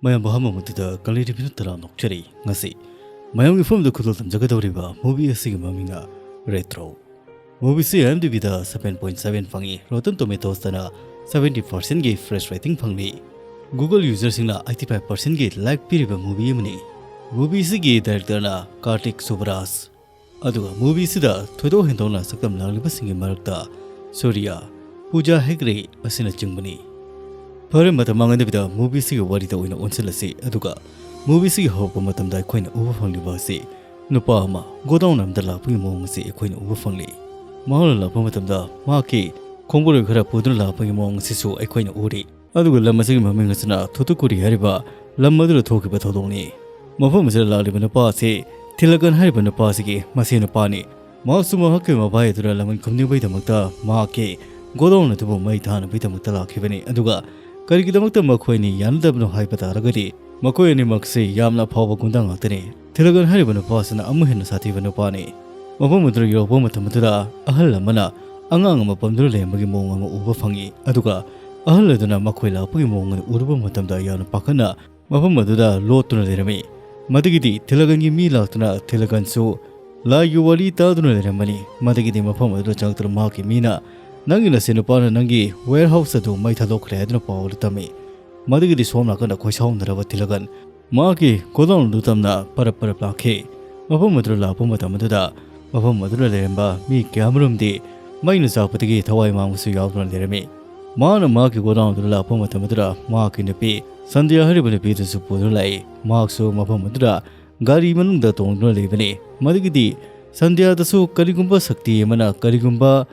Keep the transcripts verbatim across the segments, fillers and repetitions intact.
ꯃꯌꯥꯝꯕꯨ ꯑꯍꯥꯟꯕ ꯃꯛꯇꯗ ꯀꯪꯂꯩ ꯇꯤꯚꯤꯅ ꯇꯔꯥꯝꯅ ꯑꯣꯛꯆꯔꯤ꯫ ꯉꯁꯤ ꯃꯌꯥꯝꯒꯤ ꯐꯝꯗ ꯈꯨꯗꯣꯜ ꯇꯝꯖꯒꯗꯧꯔꯤꯕ movie ꯑꯁꯤꯒꯤ ꯃꯃꯤꯡꯅ Retro꯫ Movie ꯑꯁꯤ IMDb ꯗ seven point seven ꯐꯪꯉꯤ, Rotten Tomatoes ꯇꯅ seventy percent ꯒꯤ fresh rating ꯐꯪꯂꯤ꯫ Google user ꯁꯤꯡꯅ eighty five percent ꯒꯤ like ꯄꯤꯔꯤꯕ movie ꯑꯃꯅꯤ꯫ Movie ꯑꯁꯤꯒꯤ director ꯅ ꯀꯥꯔꯇꯤꯛ ꯁꯨꯕꯔꯥꯖ꯫ ꯑꯗꯨꯒ movie ꯑꯁꯤꯗ ꯊꯣꯏꯗꯣꯛ ꯍꯦꯟꯗꯣꯛꯅ ꯁꯛꯇꯝ ꯂꯥꯡꯂꯤꯕꯁꯤꯡꯒꯤ ꯃꯔꯛꯇ ꯁꯨꯔꯤꯌꯥ, ꯄꯨꯖꯥ ꯍꯦꯒ꯭ꯔꯦ ꯑꯁꯤꯅꯆꯤꯡꯕꯅꯤ꯫ ꯐꯔꯦ, ꯃꯇꯝ ꯃꯥꯡꯍꯟꯗꯕꯤꯗ movie ꯑꯁꯤꯒꯤ ꯋꯥꯔꯤꯗ ꯑꯣꯏꯅ ꯑꯣꯟꯁꯤꯜꯂꯁꯤ꯫ ꯑꯗꯨꯒ movie ꯑꯁꯤꯒꯤ ꯍꯧꯔꯛꯄ ꯃꯇꯝꯗ ꯑꯩꯈꯣꯏꯅ ꯎꯕ ꯐꯪꯂꯤꯕ ꯑꯁꯤ ꯅꯨꯄꯥ ꯑꯃ godown ꯑꯃꯗ ꯂꯥꯛꯄꯒꯤ ꯃꯑꯣꯡ ꯑꯁꯤ ꯑꯩꯈꯣꯏꯅ ꯎꯕ ꯐꯪꯂꯤ꯫ ꯃꯍꯥꯛꯅ ꯂꯥꯛꯄ ꯃꯇꯝꯗ ꯃꯍꯥꯛꯀꯤ ꯈꯣꯡꯕꯨꯔꯣꯏ ꯈꯔ ꯄꯨꯗꯨꯅ ꯂꯥꯛꯄꯒꯤ ꯃꯑꯣꯡ ꯑꯁꯤꯁꯨ ꯑꯩꯈꯣꯏꯅ ꯎꯔꯤ꯫ ꯑꯗꯨꯒ ꯂꯝ ꯑꯁꯤꯒꯤ ꯃꯃꯤꯡ ꯑꯁꯤꯅ ꯊꯨꯊꯨꯀꯨꯔꯤ ꯍꯥꯏꯔꯤꯕ ꯂꯝ ꯑꯗꯨꯗ ꯊꯣꯛꯈꯤꯕ ꯊꯧꯗꯣꯛꯅꯤ꯫ ꯃꯐꯝ ꯑꯁꯤꯗ ꯂꯥꯛꯂꯤꯕ ꯅꯨꯄꯥ ꯑꯁꯤ ꯊꯤꯂꯒꯟ ꯍꯥꯏꯔꯤꯕ ꯅꯨꯄꯥ ꯑꯁꯤꯒꯤ ꯃꯁꯦꯟ ꯅꯨꯄꯥꯅꯤ꯫ ꯃꯍꯥꯛꯁꯨ ꯃꯍꯥꯛꯀꯤ ꯃꯕꯥꯏ ꯑꯗꯨꯅ ꯂꯃꯟ ꯈꯨꯝꯅꯤꯡꯕꯒꯤꯗꯃꯛꯇ ꯃꯍꯥꯛꯀꯤ godown ꯑꯗꯨꯕꯨ ꯃꯩ ꯊꯥꯅꯕꯒꯤꯗꯃꯛꯇ ꯂꯥꯛꯈꯤꯕꯅꯤ꯫ ꯑꯗꯨꯒ ꯀꯔꯤꯒꯤꯗꯃꯛꯇ ꯃꯈꯣꯏ ꯑꯅꯤ ꯌꯥꯅꯗꯕꯅꯣ ꯍꯥꯏꯕ ꯇꯥꯔꯒꯗꯤ, ꯃꯈꯣꯏ ꯑꯅꯤꯃꯛꯁꯤ ꯌꯥꯝꯅ ꯑꯐꯥꯎꯕ ꯒꯨꯟꯗꯥ ꯉꯥꯛꯇꯅꯤ꯫ ꯊꯤꯂꯒꯟ ꯍꯥꯏꯔꯤꯕ ꯅꯨꯄꯥ ꯑꯁꯤꯅ ꯑꯃꯨꯛ ꯍꯦꯟꯅ ꯁꯥꯊꯤꯕ ꯅꯨꯄꯥꯅꯤ꯫ ꯃꯐꯝ ꯑꯗꯨꯗ ꯌꯧꯔꯛꯄ ꯃꯇꯝ ꯑꯗꯨꯗ ꯑꯍꯜ ꯑꯃꯅ ꯑꯉꯥꯡ ꯑꯃ ꯄꯝꯗꯨꯅ ꯂꯩꯔꯝꯕꯒꯤ ꯃꯑꯣꯡ ꯑꯃ ꯎꯕ ꯐꯪꯉꯤ꯫ ꯑꯗꯨꯒ ꯑꯍꯜ ꯑꯗꯨꯅ ꯃꯈꯣꯏ ꯂꯥꯛꯄꯒꯤ ꯃꯑꯣꯡ ꯑꯗꯨ ꯎꯔꯨꯕ ꯃꯇꯝꯗ ꯌꯥꯝꯅ ꯄꯥꯈꯠꯅ ꯃꯐꯝ ꯑꯗꯨꯗ ꯂꯣꯠꯇꯨꯅ ꯂꯩꯔꯝꯃꯤ꯫ ꯃꯗꯨꯒꯤꯗꯤ ꯊꯤꯂꯒꯟꯒꯤ ꯃꯤ ꯂꯥꯛꯇꯨꯅ ꯊꯤꯂꯒꯟꯁꯨ ꯂꯥꯏꯒꯤ ꯋꯥꯔꯤ ꯇꯥꯗꯨꯅ ꯂꯩꯔꯝꯕꯅꯤ꯫ ꯃꯗꯨꯒꯤꯗꯤ ꯃꯐꯝ ꯑꯗꯨꯗ ꯆꯪꯂꯛꯇꯨꯅ ꯃꯍꯥꯛꯀꯤ ꯃꯤꯅ, "ꯅꯪꯒꯤ ꯅꯁꯦꯟ ꯅꯨꯄꯥꯅ ꯅꯪꯒꯤ warehouse ꯑꯗꯨ ꯃꯩ ꯊꯥꯗꯣꯛꯈ꯭ꯔꯦ" ꯍꯥꯏꯗꯨꯅ ꯄꯥꯎ ꯑꯗꯨ ꯇꯝꯃꯤ꯫ ꯃꯗꯨꯒꯤꯗꯤ ꯁꯣꯝ ꯅꯥꯀꯟꯗ ꯈꯣꯏꯁꯥꯎꯅꯔꯕ ꯊꯤꯂꯒꯟ ꯃꯍꯥꯛꯀꯤ godown ꯑꯗꯨ ꯇꯝꯅ ꯄꯔꯞ ꯄꯔꯞ ꯂꯥꯛꯈꯤ꯫ ꯃꯐꯝ ꯑꯗꯨꯗ ꯂꯥꯛꯄ ꯃꯇꯝ ꯑꯗꯨꯗ ꯃꯐꯝ ꯑꯗꯨꯗ ꯂꯩꯔꯝꯕ ꯃꯤ ꯀꯌꯥꯃꯔꯨꯝꯗꯤ ꯃꯩꯅ ꯆꯥꯛꯄꯗꯒꯤ ꯊꯋꯥꯏ ꯃꯥꯡꯕꯁꯨ ꯌꯥꯎꯗꯨꯅ ꯂꯩꯔꯝꯃꯤ꯫ ꯃꯍꯥꯛꯅ ꯃꯍꯥꯛꯀꯤ godown ꯑꯗꯨꯗ ꯂꯥꯛꯄ ꯃꯇꯝ ꯑꯗꯨꯗ ꯃꯍꯥꯛꯀꯤ ꯅꯨꯄꯤ ꯁꯟꯙ꯭ꯌꯥ ꯍꯥꯏꯔꯤꯕ ꯅꯨꯄꯤ ꯑꯗꯨꯁꯨ ꯄꯨꯗꯨꯅ ꯂꯥꯛꯏ꯫ ꯃꯍꯥꯛꯁꯨ ꯃꯐꯝ ꯑꯗꯨꯗ ꯒꯥꯔꯤ ꯃꯅꯨꯡꯗ ꯇꯣꯡꯗꯨꯅ ꯂꯩꯕꯅꯤ꯫ ꯃꯗꯨꯒꯤꯗꯤ ꯁꯟꯙ꯭ꯌꯥꯗꯁꯨ ꯀꯔꯤꯒꯨꯝꯕ ꯁꯛꯇꯤ ꯑꯃꯅ, ꯀꯔꯤꯒꯨꯝꯕ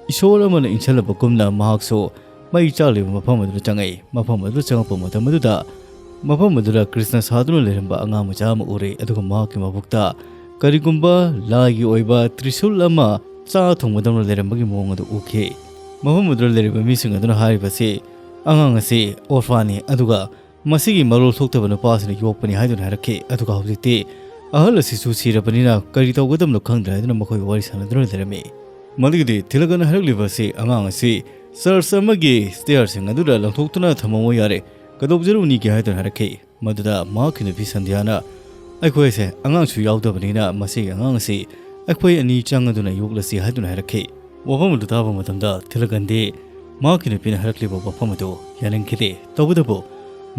ꯏꯁꯣꯔ ꯑꯃꯅ ꯏꯟꯁꯤꯜꯂꯕꯒꯨꯝꯅ ꯃꯍꯥꯛꯁꯨ ꯃꯩ ꯆꯥꯛꯂꯤꯕ ꯃꯐꯝ ꯑꯗꯨꯗ ꯆꯪꯉꯛꯏ꯫ ꯃꯐꯝ ꯑꯗꯨꯗ ꯆꯪꯉꯛꯄ ꯃꯇꯝ ꯑꯗꯨꯗ ꯃꯐꯝ ꯑꯗꯨꯗ ꯀ꯭ꯔꯤꯁꯅ ꯁꯥꯗꯨꯅ ꯂꯩꯔꯝꯕ ꯑꯉꯥꯡ ꯃꯆꯥ ꯑꯃ ꯎꯔꯦ, ꯑꯗꯨꯒ ꯃꯍꯥꯛꯀꯤ ꯃꯕꯨꯛꯇ ꯀꯔꯤꯒꯨꯝꯕ ꯂꯥꯏꯒꯤ ꯑꯣꯏꯕ ꯇ꯭ꯔꯤꯁꯨꯜ ꯑꯃ ꯆꯥ ꯊꯣꯡꯕꯗꯧꯅ ꯂꯩꯔꯝꯕꯒꯤ ꯃꯑꯣꯡ ꯑꯗꯨ ꯎꯈꯤ꯫ ꯃꯐꯝ ꯑꯗꯨꯗ ꯂꯩꯔꯤꯕ ꯃꯤꯁꯤꯡ ꯑꯗꯨꯅ ꯍꯥꯏꯔꯤꯕꯁꯤ, "ꯑꯉꯥꯡ ꯑꯁꯤ orphan ꯅꯤ, ꯑꯗꯨꯒ ꯃꯁꯤꯒꯤ ꯃꯔꯣꯜ ꯊꯣꯛꯇꯕ ꯅꯨꯄꯥꯁꯤꯅ ꯌꯣꯛꯄꯅꯤ" ꯍꯥꯏꯗꯨꯅ ꯍꯥꯏꯔꯛꯈꯤ꯫ ꯑꯗꯨꯒ ꯍꯧꯖꯤꯛꯇꯤ ꯑꯍꯜ ꯑꯁꯤꯁꯨ ꯁꯤꯔꯕꯅꯤꯅ ꯀꯔꯤ ꯇꯧꯒꯗꯕꯅꯣ ꯈꯪꯗ꯭ꯔꯦ ꯍꯥꯏꯗꯨꯅ ꯃꯈꯣꯏ ꯋꯥꯔꯤ ꯁꯥꯟꯅꯗꯨꯅ ꯂꯩꯔꯝꯃꯤ꯫ ꯃꯗꯨꯒꯤꯗꯤ ꯊꯤꯂꯒꯟ ꯍꯥꯏꯔꯛꯂꯤꯕ ꯑꯁꯤ, "ꯑꯉꯥꯡ ꯑꯁꯤ church ꯑꯃꯒꯤ stair ꯁꯤꯡ ꯑꯗꯨꯗ ꯂꯪꯊꯣꯛꯇꯨꯅ ꯊꯝꯃꯝꯃꯨ ꯌꯥꯔꯦ, "ꯀꯩꯗꯧꯖꯔꯨꯅꯤꯒꯦ?" ꯍꯥꯏꯗꯨꯅ ꯍꯥꯏꯔꯛꯈꯤ꯫ ꯃꯗꯨꯗ ꯃꯍꯥꯛꯀꯤ ꯅꯨꯄꯤ ꯁꯟꯙ꯭ꯌꯥꯅ, "ꯑꯩꯈꯣꯏꯁꯦ ꯑꯉꯥꯡꯁꯨ ꯌꯥꯎꯗꯕꯅꯤꯅ ꯃꯁꯤꯒꯤ ꯑꯉꯥꯡ ꯑꯁꯤ ꯑꯩꯈꯣꯏ ꯑꯅꯤ ꯆꯪꯗꯨꯅ ꯌꯣꯛꯂꯁꯤ" ꯍꯥꯏꯗꯨꯅ ꯍꯥꯏꯔꯛꯈꯤ꯫ ꯋꯥꯐꯝ ꯑꯗꯨ ꯇꯥꯕ ꯃꯇꯝꯗ ꯊꯤꯂꯀꯟꯗꯤ ꯃꯍꯥꯛꯀꯤ ꯅꯨꯄꯤꯅ ꯍꯥꯏꯔꯛꯂꯤꯕ ꯋꯥꯐꯝ ꯑꯗꯨ ꯌꯥꯅꯤꯡꯈꯤꯗꯦ꯫ ꯇꯧꯕꯇꯕꯨ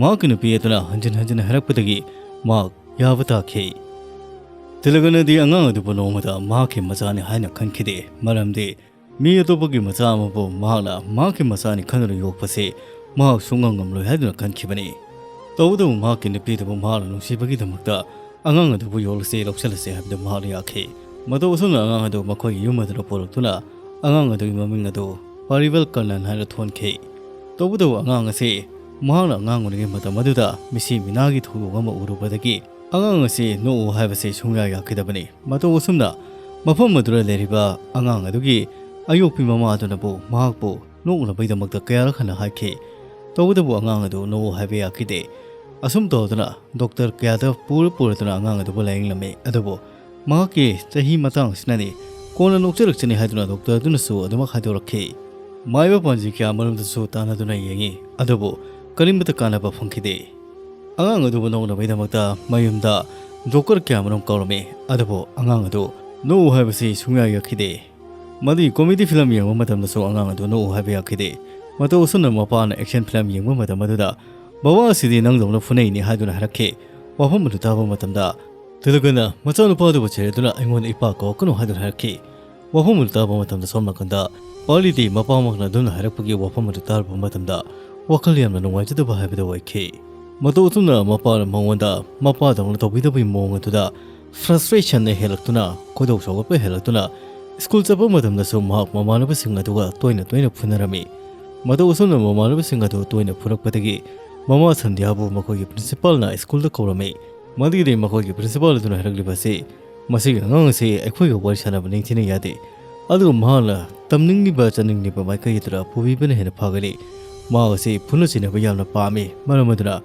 ꯃꯍꯥꯛꯀꯤ ꯅꯨꯄꯤ ꯑꯗꯨꯅ ꯍꯟꯖꯤꯟ ꯍꯟꯖꯤꯟ ꯍꯥꯏꯔꯛꯄꯗꯒꯤ ꯃꯍꯥꯛ ꯌꯥꯕ ꯇꯥꯈꯤ꯫ ꯊꯤꯂꯀꯟꯗꯤ ꯑꯉꯥꯡ ꯑꯗꯨꯕꯨ ꯅꯣꯡꯃꯇ ꯃꯍꯥꯛꯀꯤ ꯃꯆꯥꯅꯤ ꯍꯥꯏꯅ ꯈꯟꯈꯤꯗꯦ, ꯃꯔꯝꯗꯤ ꯃꯤ ꯑꯇꯣꯞꯄꯒꯤ ꯃꯆꯥ ꯑꯃꯕꯨ ꯃꯍꯥꯛꯅ ꯃꯍꯥꯛꯀꯤ ꯃꯆꯥꯅꯤ ꯈꯟꯗꯨꯅ ꯌꯣꯛꯄꯁꯤ ꯃꯍꯥꯛ ꯁꯨꯡꯉꯝ ꯉꯝꯂꯣꯏ ꯍꯥꯏꯗꯨꯅ ꯈꯟꯈꯤꯕꯅꯤ꯫ ꯇꯧꯕꯇꯕꯨ ꯃꯍꯥꯛꯀꯤ ꯅꯨꯄꯤꯗꯨꯕꯨ ꯃꯍꯥꯛꯅ ꯅꯨꯡꯁꯤꯕꯒꯤꯗꯃꯛꯇ ꯑꯉꯥꯡ ꯑꯗꯨꯕꯨ ꯌꯣꯛꯂꯁꯤ, ꯂꯧꯁꯤꯜꯂꯁꯤ ꯍꯥꯏꯕꯗꯨ ꯃꯍꯥꯛꯅ ꯌꯥꯈꯤ꯫ ꯃꯇꯧ ꯑꯁꯨꯝꯅ ꯑꯉꯥꯡ ꯑꯗꯨ ꯃꯈꯣꯏꯒꯤ ꯌꯨꯝ ꯑꯗꯨꯗ ꯄꯨꯔꯛꯇꯨꯅ ꯑꯉꯥꯡ ꯑꯗꯨꯒꯤ ꯃꯃꯤꯡ ꯑꯗꯨ ꯄꯥꯔꯤꯕꯜ ꯀꯔꯅꯟ ꯍꯥꯏꯅ ꯊꯣꯟꯈꯤ꯫ ꯇꯧꯕꯇꯕꯨ ꯑꯉꯥꯡ ꯑꯁꯤ ꯃꯍꯥꯛꯅ ꯑꯉꯥꯡ ꯑꯣꯏꯔꯤꯉꯩ ꯃꯇꯝ ꯑꯗꯨꯗ ꯃꯤꯁꯤ ꯃꯤꯅꯥꯒꯤ ꯊꯧꯗꯣꯛ ꯑꯃ ꯎꯔꯨꯕꯗꯒꯤ ꯑꯉꯥꯡ ꯑꯁꯤ ꯅꯣꯛꯎ ꯍꯥꯏꯕꯁꯤ ꯁꯨꯡꯌꯥ ꯌꯥꯈꯤꯗꯕꯅꯤ꯫ ꯃꯇꯧ ꯑꯁꯨꯝꯅ ꯃꯐꯝ ꯑꯗꯨꯗ ꯂꯩꯔꯤꯕ ꯑꯉꯥꯡ ꯑꯗꯨꯒꯤ ꯑꯌꯣꯛꯄꯤ ꯃꯃꯥ ꯑꯗꯨꯅꯕꯨ ꯃꯍꯥꯛꯄꯨ ꯅꯣꯛꯅꯕꯒꯤꯗꯃꯛꯇ ꯀꯌꯥꯔꯛ ꯍꯟꯅ ꯍꯥꯏꯈꯤ꯫ ꯇꯧꯕꯇꯕꯨ ꯑꯉꯥꯡ ꯑꯗꯨ ꯅꯣꯛꯎ ꯍꯥꯏꯕ ꯌꯥꯈꯤꯗꯦ꯫ ꯑꯁꯨꯝ ꯇꯧꯗꯨꯅ ꯗꯣꯛꯇꯔ ꯀꯌꯥꯗ ꯄꯨꯔ ꯄꯨꯔꯗꯨꯅ ꯑꯉꯥꯡ ꯑꯗꯨꯕꯨ ꯂꯥꯌꯦꯡꯂꯝꯃꯤ꯫ ꯑꯗꯨꯕꯨ ꯃꯍꯥꯛꯀꯤ ꯆꯍꯤ ꯃꯇꯥꯡ ꯑꯁꯤꯅꯅꯤ, ꯀꯣꯟꯅ ꯅꯣꯛꯆꯔꯛꯆꯅꯤ ꯍꯥꯏꯗꯨꯅ ꯗꯣꯛꯇꯔ ꯑꯗꯨꯅꯁꯨ ꯑꯗꯨꯃꯛ ꯍꯥꯏꯗꯣꯔꯛꯈꯤ꯫ ꯃꯥꯏꯕ ꯄꯥꯟꯖꯤ ꯀꯌꯥ ꯃꯔꯨꯝꯗꯁꯨ ꯇꯥꯟꯅꯗꯨꯅ ꯌꯦꯡꯉꯤ, ꯑꯗꯨꯕꯨ ꯀꯔꯤꯃꯠꯇ ꯀꯥꯟꯅꯕ ꯐꯪꯈꯤꯗꯦ꯫ ꯑꯉꯥꯡ ꯑꯗꯨꯕꯨ ꯅꯣꯛꯅꯕꯒꯤꯗꯃꯛꯇ ꯃꯌꯨꯝꯗ ꯖꯣꯀꯔ ꯀꯌꯥ ꯃꯔꯨꯝ ꯀꯧꯔꯝꯃꯤ, ꯑꯗꯨꯕꯨ ꯑꯉꯥꯡ ꯑꯗꯨ ꯅꯣꯛꯎ ꯍꯥꯏꯕꯁꯤ ꯁꯨꯡꯌꯥ ꯌꯥꯈꯤꯗꯦ꯫ ꯃꯗꯨꯒꯤ ꯀꯣꯃꯦꯗꯤ ꯐꯤꯂꯝ ꯌꯦꯡꯕ ꯃꯇꯝꯗꯁꯨ ꯑꯉꯥꯡ ꯑꯗꯨ ꯅꯣꯛꯎ ꯍꯥꯏꯕ ꯌꯥꯈꯤꯗꯦ꯫ ꯃꯇꯧ ꯑꯁꯨꯝꯅ ꯃꯄꯥꯅ ꯑꯦꯛꯁꯟ ꯐꯤꯂꯝ ꯌꯦꯡꯕ ꯃꯇꯝ ꯑꯗꯨꯗ, "ꯕꯕꯥ ꯑꯁꯤꯗꯤ ꯅꯪꯗꯧꯅ ꯐꯨꯅꯩꯅꯤ" ꯍꯥꯏꯗꯨꯅ ꯍꯥꯏꯔꯛꯈꯤ꯫ ꯋꯥꯐꯝ ꯑꯗꯨ ꯇꯥꯕ ꯃꯇꯝꯗ ꯊꯤꯂꯀꯟꯗ ꯃꯆꯥꯅꯨꯄꯥ ꯑꯗꯨꯕꯨ ꯆꯩꯔꯗꯨꯅ, "ꯑꯩꯉꯣꯟꯗ ꯏꯄꯥ ꯀꯧꯔꯛꯀꯅꯨ" ꯍꯥꯏꯗꯨꯅ ꯍꯥꯏꯔꯛꯈꯤ꯫ ꯋꯥꯐꯝ ꯑꯗꯨ ꯇꯥꯕ ꯃꯇꯝꯗ ꯁꯣꯝ ꯅꯥꯀꯟꯗ ꯄꯥꯔꯂꯤꯗꯤ ꯃꯄꯥꯃꯛꯅ ꯑꯗꯨꯝꯅ ꯍꯥꯏꯔꯛꯄꯒꯤ ꯋꯥꯐꯝ ꯑꯗꯨ ꯇꯥꯔꯨꯕ ꯃꯇꯝꯗ ꯋꯥꯈꯜ ꯌꯥꯝꯅ ꯅꯨꯡꯉꯥꯏꯖꯗꯕ ꯍꯥꯏꯕꯗꯨ ꯑꯣꯏꯈꯤ꯫ ꯃꯇꯧ ꯑꯁꯨꯝꯅ ꯃꯄꯥꯅ ꯃꯉꯣꯟꯗ ꯃꯄꯥꯗꯧꯅ ꯇꯧꯕꯤꯗꯕꯒꯤ ꯃꯑꯣꯡ ꯑꯗꯨꯗ ꯐ꯭ꯔꯁꯇ꯭ꯔꯦꯁꯟꯅ ꯍꯦꯜꯂꯛꯇꯨꯅ, ꯈꯣꯏꯗꯧ ꯁꯥꯎꯒꯠꯄ ꯍꯦꯜꯂꯛꯇꯨꯅ, ꯁ꯭ꯀꯨꯜ ꯆꯠꯄ ꯃꯇꯝꯗꯁꯨ ꯃꯍꯥꯛ ꯃꯃꯥꯟꯅꯕꯁꯤꯡ ꯑꯗꯨꯒ ꯇꯣꯏꯅ ꯇꯣꯏꯅ ꯐꯨꯅꯔꯝꯃꯤ꯫ ꯃꯇꯧ ꯑꯁꯨꯝꯅ ꯃꯃꯥꯟꯅꯕꯁꯤꯡ ꯑꯗꯨ ꯇꯣꯏꯅ ꯐꯨꯔꯛꯄꯗꯒꯤ ꯃꯃꯥ ꯁꯟꯙ꯭ꯌꯥꯕꯨ ꯃꯈꯣꯏꯒꯤ ꯄ꯭ꯔꯤꯟꯁꯤꯄꯥꯜꯅ ꯁ꯭ꯀꯨꯜꯗ ꯀꯧꯔꯝꯃꯤ꯫ ꯃꯗꯨꯒꯤꯗꯤ ꯃꯈꯣꯏꯒꯤ ꯄ꯭ꯔꯤꯟꯁꯤꯄꯥꯜ ꯑꯗꯨꯅ ꯍꯥꯏꯔꯛꯂꯤꯕ ꯑꯁꯤ, "ꯃꯁꯤꯒꯤ ꯑꯉꯥꯡ ꯑꯁꯤ ꯑꯩꯈꯣꯏꯒ ꯋꯥꯔꯤ ꯁꯥꯟꯅꯕ ꯅꯤꯡꯊꯤꯅ ꯌꯥꯗꯦ꯫ ꯑꯗꯨꯒ ꯃꯍꯥꯛꯅ ꯇꯝꯅꯤꯡꯂꯤꯕ, ꯆꯠꯅꯤꯡꯂꯤꯕ ꯃꯥꯏꯀꯩ ꯑꯗꯨꯗ ꯄꯨꯕꯤꯕꯅ ꯍꯦꯟꯅ ꯐꯒꯅꯤ꯫ ꯃꯍꯥꯛ ꯑꯁꯤ ꯐꯨꯅ ꯆꯩꯅꯕ ꯌꯥꯝꯅ ꯄꯥꯝꯃꯤ꯫ ꯃꯔꯝ ꯑꯗꯨꯅ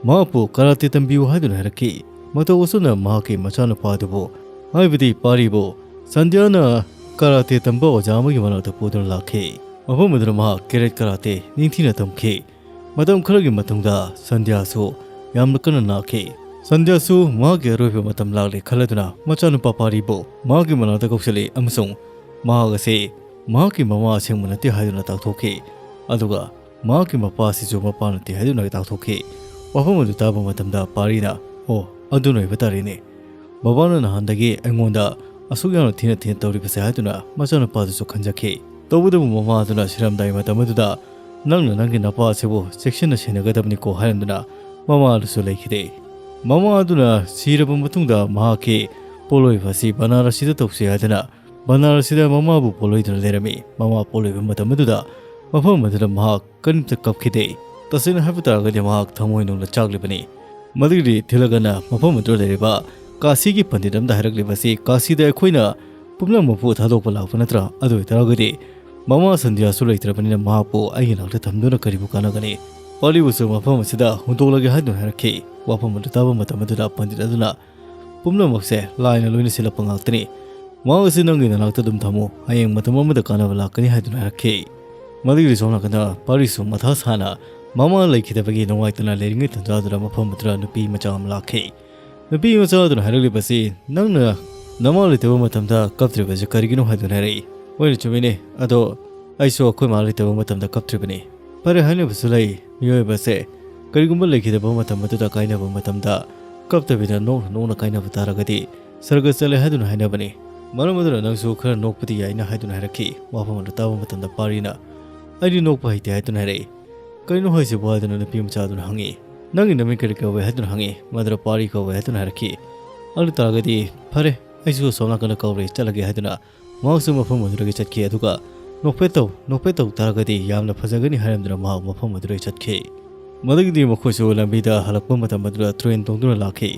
ꯃꯍꯥꯛꯄꯨ ꯀꯔꯥꯇꯦ ꯇꯝꯕꯤꯌꯨ" ꯍꯥꯏꯗꯨꯅ ꯍꯥꯏꯔꯛꯈꯤ꯫ ꯃꯇꯧ ꯑꯁꯨꯝꯅ ꯃꯍꯥꯛꯀꯤ ꯃꯆꯥꯅꯨꯄꯥ ꯑꯗꯨꯕꯨ, ꯍꯥꯏꯕꯗꯤ ꯄꯥꯔꯤꯕꯨ, ꯁꯟꯙ꯭ꯌꯥꯅ ꯀꯔꯥꯇꯦ ꯇꯝꯕ ꯑꯣꯖꯥ ꯑꯃꯒꯤ ꯃꯅꯥꯛꯇ ꯄꯨꯗꯨꯅ ꯂꯥꯛꯈꯤ꯫ ꯃꯐꯝ ꯑꯗꯨꯗ ꯃꯍꯥꯛ ꯀꯦꯔꯦꯠ ꯀꯔꯥꯇꯦ ꯅꯤꯡꯊꯤꯅ ꯇꯝꯈꯤ꯫ ꯃꯇꯝ ꯈꯔꯒꯤ ꯃꯇꯨꯡꯗ ꯁꯟꯙ꯭ꯌꯥꯁꯨ ꯌꯥꯝꯅ ꯀꯟꯅ ꯅꯥꯈꯤ꯫ ꯁꯟꯙ꯭ꯌꯥꯁꯨ ꯃꯍꯥꯛꯀꯤ ꯑꯔꯣꯏꯕ ꯃꯇꯝ ꯂꯥꯛꯂꯦ ꯈꯜꯂꯗꯨꯅ ꯃꯆꯥꯅꯨꯄꯥ ꯄꯥꯔꯤꯕꯨ ꯃꯍꯥꯛꯀꯤ ꯃꯅꯥꯛꯇ ꯀꯧꯁꯤꯜꯂꯤ ꯑꯃꯁꯨꯡ ꯃꯍꯥꯛ ꯑꯁꯤ ꯃꯍꯥꯛꯀꯤ ꯃꯃꯥ ꯑꯁꯦꯡꯕ ꯅꯠꯇꯦ ꯍꯥꯏꯗꯨꯅ ꯇꯥꯛꯊꯣꯛꯈꯤ꯫ ꯑꯗꯨꯒ ꯃꯍꯥꯛꯀꯤ ꯃꯄꯥ ꯑꯁꯤꯁꯨ ꯃꯄꯥ ꯅꯠꯇꯦ ꯍꯥꯏꯗꯨꯅ ꯇꯥꯛꯊꯣꯛꯈꯤ꯫ ꯋꯥꯐꯝ ꯑꯗꯨ ꯇꯥꯕ ꯃꯇꯝꯗ ꯄꯥꯔꯤꯅ, "ꯑꯣ, ꯑꯗꯨꯅ ꯑꯣꯏꯕ ꯇꯥꯔꯦꯅꯦ꯫ ꯕꯕꯥꯅ ꯅꯍꯥꯟꯗꯒꯤ ꯑꯩꯉꯣꯟꯗ ꯑꯁꯨꯛ ꯌꯥꯝꯅ ꯊꯤꯅ ꯊꯤꯅ ꯇꯧꯔꯤꯕꯁꯦ" ꯍꯥꯏꯗꯨꯅ ꯃꯆꯥꯅꯨꯄꯥꯗꯨꯁꯨ ꯈꯟꯖꯈꯤ꯫ ꯇꯧꯕꯇꯕꯨ ꯃꯃꯥ ꯑꯗꯨꯅ ꯁꯤꯔꯝꯗꯥꯏ ꯃꯇꯝ ꯑꯗꯨꯗ, "ꯅꯪꯅ ꯅꯪꯒꯤ ꯅꯄꯥ ꯑꯁꯤꯕꯨ ꯆꯦꯛꯁꯤꯟꯅ ꯁꯦꯟꯅꯒꯗꯕꯅꯤꯀꯣ" ꯍꯥꯏꯔꯝꯗꯨꯅ ꯃꯃꯥ ꯑꯗꯨꯁꯨ ꯂꯩꯈꯤꯗꯦ꯫ ꯃꯃꯥ ꯑꯗꯨꯅ ꯁꯤꯔꯕ ꯃꯇꯨꯡꯗ ꯃꯍꯥꯛꯀꯤ ꯄꯣꯠꯂꯣꯏꯕ ꯑꯁꯤ ꯕꯅꯥꯔꯁꯤꯗ ꯇꯧꯁꯤ ꯍꯥꯏꯗꯨꯅ ꯕꯅꯥꯔꯁꯤꯗ ꯃꯃꯥꯕꯨ ꯄꯣꯠꯂꯣꯏꯗꯨꯅ ꯂꯩꯔꯝꯃꯤ꯫ ꯃꯃꯥ ꯄꯣꯠꯂꯣꯏꯕ ꯃꯇꯝ ꯑꯗꯨꯗ ꯃꯐꯝ ꯑꯗꯨꯗ ꯃꯍꯥꯛ ꯀꯔꯤꯝꯇ ꯀꯞꯈꯤꯗꯦ꯫ ꯇꯁꯦꯡꯅ ꯍꯥꯏꯕ ꯇꯥꯔꯒꯗꯤ ꯃꯍꯥꯛ ꯊꯃꯣꯏ ꯅꯨꯡꯅ ꯆꯥꯛꯂꯤꯕꯅꯤ꯫ ꯃꯗꯨꯒꯤꯗꯤ ꯊꯤꯂꯒꯅ ꯃꯐꯝ ꯑꯗꯨꯗ ꯂꯩꯔꯤꯕ ꯀꯥꯁꯤꯒꯤ ꯄꯟꯗꯤꯠ ꯑꯃꯗ ꯍꯥꯏꯔꯛꯂꯤꯕꯁꯤ, "ꯀꯥꯁꯤꯗ ꯑꯩꯈꯣꯏꯅ ꯄꯨꯝꯅꯃꯛꯄꯨ ꯊꯥꯗꯣꯛꯄ ꯂꯥꯛꯄ ꯅꯠꯇ꯭ꯔꯥ? ꯑꯗꯨ ꯑꯣꯏꯇꯥꯔꯒꯗꯤ ꯃꯃꯥ ꯁꯟꯙ꯭ꯌꯥꯁꯨ ꯂꯩꯇ꯭ꯔꯕꯅꯤꯅ ꯃꯍꯥꯛꯄꯨ ꯑꯩꯒꯤ ꯅꯥꯛꯇ ꯊꯝꯗꯨꯅ ꯀꯔꯤꯕꯨ ꯀꯥꯟꯅꯒꯅꯤ?" ꯄꯥꯔꯤꯕꯨꯁꯨ ꯃꯐꯝ ꯑꯁꯤꯗ ꯍꯨꯟꯗꯣꯛꯂꯒꯦ ꯍꯥꯏꯗꯨꯅ ꯍꯥꯏꯔꯛꯈꯤ꯫ ꯋꯥꯐꯝ ꯑꯗꯨ ꯇꯥꯕ ꯃꯇꯝ ꯑꯗꯨꯗ ꯄꯟꯗꯤꯠ ꯑꯗꯨꯅ, "ꯄꯨꯝꯅꯃꯛꯁꯦ ꯂꯥꯏꯅ ꯂꯣꯏꯅ ꯁꯤꯜꯂꯛꯄ ꯉꯥꯛꯇꯅꯤ꯫ ꯃꯍꯥꯛ ꯑꯁꯤ ꯅꯪꯒꯤ ꯅꯅꯥꯛꯇ ꯑꯗꯨꯝ ꯊꯝꯃꯨ꯫ ꯍꯌꯦꯡ ꯃꯇꯝ ꯑꯃꯗ ꯀꯥꯟꯅꯕ ꯂꯥꯛꯀꯅꯤ" ꯍꯥꯏꯗꯨꯅ ꯍꯥꯏꯔꯛꯈꯤ꯫ ꯃꯗꯨꯒꯤ ꯁꯣꯝ ꯅꯥꯀꯟꯗ ꯄꯥꯔꯤꯁꯨ ꯃꯊꯥ ꯁꯥꯅ ꯃꯃꯥ ꯂꯩꯈꯤꯗꯕꯒꯤ ꯅꯨꯡꯉꯥꯏꯇꯅ ꯂꯩꯔꯤꯉꯩ ꯇꯟꯖꯥꯗꯨꯗ ꯃꯐꯝ ꯑꯗꯨꯗ ꯅꯨꯄꯤ ꯃꯆꯥ ꯑꯃ ꯂꯥꯛꯈꯤ꯫ ꯅꯨꯄꯤ ꯃꯆꯥ ꯑꯗꯨꯅ ꯍꯥꯏꯔꯛꯂꯤꯕꯁꯤ, "ꯅꯪꯅ ꯅꯃꯥ ꯂꯩꯇꯕ ꯃꯇꯝꯗ ꯀꯞꯇ꯭ꯔꯤꯕꯁꯤ ꯀꯔꯤꯒꯤꯅꯣ?" ꯍꯥꯏꯗꯨꯅ ꯍꯥꯏꯔꯛꯏ꯫ "ꯍꯣꯏꯅꯦ, ꯆꯨꯝꯃꯤꯅꯦ, ꯑꯗꯣ ꯑꯩꯁꯨ ꯑꯩꯈꯣꯏ ꯃꯥ ꯂꯩꯇꯕ ꯃꯇꯝꯗ ꯀꯞꯇ꯭ꯔꯤꯕꯅꯤ꯫ ꯐꯔꯦ, ꯍꯥꯏꯅꯕꯁꯨ ꯂꯩ, ꯃꯤꯑꯣꯏꯕꯁꯦ ꯀꯔꯤꯒꯨꯝꯕ ꯂꯩꯈꯤꯗꯕ ꯃꯇꯝ ꯑꯗꯨꯗ ꯀꯥꯏꯅꯕ ꯃꯇꯝꯗ ꯀꯞꯇꯕꯤꯗ ꯅꯣꯛꯅ ꯅꯣꯛꯅ ꯀꯥꯏꯅꯕ ꯇꯥꯔꯒꯗꯤ ꯁꯔꯒ ꯆꯠꯂꯦ ꯍꯥꯏꯗꯨꯅ ꯍꯥꯏꯅꯕꯅꯤ꯫ ꯃꯔꯝ ꯑꯗꯨꯅ ꯅꯪꯁꯨ ꯈꯔ ꯅꯣꯛꯄꯗꯤ ꯌꯥꯏꯅ" ꯍꯥꯏꯗꯨꯅ ꯍꯥꯏꯔꯛꯈꯤ꯫ ꯋꯥꯐꯝ ꯑꯗꯨ ꯇꯥꯕ ꯃꯇꯝꯗ ꯄꯥꯔꯤꯅ, "ꯑꯩꯗꯤ ꯅꯣꯛꯄ ꯍꯩꯇꯦ" ꯍꯥꯏꯗꯨꯅ ꯍꯥꯏꯔꯛꯏ꯫ "ꯀꯔꯤꯅꯣ ꯍꯥꯏꯁꯤꯕꯨ?" ꯍꯥꯏꯗꯨꯅ ꯅꯨꯄꯤ ꯃꯆꯥ ꯑꯗꯨꯅ ꯍꯪꯉꯤ꯫ "ꯅꯪꯒꯤ ꯅꯃꯤꯡ ꯀꯔꯤ ꯀꯧꯋꯦ?" ꯍꯥꯏꯗꯨꯅ ꯍꯪꯉꯤ꯫ ꯃꯗꯨꯗ ꯄꯥꯔꯤ ꯀꯧꯋꯦ ꯍꯥꯏꯗꯨꯅ ꯍꯥꯏꯔꯛꯈꯤ꯫ "ꯑꯗꯨ ꯇꯥꯔꯒꯗꯤ ꯐꯔꯦ, ꯑꯩꯁꯨ ꯑꯁꯣꯝ ꯅꯥꯀꯟꯗ ꯀꯧꯔꯦ, ꯆꯠꯂꯒꯦ" ꯍꯥꯏꯗꯨꯅ ꯃꯍꯥꯛꯁꯨ ꯃꯐꯝ ꯑꯗꯨꯗꯒꯤ ꯆꯠꯈꯤ꯫ ꯑꯗꯨꯒ "ꯅꯣꯛꯐꯦꯠ ꯇꯧ, ꯅꯣꯛꯐꯦꯠ ꯇꯧ ꯇꯥꯔꯒꯗꯤ ꯌꯥꯝꯅ ꯐꯖꯒꯅꯤ" ꯍꯥꯏꯔꯝꯗꯨꯅ ꯃꯍꯥꯛ ꯃꯐꯝ ꯑꯗꯨꯗꯒꯤ ꯆꯠꯈꯤ꯫ ꯃꯗꯨꯒꯤꯗꯤ ꯃꯈꯣꯏꯁꯨ ꯂꯝꯕꯤꯗ ꯍꯜꯂꯛꯄ ꯃꯇꯝ ꯑꯗꯨꯗ ꯇ꯭ꯔꯦꯟ ꯇꯣꯡꯗꯨꯅ ꯂꯥꯛꯈꯤ꯫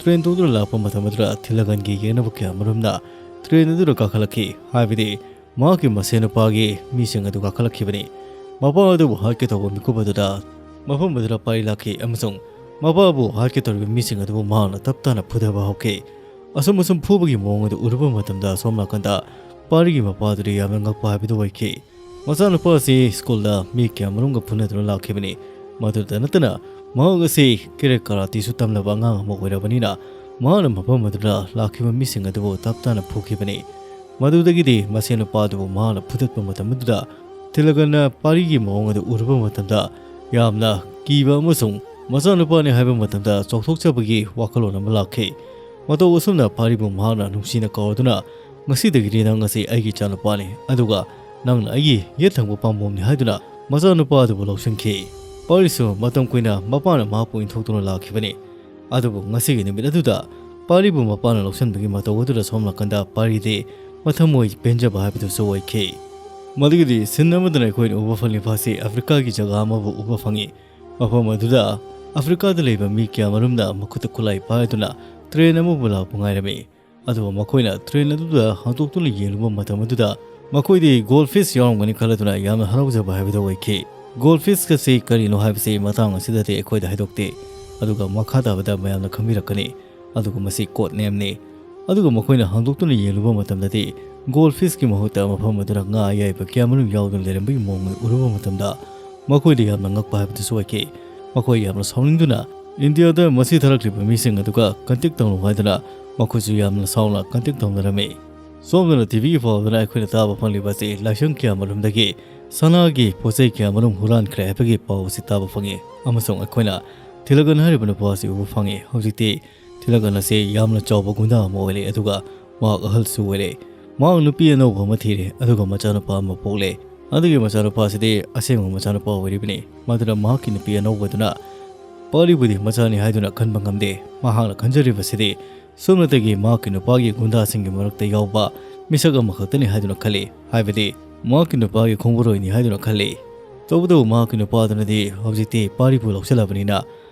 ꯇ꯭ꯔꯦꯟ ꯇꯣꯡꯗꯨꯅ ꯂꯥꯛꯄ ꯃꯇꯝ ꯑꯗꯨꯗ ꯊꯤꯜꯂꯒꯟꯒꯤ ꯌꯦꯡꯅꯕ ꯀꯌꯥ ꯃꯔꯨꯝꯅ ꯇ꯭ꯔꯦꯟ ꯑꯗꯨꯗ ꯀꯥꯈꯠꯂꯛꯈꯤ꯫ ꯍꯥꯏꯕꯗꯤ ꯃꯍꯥꯛꯀꯤ ꯃꯁꯦꯟ ꯅꯨꯄꯥꯒꯤ ꯃꯤꯁꯤꯡ ꯑꯗꯨ ꯀꯥꯈꯠꯂꯛꯈꯤꯕꯅꯤ꯫ ꯃꯄꯥ ꯑꯗꯨꯕꯨ ꯍꯥꯠꯀꯦ ꯇꯧꯕ ꯃꯤꯀꯨꯞ ꯑꯗꯨꯗ ꯃꯐꯝ ꯑꯗꯨꯗ ꯄꯥꯔꯤ ꯂꯥꯛꯈꯤ ꯑꯃꯁꯨꯡ ꯃꯄꯥꯕꯨ ꯍꯥꯠꯀꯦ ꯇꯧꯔꯤꯕ ꯃꯤꯁꯤꯡ ꯑꯗꯨꯕꯨ ꯃꯍꯥꯛꯅ ꯇꯞ ꯇꯥꯅ ꯐꯨꯊꯕ ꯍꯧꯈꯤ꯫ ꯑꯁꯨꯝ ꯑꯁꯨꯝ ꯐꯨꯕꯒꯤ ꯃꯑꯣꯡ ꯑꯗꯨ ꯎꯔꯨꯕ ꯃꯇꯝꯗ ꯑꯁꯣꯝ ꯅꯥꯀꯟꯗ ꯄꯥꯔꯤꯒꯤ ꯃꯄꯥ ꯑꯗꯨꯗꯤ ꯌꯥꯝꯅ ꯉꯛꯄ ꯍꯥꯏꯕꯗꯨ ꯑꯣꯏꯈꯤ꯫ ꯃꯆꯥꯅꯨꯄꯥ ꯑꯁꯤ ꯁ꯭ꯀꯨꯜꯗ ꯃꯤ ꯀꯌꯥ ꯃꯔꯨꯝꯒ ꯐꯨꯅꯗꯨꯅ ꯂꯥꯛꯈꯤꯕꯅꯤ꯫ ꯃꯗꯨꯇ ꯅꯠꯇꯅ ꯃꯍꯥꯛ ꯑꯁꯤ ꯀꯦꯔꯦꯠ ꯀꯔꯥꯇꯤꯁꯨ ꯇꯝꯂꯕ ꯑꯉꯥꯡ ꯑꯃ ꯑꯣꯏꯔꯕꯅꯤꯅ ꯃꯍꯥꯛꯅ ꯃꯐꯝ ꯑꯗꯨꯗ ꯂꯥꯛꯈꯤꯕ ꯃꯤꯁꯤꯡ ꯑꯗꯨꯕꯨ ꯇꯞ ꯇꯥꯅ ꯐꯨꯈꯤꯕꯅꯤ꯫ ꯃꯗꯨꯗꯒꯤꯗꯤ ꯃꯁꯦꯟ ꯅꯨꯄꯥ ꯑꯗꯨꯕꯨ ꯃꯍꯥꯛꯅ ꯐꯨꯗꯠꯄ ꯃꯇꯝ ꯑꯗꯨꯗ ꯊꯤꯂꯒꯟꯅ ꯄꯥꯔꯤꯒꯤ ꯃꯑꯣꯡ ꯑꯗꯨ ꯎꯔꯨꯕ ꯃꯇꯝꯗ ꯌꯥꯝꯅ ꯀꯤꯕ ꯑꯃꯁꯨꯡ ꯃꯆꯥꯅꯨꯄꯥꯅꯤ ꯍꯥꯏꯕ ꯃꯇꯝꯗ ꯆꯥꯎꯊꯣꯛꯆꯕꯒꯤ ꯋꯥꯈꯜꯂꯣꯟ ꯑꯃ ꯂꯥꯛꯈꯤ꯫ ꯃꯇꯧ ꯑꯁꯨꯝꯅ ꯄꯥꯔꯤꯕꯨ ꯃꯍꯥꯛꯅ ꯅꯨꯡꯁꯤꯅ ꯀꯧꯔꯗꯨꯅ, "ꯉꯁꯤꯗꯒꯤꯗꯤ ꯅꯪ ꯑꯁꯤ ꯑꯩꯒꯤ ꯏꯆꯥꯅꯨꯄꯥꯅꯤ, ꯑꯗꯨꯒ ꯅꯪꯅ ꯑꯩꯒꯤ ꯌꯦꯠ ꯊꯪꯕ ꯄꯥꯝꯕꯣꯝꯅꯤ" ꯍꯥꯏꯗꯨꯅ ꯃꯆꯥꯅꯨꯄꯥ ꯑꯗꯨꯕꯨ ꯂꯧꯁꯤꯟꯈꯤ꯫ ꯄꯥꯔꯤꯁꯨ ꯃꯇꯝ ꯀꯨꯏꯅ ꯃꯄꯥꯅ ꯃꯍꯥꯛꯄꯨ ꯏꯟꯊꯣꯛꯇꯨꯅ ꯂꯥꯛꯈꯤꯕꯅꯤ꯫ ꯑꯗꯨꯕꯨ ꯉꯁꯤꯒꯤ ꯅꯨꯃꯤꯠ ꯑꯗꯨꯗ ꯄꯥꯔꯤꯕꯨ ꯃꯄꯥꯅ ꯂꯧꯁꯤꯟꯕꯒꯤ ꯃꯇꯧ ꯑꯗꯨꯗ ꯁꯣꯝ ꯅꯥꯀꯟꯗ ꯄꯥꯔꯤꯗꯤ ꯃꯊꯃꯣꯏ ꯄꯦꯟꯖꯕ ꯍꯥꯏꯕꯗꯨꯁꯨ ꯑꯣꯏꯈꯤ꯫ ꯃꯗꯨꯒꯤꯗꯤ ꯁꯤꯟ ꯑꯃꯗꯅ ꯑꯩꯈꯣꯏꯅ ꯎꯕ ꯐꯪꯂꯤꯕ ꯑꯁꯤ ꯑꯐ꯭ꯔꯤꯀꯥꯒꯤ ꯖꯒꯥ ꯑꯃꯕꯨ ꯎꯕ ꯐꯪꯏ꯫ ꯃꯐꯝ ꯑꯗꯨꯗ ꯑꯐ꯭ꯔꯤꯀꯥꯗ ꯂꯩꯕ ꯃꯤ ꯀꯌꯥꯃꯔꯨꯝꯅ ꯃꯈꯨꯠꯇ ꯈꯨꯠꯂꯥꯏ ꯄꯥꯏꯗꯨꯅ ꯇ꯭ꯔꯦꯟ ꯑꯃꯕꯨ ꯂꯥꯛꯄ ꯉꯥꯏꯔꯝꯃꯤ꯫ ꯑꯗꯨꯒ ꯃꯈꯣꯏꯅ ꯇ꯭ꯔꯦꯟ ꯑꯗꯨꯗ ꯍꯥꯡꯗꯣꯛꯇꯨꯅ ꯌꯦꯡꯂꯨꯕ ꯃꯇꯝ ꯑꯗꯨꯗ ꯃꯈꯣꯏꯗꯤ ꯒꯣꯜ ꯐꯤꯁ ꯌꯥꯎꯔꯝꯒꯅꯤ ꯈꯜꯂꯗꯨꯅ ꯌꯥꯝꯅ ꯍꯔꯥꯎꯖꯕ ꯍꯥꯏꯕꯗꯨ ꯑꯣꯏꯈꯤ꯫ ꯒꯣꯜ ꯐꯤꯁ ꯑꯁꯤ ꯀꯔꯤꯅꯣ ꯍꯥꯏꯕꯁꯤ ꯃꯇꯥꯡ ꯑꯁꯤꯗꯗꯤ ꯑꯩꯈꯣꯏꯗ ꯍꯥꯏꯗꯣꯛꯇꯦ, ꯑꯗꯨꯒ ꯃꯈꯥ ꯇꯥꯕꯗ ꯃꯌꯥꯝꯅ ꯈꯪꯕꯤꯔꯛꯀꯅꯤ꯫ ꯑꯗꯨꯒ ꯃꯁꯤ ꯀꯣꯗ ꯅꯦꯝꯅꯤ꯫ ꯑꯗꯨꯒ ꯃꯈꯣꯏꯅ ꯍꯥꯡꯗꯣꯛꯇꯨꯅ ꯌꯦꯡꯂꯨꯕ ꯃꯇꯝꯗꯗꯤ ꯒꯣꯜ ꯐꯤꯁꯀꯤ ꯃꯍꯨꯠꯇ ꯃꯐꯝ ꯑꯗꯨꯗ ꯉꯥ ꯑꯌꯥꯏꯕ ꯀꯌꯥꯃꯔꯨꯝ ꯌꯥꯎꯗꯨꯅ ꯂꯩꯔꯝꯕꯒꯤ ꯃꯑꯣꯡ ꯑꯗꯨ ꯎꯔꯨꯕ ꯃꯇꯝꯗ ꯃꯈꯣꯏꯗ ꯌꯥꯝꯅ ꯉꯛꯄ ꯍꯥꯏꯕꯗꯨꯁꯨ ꯑꯣꯏꯈꯤ꯫ ꯃꯈꯣꯏ ꯌꯥꯝꯅ ꯁꯥꯎꯅꯤꯡꯗꯨꯅ ꯏꯟꯗꯤꯌꯥꯗ ꯃꯁꯤ ꯊꯥꯔꯛꯂꯤꯕ ꯃꯤꯁꯤꯡ ꯑꯗꯨꯒ ꯀꯟꯇꯦꯛ ꯇꯧꯅꯧ ꯍꯥꯏꯗꯨꯅ ꯃꯈꯣꯏꯁꯨ ꯌꯥꯝꯅ ꯁꯥꯎꯅ ꯀꯟꯇꯦꯛ ꯇꯧꯅꯔꯝꯃꯤ꯫ ꯁꯣꯝꯗꯅ ꯇꯤꯚꯤꯒꯤ ꯄꯥꯎꯗꯅ ꯑꯩꯈꯣꯏꯅ ꯇꯥꯕ ꯐꯪꯂꯤꯕ ꯑꯁꯤ ꯂꯥꯏꯁꯪ ꯀꯌꯥꯃꯔꯨꯝꯗꯒꯤ ꯁꯅꯥꯒꯤ ꯄꯣꯠ ꯆꯩ ꯀꯌꯥꯃꯔꯨꯝ ꯍꯨꯔꯥꯟꯈ꯭ꯔꯦ ꯍꯥꯏꯕꯒꯤ ꯄꯥꯎ ꯑꯁꯤ ꯇꯥꯕ ꯐꯪꯉꯤ꯫ ꯑꯃꯁꯨꯡ ꯑꯩꯈꯣꯏꯅ ꯊꯤꯂꯒꯟ ꯍꯥꯏꯔꯤꯕ ꯅꯨꯄꯥ ꯑꯁꯤ ꯎꯕ ꯐꯪꯉꯤ꯫ ꯍꯧꯖꯤꯛꯇꯤ ꯊꯤꯂꯒꯟ ꯑꯁꯤ ꯌꯥꯝꯅ ꯆꯥꯎꯕ ꯒꯨꯟꯗꯥ ꯑꯃ ꯑꯣꯏꯔꯦ, ꯑꯗꯨꯒ ꯃꯍꯥꯛ ꯑꯍꯜꯁꯨ ꯑꯣꯏꯔꯦ꯫ ꯃꯍꯥꯛ ꯅꯨꯄꯤ ꯑꯅꯧꯕ ꯑꯃ ꯊꯤꯔꯦ, ꯑꯗꯨꯒ ꯃꯆꯥꯅꯨꯄꯥ ꯑꯃ ꯄꯣꯛꯂꯦ꯫ ꯑꯗꯨꯒꯤ ꯃꯆꯥꯅꯨꯄꯥ ꯑꯁꯤꯗꯤ ꯑꯁꯦꯡꯕ ꯃꯆꯥꯅꯨꯄꯥ ꯑꯣꯏꯔꯤꯕꯅꯤ꯫ ꯃꯗꯨꯅ ꯃꯍꯥꯛꯀꯤ ꯅꯨꯄꯤ ꯑꯅꯧꯕꯗꯨꯅ ꯄꯥꯔꯤꯕꯨꯗꯤ ꯃꯆꯥꯅꯤ ꯍꯥꯏꯗꯨꯅ ꯈꯟꯕ ꯉꯝꯗꯦ꯫ ꯃꯍꯥꯛꯅ ꯈꯟꯖꯔꯤꯕꯁꯤꯗꯤ ꯁꯨꯞꯅꯇꯒꯤ ꯃꯍꯥꯛꯀꯤ ꯅꯨꯄꯥꯒꯤ ꯒꯨꯟꯗꯥꯁꯤꯡꯒꯤ ꯃꯔꯛꯇ ꯌꯥꯎꯕ ꯃꯤꯁꯛ ꯑꯃꯈꯛꯇꯅꯤ ꯍꯥꯏꯗꯨꯅ ꯈꯜꯂꯤ, ꯍꯥꯏꯕꯗꯤ ꯃꯍꯥꯛꯀꯤ ꯅꯨꯄꯥꯒꯤ ꯈꯣꯡꯕꯨꯔꯣꯏꯅꯤ ꯍꯥꯏꯗꯨꯅ ꯈꯜꯂꯤ꯫ ꯇꯧꯕꯇꯕꯨ ꯃꯍꯥꯛꯀꯤ ꯅꯨꯄꯥꯗꯨꯅꯗꯤ ꯍꯧꯖꯤꯛꯇꯤ ꯄꯥꯔꯤꯕꯨ ꯂꯧꯁꯤꯜꯂꯕꯅꯤꯅ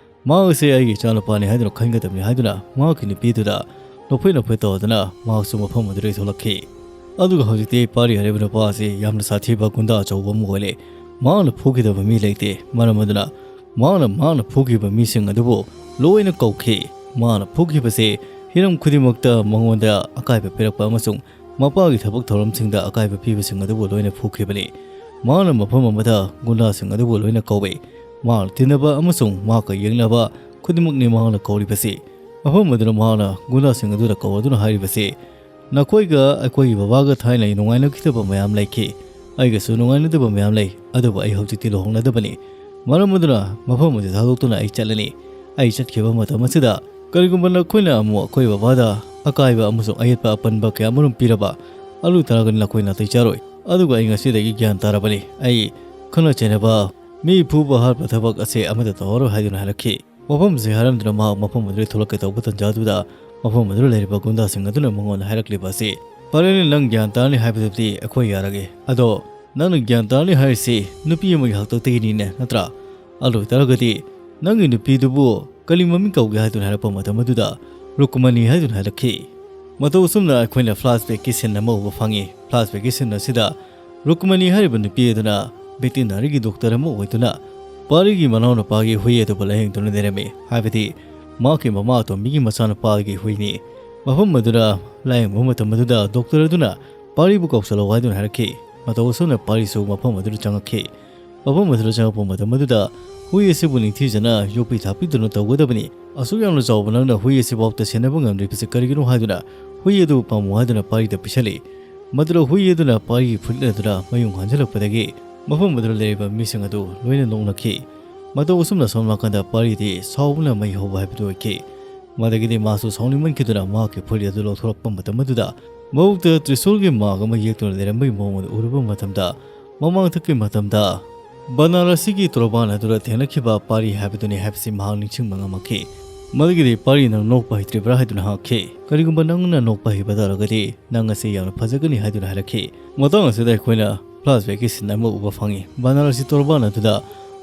ꯃꯍꯥꯛ ꯑꯁꯤ ꯑꯩꯒꯤ ꯏꯆꯥꯅꯨꯄꯥꯅꯤ ꯍꯥꯏꯗꯨꯅ ꯈꯟꯒꯗꯕꯅꯤ ꯍꯥꯏꯗꯨꯅ ꯃꯍꯥꯛꯀꯤ ꯅꯨꯄꯤꯗꯨꯗ ꯅꯣꯛꯐꯦꯠ ꯅꯣꯛꯐꯦꯠ ꯇꯧꯗꯨꯅ ꯃꯍꯥꯛꯁꯨ ꯃꯐꯝ ꯑꯗꯨꯗꯒꯤ ꯊꯣꯛꯂꯛꯈꯤ꯫ ꯑꯗꯨꯒ ꯍꯧꯖꯤꯛꯇꯤ ꯄꯥꯔꯤ ꯍꯥꯏꯔꯤꯕ ꯅꯨꯄꯥ ꯑꯁꯤ ꯌꯥꯝꯅ ꯁꯥꯊꯤꯕ ꯒꯨꯟꯗꯥ ꯑꯆꯧꯕ ꯑꯃ ꯑꯣꯏꯔꯦ꯫ ꯃꯍꯥꯛꯅ ꯐꯨꯈꯤꯗꯕ ꯃꯤ ꯂꯩꯇꯦ꯫ ꯃꯔꯝ ꯑꯗꯨꯅ ꯃꯍꯥꯛꯅ, ꯃꯍꯥꯛꯅ ꯐꯨꯈꯤꯕ ꯃꯤꯁꯤꯡ ꯑꯗꯨꯕꯨ ꯂꯣꯏꯅ ꯀꯧꯈꯤ꯫ ꯃꯍꯥꯛꯅ ꯐꯨꯈꯤꯕꯁꯤ ꯍꯤꯔꯝ ꯈꯨꯗꯤꯡꯃꯛꯇ ꯃꯉꯣꯟꯗ ꯑꯀꯥꯏꯕ ꯄꯤꯔꯛꯄ ꯑꯃꯁꯨꯡ ꯃꯄꯥꯒꯤ ꯊꯕꯛ ꯊꯧꯔꯝꯁꯤꯡꯗ ꯑꯀꯥꯏꯕ ꯄꯤꯕꯁꯤꯡ ꯑꯗꯨꯕꯨ ꯂꯣꯏꯅ ꯐꯨꯈꯤꯕꯅꯤ꯫ ꯃꯍꯥꯛꯅ ꯃꯐꯝ ꯑꯃꯗ ꯒꯨꯟꯗꯥꯁꯤꯡ ꯑꯗꯨꯕꯨ ꯂꯣꯏꯅ ꯀꯧꯏ꯫ ꯃꯍꯥꯛꯅ ꯇꯤꯟꯅꯕ ꯑꯃꯁꯨꯡ ꯃꯍꯥꯛꯀ ꯌꯦꯡꯅꯕ ꯈꯨꯗꯤꯡꯃꯛꯅꯤ ꯃꯍꯥꯛꯅ ꯀꯧꯔꯤꯕꯁꯤ꯫ ꯃꯐꯝ ꯑꯗꯨꯗ ꯃꯍꯥꯛꯅ ꯒꯨꯟꯗꯥꯁꯤꯡ ꯑꯗꯨꯗ ꯀꯧꯔꯗꯨꯅ ꯍꯥꯏꯔꯤꯕꯁꯤ, "ꯅꯈꯣꯏꯒ ꯑꯩꯈꯣꯏꯒꯤ ꯕꯕꯥꯒ ꯊꯥꯏꯅ ꯅꯨꯡꯉꯥꯏꯅꯈꯤꯗꯕ ꯃꯌꯥꯝ ꯂꯩꯈꯤ꯫ ꯑꯩꯒꯁꯨ ꯅꯨꯡꯉꯥꯏꯅꯗꯕ ꯃꯌꯥꯝ ꯂꯩ, ꯑꯗꯨꯕꯨ ꯑꯩ ꯍꯧꯖꯤꯛꯇꯤ ꯂꯨꯍꯣꯡꯅꯗꯕꯅꯤ꯫ ꯃꯔꯝ ꯑꯗꯨꯅ ꯃꯐꯝ ꯑꯁꯤ ꯊꯥꯗꯣꯛꯇꯨꯅ ꯑꯩ ꯆꯠꯂꯅꯤ꯫ ꯑꯩ ꯆꯠꯈꯤꯕ ꯃꯇꯝ ꯑꯁꯤꯗ ꯀꯔꯤꯒꯨꯝꯕ ꯅꯈꯣꯏꯅ ꯑꯃꯨꯛ ꯑꯩꯈꯣꯏ ꯕꯕꯥꯗ ꯑꯀꯥꯏꯕ ꯑꯃꯁꯨꯡ ꯑꯌꯦꯠꯄ ꯑꯄꯟꯕ ꯀꯌꯥ ꯑꯃꯔꯣꯝ ꯄꯤꯔꯕ, ꯑꯗꯨ ꯑꯣꯏꯇꯥꯔꯒꯗꯤ ꯅꯈꯣꯏ ꯅꯥꯇꯩ ꯆꯥꯔꯣꯏ꯫ ꯑꯗꯨꯒ ꯑꯩ ꯉꯁꯤꯗꯒꯤ ꯒ꯭ꯌꯥꯟ ꯇꯥꯔꯕꯅꯤ꯫ ꯑꯩ ꯈꯠꯅ ꯆꯩꯅꯕ, ꯃꯤ ꯐꯨꯕ ꯍꯥꯠꯄ ꯊꯕꯛ ꯑꯁꯦ ꯑꯃꯠꯇ ꯇꯧꯔꯔꯣꯏ" ꯍꯥꯏꯗꯨꯅ ꯍꯥꯏꯔꯛꯈꯤ꯫ ꯃꯐꯝꯁꯦ ꯍꯥꯏꯔꯝꯗꯨꯅ ꯃꯍꯥꯛ ꯃꯐꯝ ꯑꯗꯨꯗ ꯊꯣꯛꯂꯛꯀꯦ ꯇꯧꯕ ꯇꯟꯖꯥꯗꯨꯗ ꯃꯐꯝ ꯑꯗꯨꯗ ꯂꯩꯔꯤꯕ ꯒꯨꯟꯗꯥꯁꯤꯡ ꯑꯗꯨꯅ ꯃꯉꯣꯟꯗ ꯍꯥꯏꯔꯛꯂꯤꯕ ꯑꯁꯤ, "ꯐꯔꯦꯅꯦ, ꯅꯪ ꯒ꯭ꯌꯥꯟ ꯇꯥꯔꯅꯤ ꯍꯥꯏꯕꯗꯨꯗꯤ ꯑꯩꯈꯣꯏ ꯌꯥꯔꯒꯦ꯫ ꯑꯗꯣ ꯅꯪꯅ ꯒ꯭ꯌꯥꯟ ꯇꯥꯔꯅꯤ ꯍꯥꯏꯔꯤꯁꯤ ꯅꯨꯄꯤ ꯑꯃꯒꯤ ꯍꯥꯛꯇꯛꯇꯒꯤꯅꯤꯅꯦ, ꯅꯠꯇ꯭ꯔꯥ? ꯑꯗꯨ ꯑꯣꯏꯇꯥꯔꯒꯗꯤ ꯅꯪꯒꯤ ꯅꯨꯄꯤꯗꯨꯕꯨ ꯀꯔꯤ ꯃꯃꯤꯡ ꯀꯧꯒꯦ?" ꯍꯥꯏꯗꯨꯅ ꯍꯥꯏꯔꯛꯄ ꯃꯇꯝ ꯑꯗꯨꯗ ꯔꯨꯛꯃꯅꯤ ꯍꯥꯏꯗꯨꯅ ꯍꯥꯏꯔꯛꯈꯤ꯫ ꯃꯇꯧ ꯑꯁꯨꯝꯅ ꯑꯩꯈꯣꯏꯅ flashbackꯀꯤ scene ꯑꯃ ꯎꯕ ꯐꯪꯉꯤ꯫ Flashbackꯀꯤ scene ꯑꯁꯤꯗ ꯔꯨꯛꯃꯅꯤ ꯍꯥꯏꯔꯤꯕ ꯅꯨꯄꯤ ꯑꯗꯨꯅ veterineryꯒꯤ doctor ꯑꯃ ꯑꯣꯏꯗꯨꯅ ꯄꯥꯔꯤꯒꯤ ꯃꯅꯥꯎꯅꯨꯄꯥꯒꯤ ꯍꯨꯏ ꯑꯗꯨꯕꯨ ꯂꯥꯌꯦꯡꯗꯨꯅ ꯂꯩꯔꯝꯃꯤ, ꯍꯥꯏꯕꯗꯤ ꯃꯍꯥꯛꯀꯤ ꯃꯃꯥ ꯑꯇꯣꯝꯕꯤꯒꯤ ꯃꯆꯥꯅꯨꯄꯥꯒꯤ ꯍꯨꯏꯅꯤ꯫ ꯃꯐꯝ ꯑꯗꯨꯗ ꯂꯥꯌꯦꯡꯕ ꯃꯇꯝ ꯑꯗꯨꯗ doctor ꯑꯗꯨꯅ ꯄꯥꯔꯤꯕꯨ ꯀꯧꯁꯜꯂꯛꯎ ꯍꯥꯏꯗꯨꯅ ꯍꯥꯏꯔꯛꯈꯤ꯫ ꯃꯇꯧ ꯑꯁꯨꯝꯅ ꯄꯥꯔꯤꯁꯨ ꯃꯐꯝ ꯑꯗꯨꯗ ꯆꯪꯉꯛꯈꯤ꯫ ꯃꯐꯝ ꯑꯗꯨꯗ ꯆꯪꯉꯛꯄ ꯃꯇꯝ ꯑꯗꯨꯗ ꯍꯨꯏ ꯑꯁꯤꯕꯨ ꯅꯤꯡꯊꯤꯖꯅ ꯌꯣꯛꯄꯤ ꯊꯥꯛꯄꯤꯗꯨꯅ ꯇꯧꯒꯗꯕꯅꯤ꯫ ꯑꯁꯨꯛ ꯌꯥꯝꯅ ꯆꯥꯎꯕ ꯅꯪꯅ ꯍꯨꯏ ꯑꯁꯤꯐꯥꯎꯗ ꯁꯦꯟꯅꯕ ꯉꯝꯗ꯭ꯔꯤꯕꯁꯤ ꯀꯔꯤꯒꯤꯅꯣ ꯍꯥꯏꯗꯨꯅ ꯍꯨꯏ ꯑꯗꯨꯕꯨ ꯄꯥꯝꯃꯨ ꯍꯥꯏꯗꯨꯅ ꯄꯥꯔꯤꯗ ꯄꯤꯁꯜꯂꯤ꯫ ꯃꯗꯨꯗ ꯍꯨꯏ ꯑꯗꯨꯅ ꯄꯥꯔꯤꯒꯤ ꯐꯨꯔꯤꯠ ꯑꯗꯨꯗ ꯃꯌꯨꯡ ꯍꯟꯖꯤꯜꯂꯛꯄꯗꯒꯤ ꯃꯐꯝ ꯑꯗꯨꯗ ꯂꯩꯔꯤꯕ ꯃꯤꯁꯤꯡ ꯑꯗꯨ ꯂꯣꯏꯅ ꯅꯣꯛꯅꯈꯤ꯫ ꯃꯇꯧ ꯑꯁꯨꯝꯅ ꯁꯣꯝ ꯅꯥꯀꯟꯗ ꯄꯥꯔꯤꯗꯤ ꯁꯥꯎꯕꯅ ꯃꯩ ꯍꯧꯕ ꯍꯥꯏꯕꯗꯨ ꯑꯣꯏꯈꯤ꯫ ꯃꯗꯒꯤꯗꯤ ꯃꯥꯁꯨ ꯁꯥꯎꯅꯤꯡꯃꯟꯈꯤꯗꯨꯅ ꯃꯍꯥꯛꯀꯤ ꯐꯨꯔꯤꯠ ꯑꯗꯨ ꯂꯧꯊꯣꯔꯛꯄ ꯃꯇꯝ ꯑꯗꯨꯗ ꯃꯕꯨꯛꯇ ꯇ꯭ꯔꯤꯁꯨꯜꯒꯤ ꯃꯥꯔꯛ ꯑꯃ ꯌꯦꯛꯇꯨꯅ ꯂꯩꯔꯝꯕꯒꯤ ꯃꯑꯣꯡ ꯑꯗꯨ ꯎꯔꯨꯕ ꯃꯇꯝꯗ, ꯃꯃꯥꯡꯊꯛꯀꯤ ꯃꯇꯝꯗ ꯕꯅꯥꯔꯁꯤꯒꯤ ꯇꯣꯔꯕꯥꯟ ꯑꯗꯨꯗ ꯊꯦꯡꯅꯈꯤꯕ ꯄꯥꯔꯤ ꯍꯥꯏꯕꯗꯨꯅꯤ ꯍꯥꯏꯕꯁꯤ ꯃꯍꯥꯛ ꯅꯤꯡꯁꯤꯡꯕ ꯉꯝꯃꯛꯈꯤ꯫ ꯃꯗꯨꯒꯤꯗꯤ ꯄꯥꯔꯤ, "ꯅꯪ ꯅꯣꯛꯄ ꯍꯩꯇ꯭ꯔꯤꯕ꯭ꯔꯥ?" ꯍꯥꯏꯗꯨꯅ ꯍꯪꯉꯛꯈꯤ꯫ "ꯀꯔꯤꯒꯨꯝꯕ ꯅꯪꯅ ꯅꯣꯛꯄ ꯍꯩꯕ ꯇꯥꯔꯒꯗꯤ ꯅꯪ ꯑꯁꯤ ꯌꯥꯝꯅ ꯐꯖꯒꯅꯤ" ꯍꯥꯏꯗꯨꯅ ꯍꯥꯏꯔꯛꯈꯤ꯫ ꯃꯇꯥꯡ ꯑꯁꯤꯗ ꯑꯩꯈꯣꯏꯅ flashbackꯀꯤ scene ꯑꯃ ꯎꯕ ꯐꯪꯉꯤ꯫ ꯕꯅꯥꯔꯁꯤ ꯇꯣꯔꯕꯥꯟ ꯑꯗꯨꯗ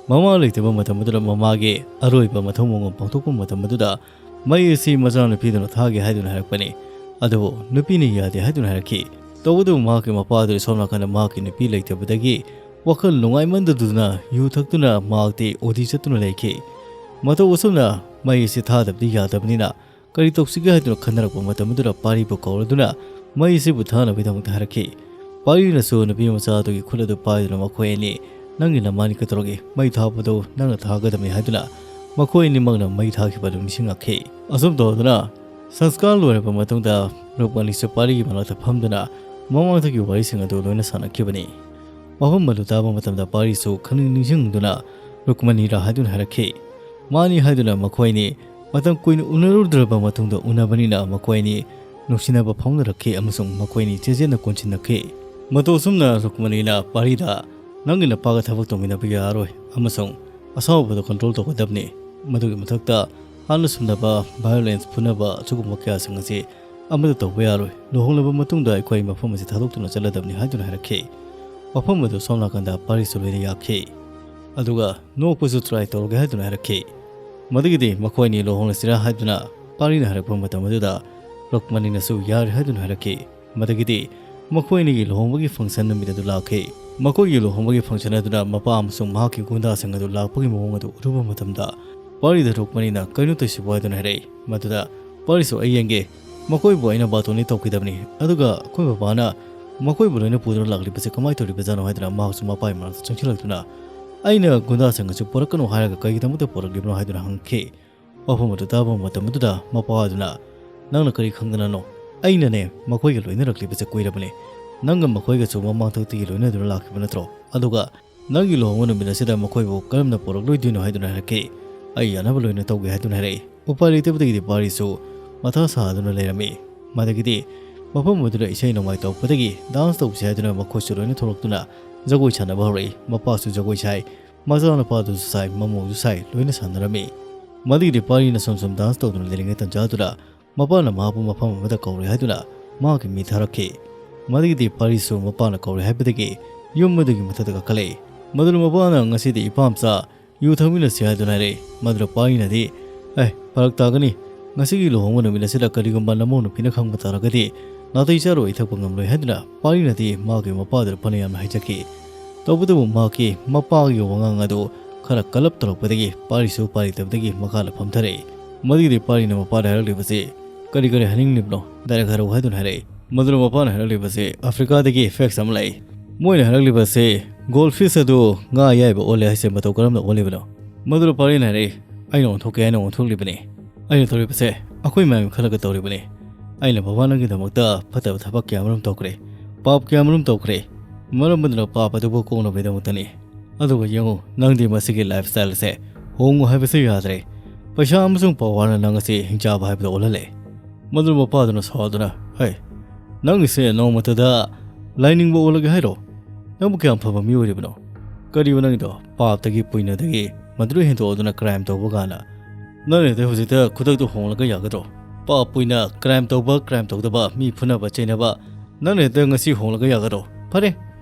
ꯃꯃꯥ ꯂꯩꯇꯕ ꯃꯇꯝ ꯑꯗꯨꯗ ꯃꯃꯥꯒꯤ ꯑꯔꯣꯏꯕ ꯃꯊꯧ ꯃꯉꯝ ꯄꯥꯡꯊꯣꯛꯄ ꯃꯇꯝ ꯑꯗꯨꯗ ꯃꯩ ꯑꯁꯤ ꯃꯆꯥꯅꯨꯄꯤꯗꯨꯅ ꯊꯥꯒꯦ ꯍꯥꯏꯗꯨꯅ ꯍꯥꯏꯔꯛꯄꯅꯤ꯫ ꯑꯗꯨꯕꯨ ꯅꯨꯄꯤꯅ ꯌꯥꯗꯦ ꯍꯥꯏꯗꯨꯅ ꯍꯥꯏꯔꯛꯈꯤ꯫ ꯇꯧꯕꯇꯕꯨ ꯃꯍꯥꯛꯀꯤ ꯃꯄꯥ ꯑꯗꯨ ꯁꯣꯝ ꯅꯥꯀꯟꯗ ꯃꯍꯥꯛꯀꯤ ꯅꯨꯄꯤ ꯂꯩꯇꯕꯗꯒꯤ ꯋꯥꯈꯜ ꯅꯨꯡꯉꯥꯏꯃꯟꯗꯗꯨꯅ ꯌꯨ ꯊꯛꯇꯨꯅ ꯃꯍꯥꯛꯇꯤ ꯑꯣꯗꯤ ꯆꯠꯇꯨꯅ ꯂꯩꯈꯤ꯫ ꯃꯇꯧ ꯑꯁꯨꯝꯅ ꯃꯩ ꯑꯁꯤ ꯊꯥꯗꯕꯗꯤ ꯌꯥꯗꯕꯅꯤꯅ ꯀꯔꯤ ꯇꯧꯁꯤꯒꯦ ꯍꯥꯏꯗꯨꯅ ꯈꯟꯅꯔꯛꯄ ꯃꯇꯝ ꯑꯗꯨꯗ ꯄꯥꯔꯤꯕꯨ ꯀꯧꯔꯗꯨꯅ ꯃꯩ ꯑꯁꯤꯕꯨ ꯊꯥꯅꯕꯒꯤꯗꯃꯛꯇ ꯍꯥꯏꯔꯛꯈꯤ꯫ ꯄꯥꯔꯤꯅꯁꯨ ꯅꯨꯄꯤ ꯃꯆꯥ ꯑꯗꯨꯒꯤ ꯈꯨꯠ ꯑꯗꯨ ꯄꯥꯏꯗꯨꯅ ꯃꯈꯣꯏ ꯑꯅꯤ "ꯅꯪꯒꯤ ꯅꯃꯥꯅꯤ ꯀꯩꯗꯧꯔꯒꯦ? ꯃꯩ ꯊꯥꯕꯗꯣ ꯅꯪꯅ ꯊꯥꯒꯗꯕꯅꯤ" ꯍꯥꯏꯗꯨꯅ ꯃꯈꯣꯏ ꯑꯅꯤꯃꯛꯅ ꯃꯩ ꯊꯥꯈꯤꯕ ꯑꯗꯨ ꯅꯤꯡꯁꯤꯡꯂꯛꯈꯤ꯫ ꯑꯁꯨꯝ ꯇꯧꯗꯨꯅ ꯁꯪꯁꯀꯥꯔ ꯂꯣꯏꯔꯕ ꯃꯇꯨꯡꯗ ꯔꯨꯛꯃꯅꯤꯁꯨ ꯄꯥꯔꯤꯒꯤ ꯃꯅꯥꯛꯇ ꯐꯝꯗꯨꯅ ꯃꯃꯥꯡꯗꯒꯤ ꯋꯥꯔꯤꯁꯤꯡ ꯑꯗꯨ ꯂꯣꯏꯅ ꯁꯥꯟꯅꯈꯤꯕꯅꯤ꯫ ꯋꯥꯐꯝ ꯑꯗꯨ ꯇꯥꯕ ꯃꯇꯝꯗ ꯄꯥꯔꯤꯁꯨ ꯈꯪꯅꯤꯡ ꯅꯤꯡꯁꯤꯡꯗꯨꯅ ꯔꯨꯛꯃꯅꯤꯔꯥ ꯍꯥꯏꯗꯨꯅ ꯍꯥꯏꯔꯛꯈꯤ꯫ ꯃꯥꯅꯤ ꯍꯥꯏꯗꯨꯅ ꯃꯈꯣꯏ ꯑꯅꯤ ꯃꯇꯝ ꯀꯨꯏꯅ ꯎꯅꯔꯨꯗ꯭ꯔꯕ ꯃꯇꯨꯡꯗ ꯎꯅꯕꯅꯤꯅ ꯃꯈꯣꯏ ꯑꯅꯤ ꯅꯨꯡꯁꯤꯅꯕ ꯐꯥꯎꯅꯔꯛꯈꯤ ꯑꯃꯁꯨꯡ ꯃꯈꯣꯏ ꯑꯅꯤ ꯆꯦꯠꯅ ꯀꯣꯟꯁꯤꯟꯅꯈꯤ꯫ ꯃꯇꯧ ꯑꯁꯨꯝꯅ ꯔꯨꯛꯃꯅꯤꯅ ꯄꯥꯔꯤꯗ, "ꯅꯪꯒꯤ ꯅꯄꯥꯒ ꯊꯕꯛ ꯇꯧꯃꯤꯟꯅꯕ ꯌꯥꯔꯣꯏ ꯑꯃꯁꯨꯡ ꯑꯁꯥꯎꯕꯗꯣ ꯀꯟꯇ꯭ꯔꯣꯜ ꯇꯧꯒꯗꯕꯅꯤ꯫ ꯃꯗꯨꯒꯤ ꯃꯊꯛꯇ ꯍꯥꯠꯅ ꯁꯨꯝꯅꯕ, ꯚꯥꯏꯑꯣꯂꯦꯟꯁ, ꯐꯨꯅꯕ ꯑꯁꯤꯒꯨꯝꯕ ꯀꯌꯥꯁꯤꯡ ꯑꯁꯤ ꯑꯃꯠꯇ ꯇꯧꯕ ꯌꯥꯔꯣꯏ꯫ ꯂꯨꯍꯣꯡꯂꯕ ꯃꯇꯨꯡꯗ ꯑꯩꯈꯣꯏ ꯃꯐꯝ ꯑꯁꯤ ꯊꯥꯗꯣꯛꯇꯨꯅ ꯆꯠꯂꯗꯕꯅꯤ" ꯍꯥꯏꯗꯨꯅ ꯍꯥꯏꯔꯛꯈꯤ꯫ ꯋꯥꯐꯝ ꯑꯗꯨ ꯁꯣꯝ ꯅꯥꯀꯟꯗ ꯄꯥꯔꯤꯁꯨ ꯂꯣꯏꯅ ꯌꯥꯈꯤ꯫ ꯑꯗꯨꯒ ꯅꯣꯛꯄꯁꯨ ꯇ꯭ꯔꯥꯏ ꯇꯧꯔꯒꯦ ꯍꯥꯏꯗꯨꯅ ꯍꯥꯏꯔꯛꯈꯤ꯫ ꯃꯗꯨꯒꯤꯗꯤ ꯃꯈꯣꯏ ꯑꯅꯤ ꯂꯨꯍꯣꯡꯂꯁꯤꯔꯥ ꯍꯥꯏꯗꯨꯅ ꯄꯥꯔꯤꯅ ꯍꯥꯏꯔꯛꯄ ꯃꯇꯝ ꯑꯗꯨꯗ ꯔꯨꯛꯃꯅꯤꯅꯁꯨ ꯌꯥꯔꯦ ꯍꯥꯏꯗꯨꯅ ꯍꯥꯏꯔꯛꯈꯤ꯫ ꯃꯗꯨꯒꯤꯗꯤ ꯃꯈꯣꯏ ꯑꯅꯤꯒꯤ ꯂꯨꯍꯣꯡꯕꯒꯤ ꯐꯪꯁꯟ ꯅꯨꯃꯤꯠ ꯑꯗꯨ ꯂꯥꯛꯈꯤ꯫ ꯃꯈꯣꯏꯒꯤ ꯂꯨꯍꯣꯡꯕꯒꯤ ꯐꯪꯁꯟ ꯑꯗꯨꯗ ꯃꯄꯥ ꯑꯃꯁꯨꯡ ꯃꯍꯥꯛꯀꯤ ꯒꯨꯟꯗꯥꯁꯤꯡ ꯑꯗꯨ ꯂꯥꯛꯄꯒꯤ ꯃꯑꯣꯡ ꯑꯗꯨ ꯎꯔꯨꯕ ꯃꯇꯝꯗ ꯄꯥꯔꯤꯗ ꯔꯨꯛꯃꯅꯤꯅ "ꯀꯩꯅꯣ ꯇꯧꯁꯤꯕꯨ?" ꯍꯥꯏꯗꯨꯅ ꯍꯥꯏꯔꯛꯏ꯫ ꯃꯗꯨꯗ ꯄꯥꯔꯤꯁꯨ, "ꯑꯩ ꯌꯦꯡꯒꯦ, ꯃꯈꯣꯏꯕꯨ ꯑꯩꯅ ꯕꯥꯇꯣꯟꯗꯤ ꯇꯧꯈꯤꯗꯕꯅꯤ, ꯑꯗꯨꯒ ꯑꯩꯈꯣꯏ ꯕꯕꯥꯅ ꯃꯈꯣꯏꯕꯨ ꯂꯣꯏꯅ ꯄꯨꯗꯨꯅ ꯂꯥꯛꯂꯤꯕꯁꯦ ꯀꯃꯥꯏꯅ ꯇꯧꯔꯤꯕꯖꯥꯠꯅꯣ?" ꯍꯥꯏꯗꯨꯅ ꯃꯍꯥꯛꯁꯨ ꯃꯄꯥꯒꯤ ꯃꯅꯥꯛꯇ ꯆꯪꯁꯤꯜꯂꯛꯇꯨꯅ, "ꯑꯩꯅ ꯒꯨꯟꯗꯥꯁꯤꯡ ꯑꯁꯤ ꯄꯨꯔꯛꯀꯅꯨ ꯍꯥꯏꯔꯒ ꯀꯩꯒꯤꯗꯃꯛꯇ ꯄꯨꯔꯛꯂꯤꯕꯅꯣ?" ꯍꯥꯏꯗꯨꯅ ꯍꯪꯈꯤ꯫ ꯋꯥꯐꯝ ꯑꯗꯨ ꯇꯥꯕ ꯃꯇꯝ ꯑꯗꯨꯗ ꯃꯄꯥ ꯑꯗꯨꯅ, "ꯅꯪꯅ ꯀꯔꯤ ꯈꯪꯗꯅꯅꯣ? ꯑꯩꯅꯅꯦ ꯃꯈꯣꯏꯒ ꯂꯣꯏꯅꯔꯛꯂꯤꯕꯁꯦ ꯀꯨꯏꯔꯕꯅꯤ꯫ ꯅꯪꯒ ꯃꯈꯣꯏꯒꯁꯨ ꯃꯃꯥꯡꯊꯛꯇꯒꯤ ꯂꯣꯏꯅꯗꯨꯅ ꯂꯥꯛꯈꯤꯕ ꯅꯠꯇ꯭ꯔꯣ? ꯑꯗꯨꯒ ꯅꯪꯒꯤ ꯂꯨꯍꯣꯡꯕ ꯅꯨꯃꯤꯠ ꯑꯁꯤꯗ ꯃꯈꯣꯏꯕꯨ ꯀꯔꯝꯅ ꯄꯨꯔꯛꯂꯣꯏꯗꯣꯏꯅꯣ?" ꯍꯥꯏꯗꯨꯅ ꯍꯥꯏꯔꯛꯈꯤ꯫ "ꯑꯩ ꯌꯥꯅꯕ ꯂꯣꯏꯅ ꯇꯧꯒꯦ" ꯍꯥꯏꯗꯨꯅ ꯍꯥꯏꯔꯛꯏ꯫ ꯎꯄꯥꯏ ꯂꯩꯇꯕꯗꯒꯤꯗꯤ ꯄꯥꯔꯤꯁꯨ ꯃꯊꯥ ꯁꯥꯗꯨꯅ ꯂꯩꯔꯝꯃꯤ꯫ ꯃꯗꯒꯤꯗꯤ ꯃꯐꯝ ꯑꯗꯨꯗ ꯏꯁꯩ ꯅꯣꯡꯃꯥꯏ ꯇꯧꯔꯛꯄꯗꯒꯤ ꯗꯥꯟꯁ ꯇꯧꯁꯤ ꯍꯥꯏꯗꯨꯅ ꯃꯈꯣꯏꯁꯨ ꯂꯣꯏꯅ ꯊꯣꯛꯂꯛꯇꯨꯅ ꯖꯒꯣꯏ ꯁꯥꯟꯅꯕ ꯍꯧꯔꯛꯏ꯫ ꯃꯄꯥꯁꯨ ꯖꯒꯣꯏ ꯁꯥꯏ, ꯃꯆꯥꯅꯨꯄꯥꯗꯨꯁꯨ ꯁꯥꯏ, ꯃꯃꯧꯁꯨ ꯁꯥꯏ, ꯂꯣꯏꯅ ꯁꯥꯟꯅꯔꯝꯃꯤ꯫ ꯃꯗꯒꯤꯗꯤ ꯄꯥꯔꯤꯅ ꯁꯨꯝ ꯁꯨꯝ ꯗꯥꯟꯁ ꯇꯧꯗꯨꯅ ꯂꯩꯔꯤꯉꯩ ꯇꯟꯖꯥꯗꯨꯗ ꯃꯄꯥꯅ ꯃꯍꯥꯛꯄꯨ ꯃꯐꯝ ꯑꯃꯗ ꯀꯧꯔꯦ ꯍꯥꯏꯗꯨꯅ ꯃꯍꯥꯛꯀꯤ ꯃꯤ ꯊꯥꯔꯛꯈꯤ꯫ ꯃꯗꯒꯤꯗꯤ ꯄꯥꯔꯤꯁꯨ ꯃꯄꯥꯅ ꯀꯧꯔꯦ ꯍꯥꯏꯕꯗꯒꯤ ꯌꯨꯝ ꯑꯗꯨꯒꯤ ꯃꯊꯛꯇ ꯀꯥꯈꯠꯂꯛꯏ꯫ ꯃꯗꯨꯅ ꯃꯄꯥꯅ, "ꯉꯁꯤꯗꯤ ꯏꯄꯥꯝꯆꯥ ꯌꯨ ꯊꯛꯃꯤꯟꯅꯁꯤ" ꯍꯥꯏꯗꯨꯅ ꯍꯥꯏꯔꯛꯏ꯫ ꯃꯗꯨꯗ ꯄꯥꯔꯤꯅꯗꯤ, "ꯑꯦ, ꯐꯔꯛ ꯇꯥꯒꯅꯤ꯫ ꯉꯁꯤꯒꯤ ꯂꯨꯍꯣꯡꯕ ꯅꯨꯃꯤꯠ ꯑꯁꯤꯗ ꯀꯔꯤꯒꯨꯝꯕ ꯅꯃꯧ ꯅꯨꯄꯤꯅ ꯈꯪꯕ ꯇꯥꯔꯒꯗꯤ ꯅꯥꯇꯩ ꯆꯥꯔꯣꯏ, ꯊꯛꯄ ꯉꯝꯂꯣꯏ" ꯍꯥꯏꯗꯨꯅ ꯄꯥꯔꯤꯅꯗꯤ ꯃꯍꯥꯛꯀꯤ ꯃꯄꯥꯗꯨꯗ ꯐꯅ ꯌꯥꯝꯅ ꯍꯥꯏꯖꯈꯤ꯫ ꯇꯧꯕꯇꯕꯨ ꯃꯍꯥꯛꯀꯤ ꯃꯄꯥꯒꯤ ꯋꯥꯉꯥꯡ ꯑꯗꯨ ꯈꯔ ꯀꯜꯂꯞ ꯇꯧꯔꯛꯄꯗꯒꯤ ꯄꯥꯔꯤꯁꯨ ꯎꯄꯥꯏ ꯂꯩꯇꯕꯗꯒꯤ ꯃꯈꯥꯗ ꯐꯝꯊꯔꯛꯏ꯫ ꯃꯗꯨꯒꯤꯗꯤ ꯄꯥꯔꯤꯅ ꯃꯄꯥꯗ ꯍꯥꯏꯔꯛꯂꯤꯕꯁꯤ, "ꯀꯔꯤ ꯀꯔꯤ ꯍꯥꯏꯅꯤꯡꯂꯤꯕꯅꯣ? ꯗꯥꯏꯔꯦꯛ ꯍꯥꯏꯔꯛꯎ" ꯍꯥꯏꯗꯨꯅ ꯍꯥꯏꯔꯛꯏ꯫ ꯃꯗꯨꯅ ꯃꯄꯥꯅ ꯍꯥꯏꯔꯛꯂꯤꯕꯁꯤ, "ꯑꯐ꯭ꯔꯤꯀꯥꯗꯒꯤ ꯐꯦꯛꯁ ꯑꯃ ꯂꯥꯛꯏ꯫ ꯃꯣꯏꯅ ꯍꯥꯏꯔꯛꯂꯤꯕꯁꯤ "Goldfish ꯑꯗꯨ ꯉꯥ ꯑꯌꯥꯏꯕ ꯑꯣꯜꯂꯦ ꯍꯥꯏꯁꯦ ꯃꯇꯧ ꯀꯔꯝꯅ ꯑꯣꯜꯂꯤꯕꯅꯣ?" ꯃꯗꯨꯗ ꯄꯥꯔꯤꯅ ꯍꯥꯏꯔꯛꯏ, "ꯑꯩꯅ ꯑꯣꯟꯊꯣꯛꯀꯦ ꯍꯥꯏꯅ ꯑꯣꯟꯊꯣꯛꯂꯤꯕꯅꯤ꯫ ꯑꯩꯅ ꯇꯧꯔꯤꯕꯁꯦ ꯑꯩꯈꯣꯏ ꯃꯌꯥꯝꯒꯤ ꯈꯜꯂꯒ ꯇꯧꯔꯤꯕꯅꯤ꯫ ꯑꯩꯅ ꯕꯕꯥ ꯅꯪꯒꯤꯗꯃꯛꯇ ꯐꯠꯇꯕ ꯊꯕꯛ ꯀꯌꯥ ꯃꯔꯨꯝ ꯇꯧꯈ꯭ꯔꯦ, ꯄꯥꯞ ꯀꯌꯥ ꯃꯔꯨꯝ ꯇꯧꯈ꯭ꯔꯦ꯫ ꯃꯔꯝ ꯑꯗꯨꯅ ꯄꯥꯞ ꯑꯗꯨꯕꯨ ꯀꯣꯛꯅꯕꯒꯤꯗꯃꯛꯇꯅꯤ꯫ ꯑꯗꯨꯒ ꯌꯦꯡꯉꯨ, ꯅꯪꯗꯤ ꯃꯁꯤꯒꯤ ꯂꯥꯏꯐ ꯁ꯭ꯇꯥꯏꯜ ꯑꯁꯦ ꯍꯣꯡꯉꯨ ꯍꯥꯏꯕꯁꯨ ꯌꯥꯗ꯭ꯔꯦ꯫ ꯄꯩꯁꯥ ꯑꯃꯁꯨꯡ ꯄꯋꯥꯔꯅ ꯅꯪ ꯑꯁꯤ ꯍꯤꯡꯆꯥꯕ ꯍꯥꯏꯕꯗ ꯑꯣꯜꯍꯜꯂꯦ꯫" ꯃꯗꯨ ꯃꯄꯥꯗꯨꯅ ꯁꯥꯎꯗꯨꯅ, "ꯍꯩ, ꯅꯪꯒꯤꯁꯦ ꯅꯣꯡꯃꯇꯗ ꯂꯥꯏꯅꯤꯡꯕ ꯑꯣꯜꯂꯒꯦ ꯍꯥꯏꯔꯣ? ꯅꯪꯕꯨ ꯀꯌꯥꯝ ꯐꯕ ꯃꯤ ꯑꯣꯏꯔꯤꯕꯅꯣ? ꯀꯔꯤꯕ ꯅꯪꯒꯤꯗꯣ? ꯄꯥꯞꯇꯒꯤ ꯄꯨꯏꯅꯗꯒꯤ ꯃꯗꯨꯗ ꯍꯦꯟꯗꯣꯛꯑꯗꯨꯅ ꯀ꯭ꯔꯥꯏꯝ ꯇꯧꯕ ꯀꯥꯟꯅ꯫ ꯅꯪꯅ ꯍꯦꯛꯇ ꯍꯧꯖꯤꯛꯇ ꯈꯨꯗꯛꯇ ꯍꯣꯡꯂꯒ ꯌꯥꯒꯗ꯭ꯔꯣ? ꯄꯥꯞ ꯄꯨꯏꯅ ꯀ꯭ꯔꯥꯏꯝ ꯇꯧꯕ, ꯀ꯭ꯔꯥꯏꯝ ꯇꯧꯗꯕ, ꯃꯤ ꯐꯨꯅꯕ, ꯆꯩꯅꯕ, ꯅꯪꯅ ꯍꯦꯛꯇ ꯉꯁꯤ ꯍꯣꯡꯂꯒ ꯌꯥꯒꯗ꯭ꯔꯣ? ꯐꯔꯦ,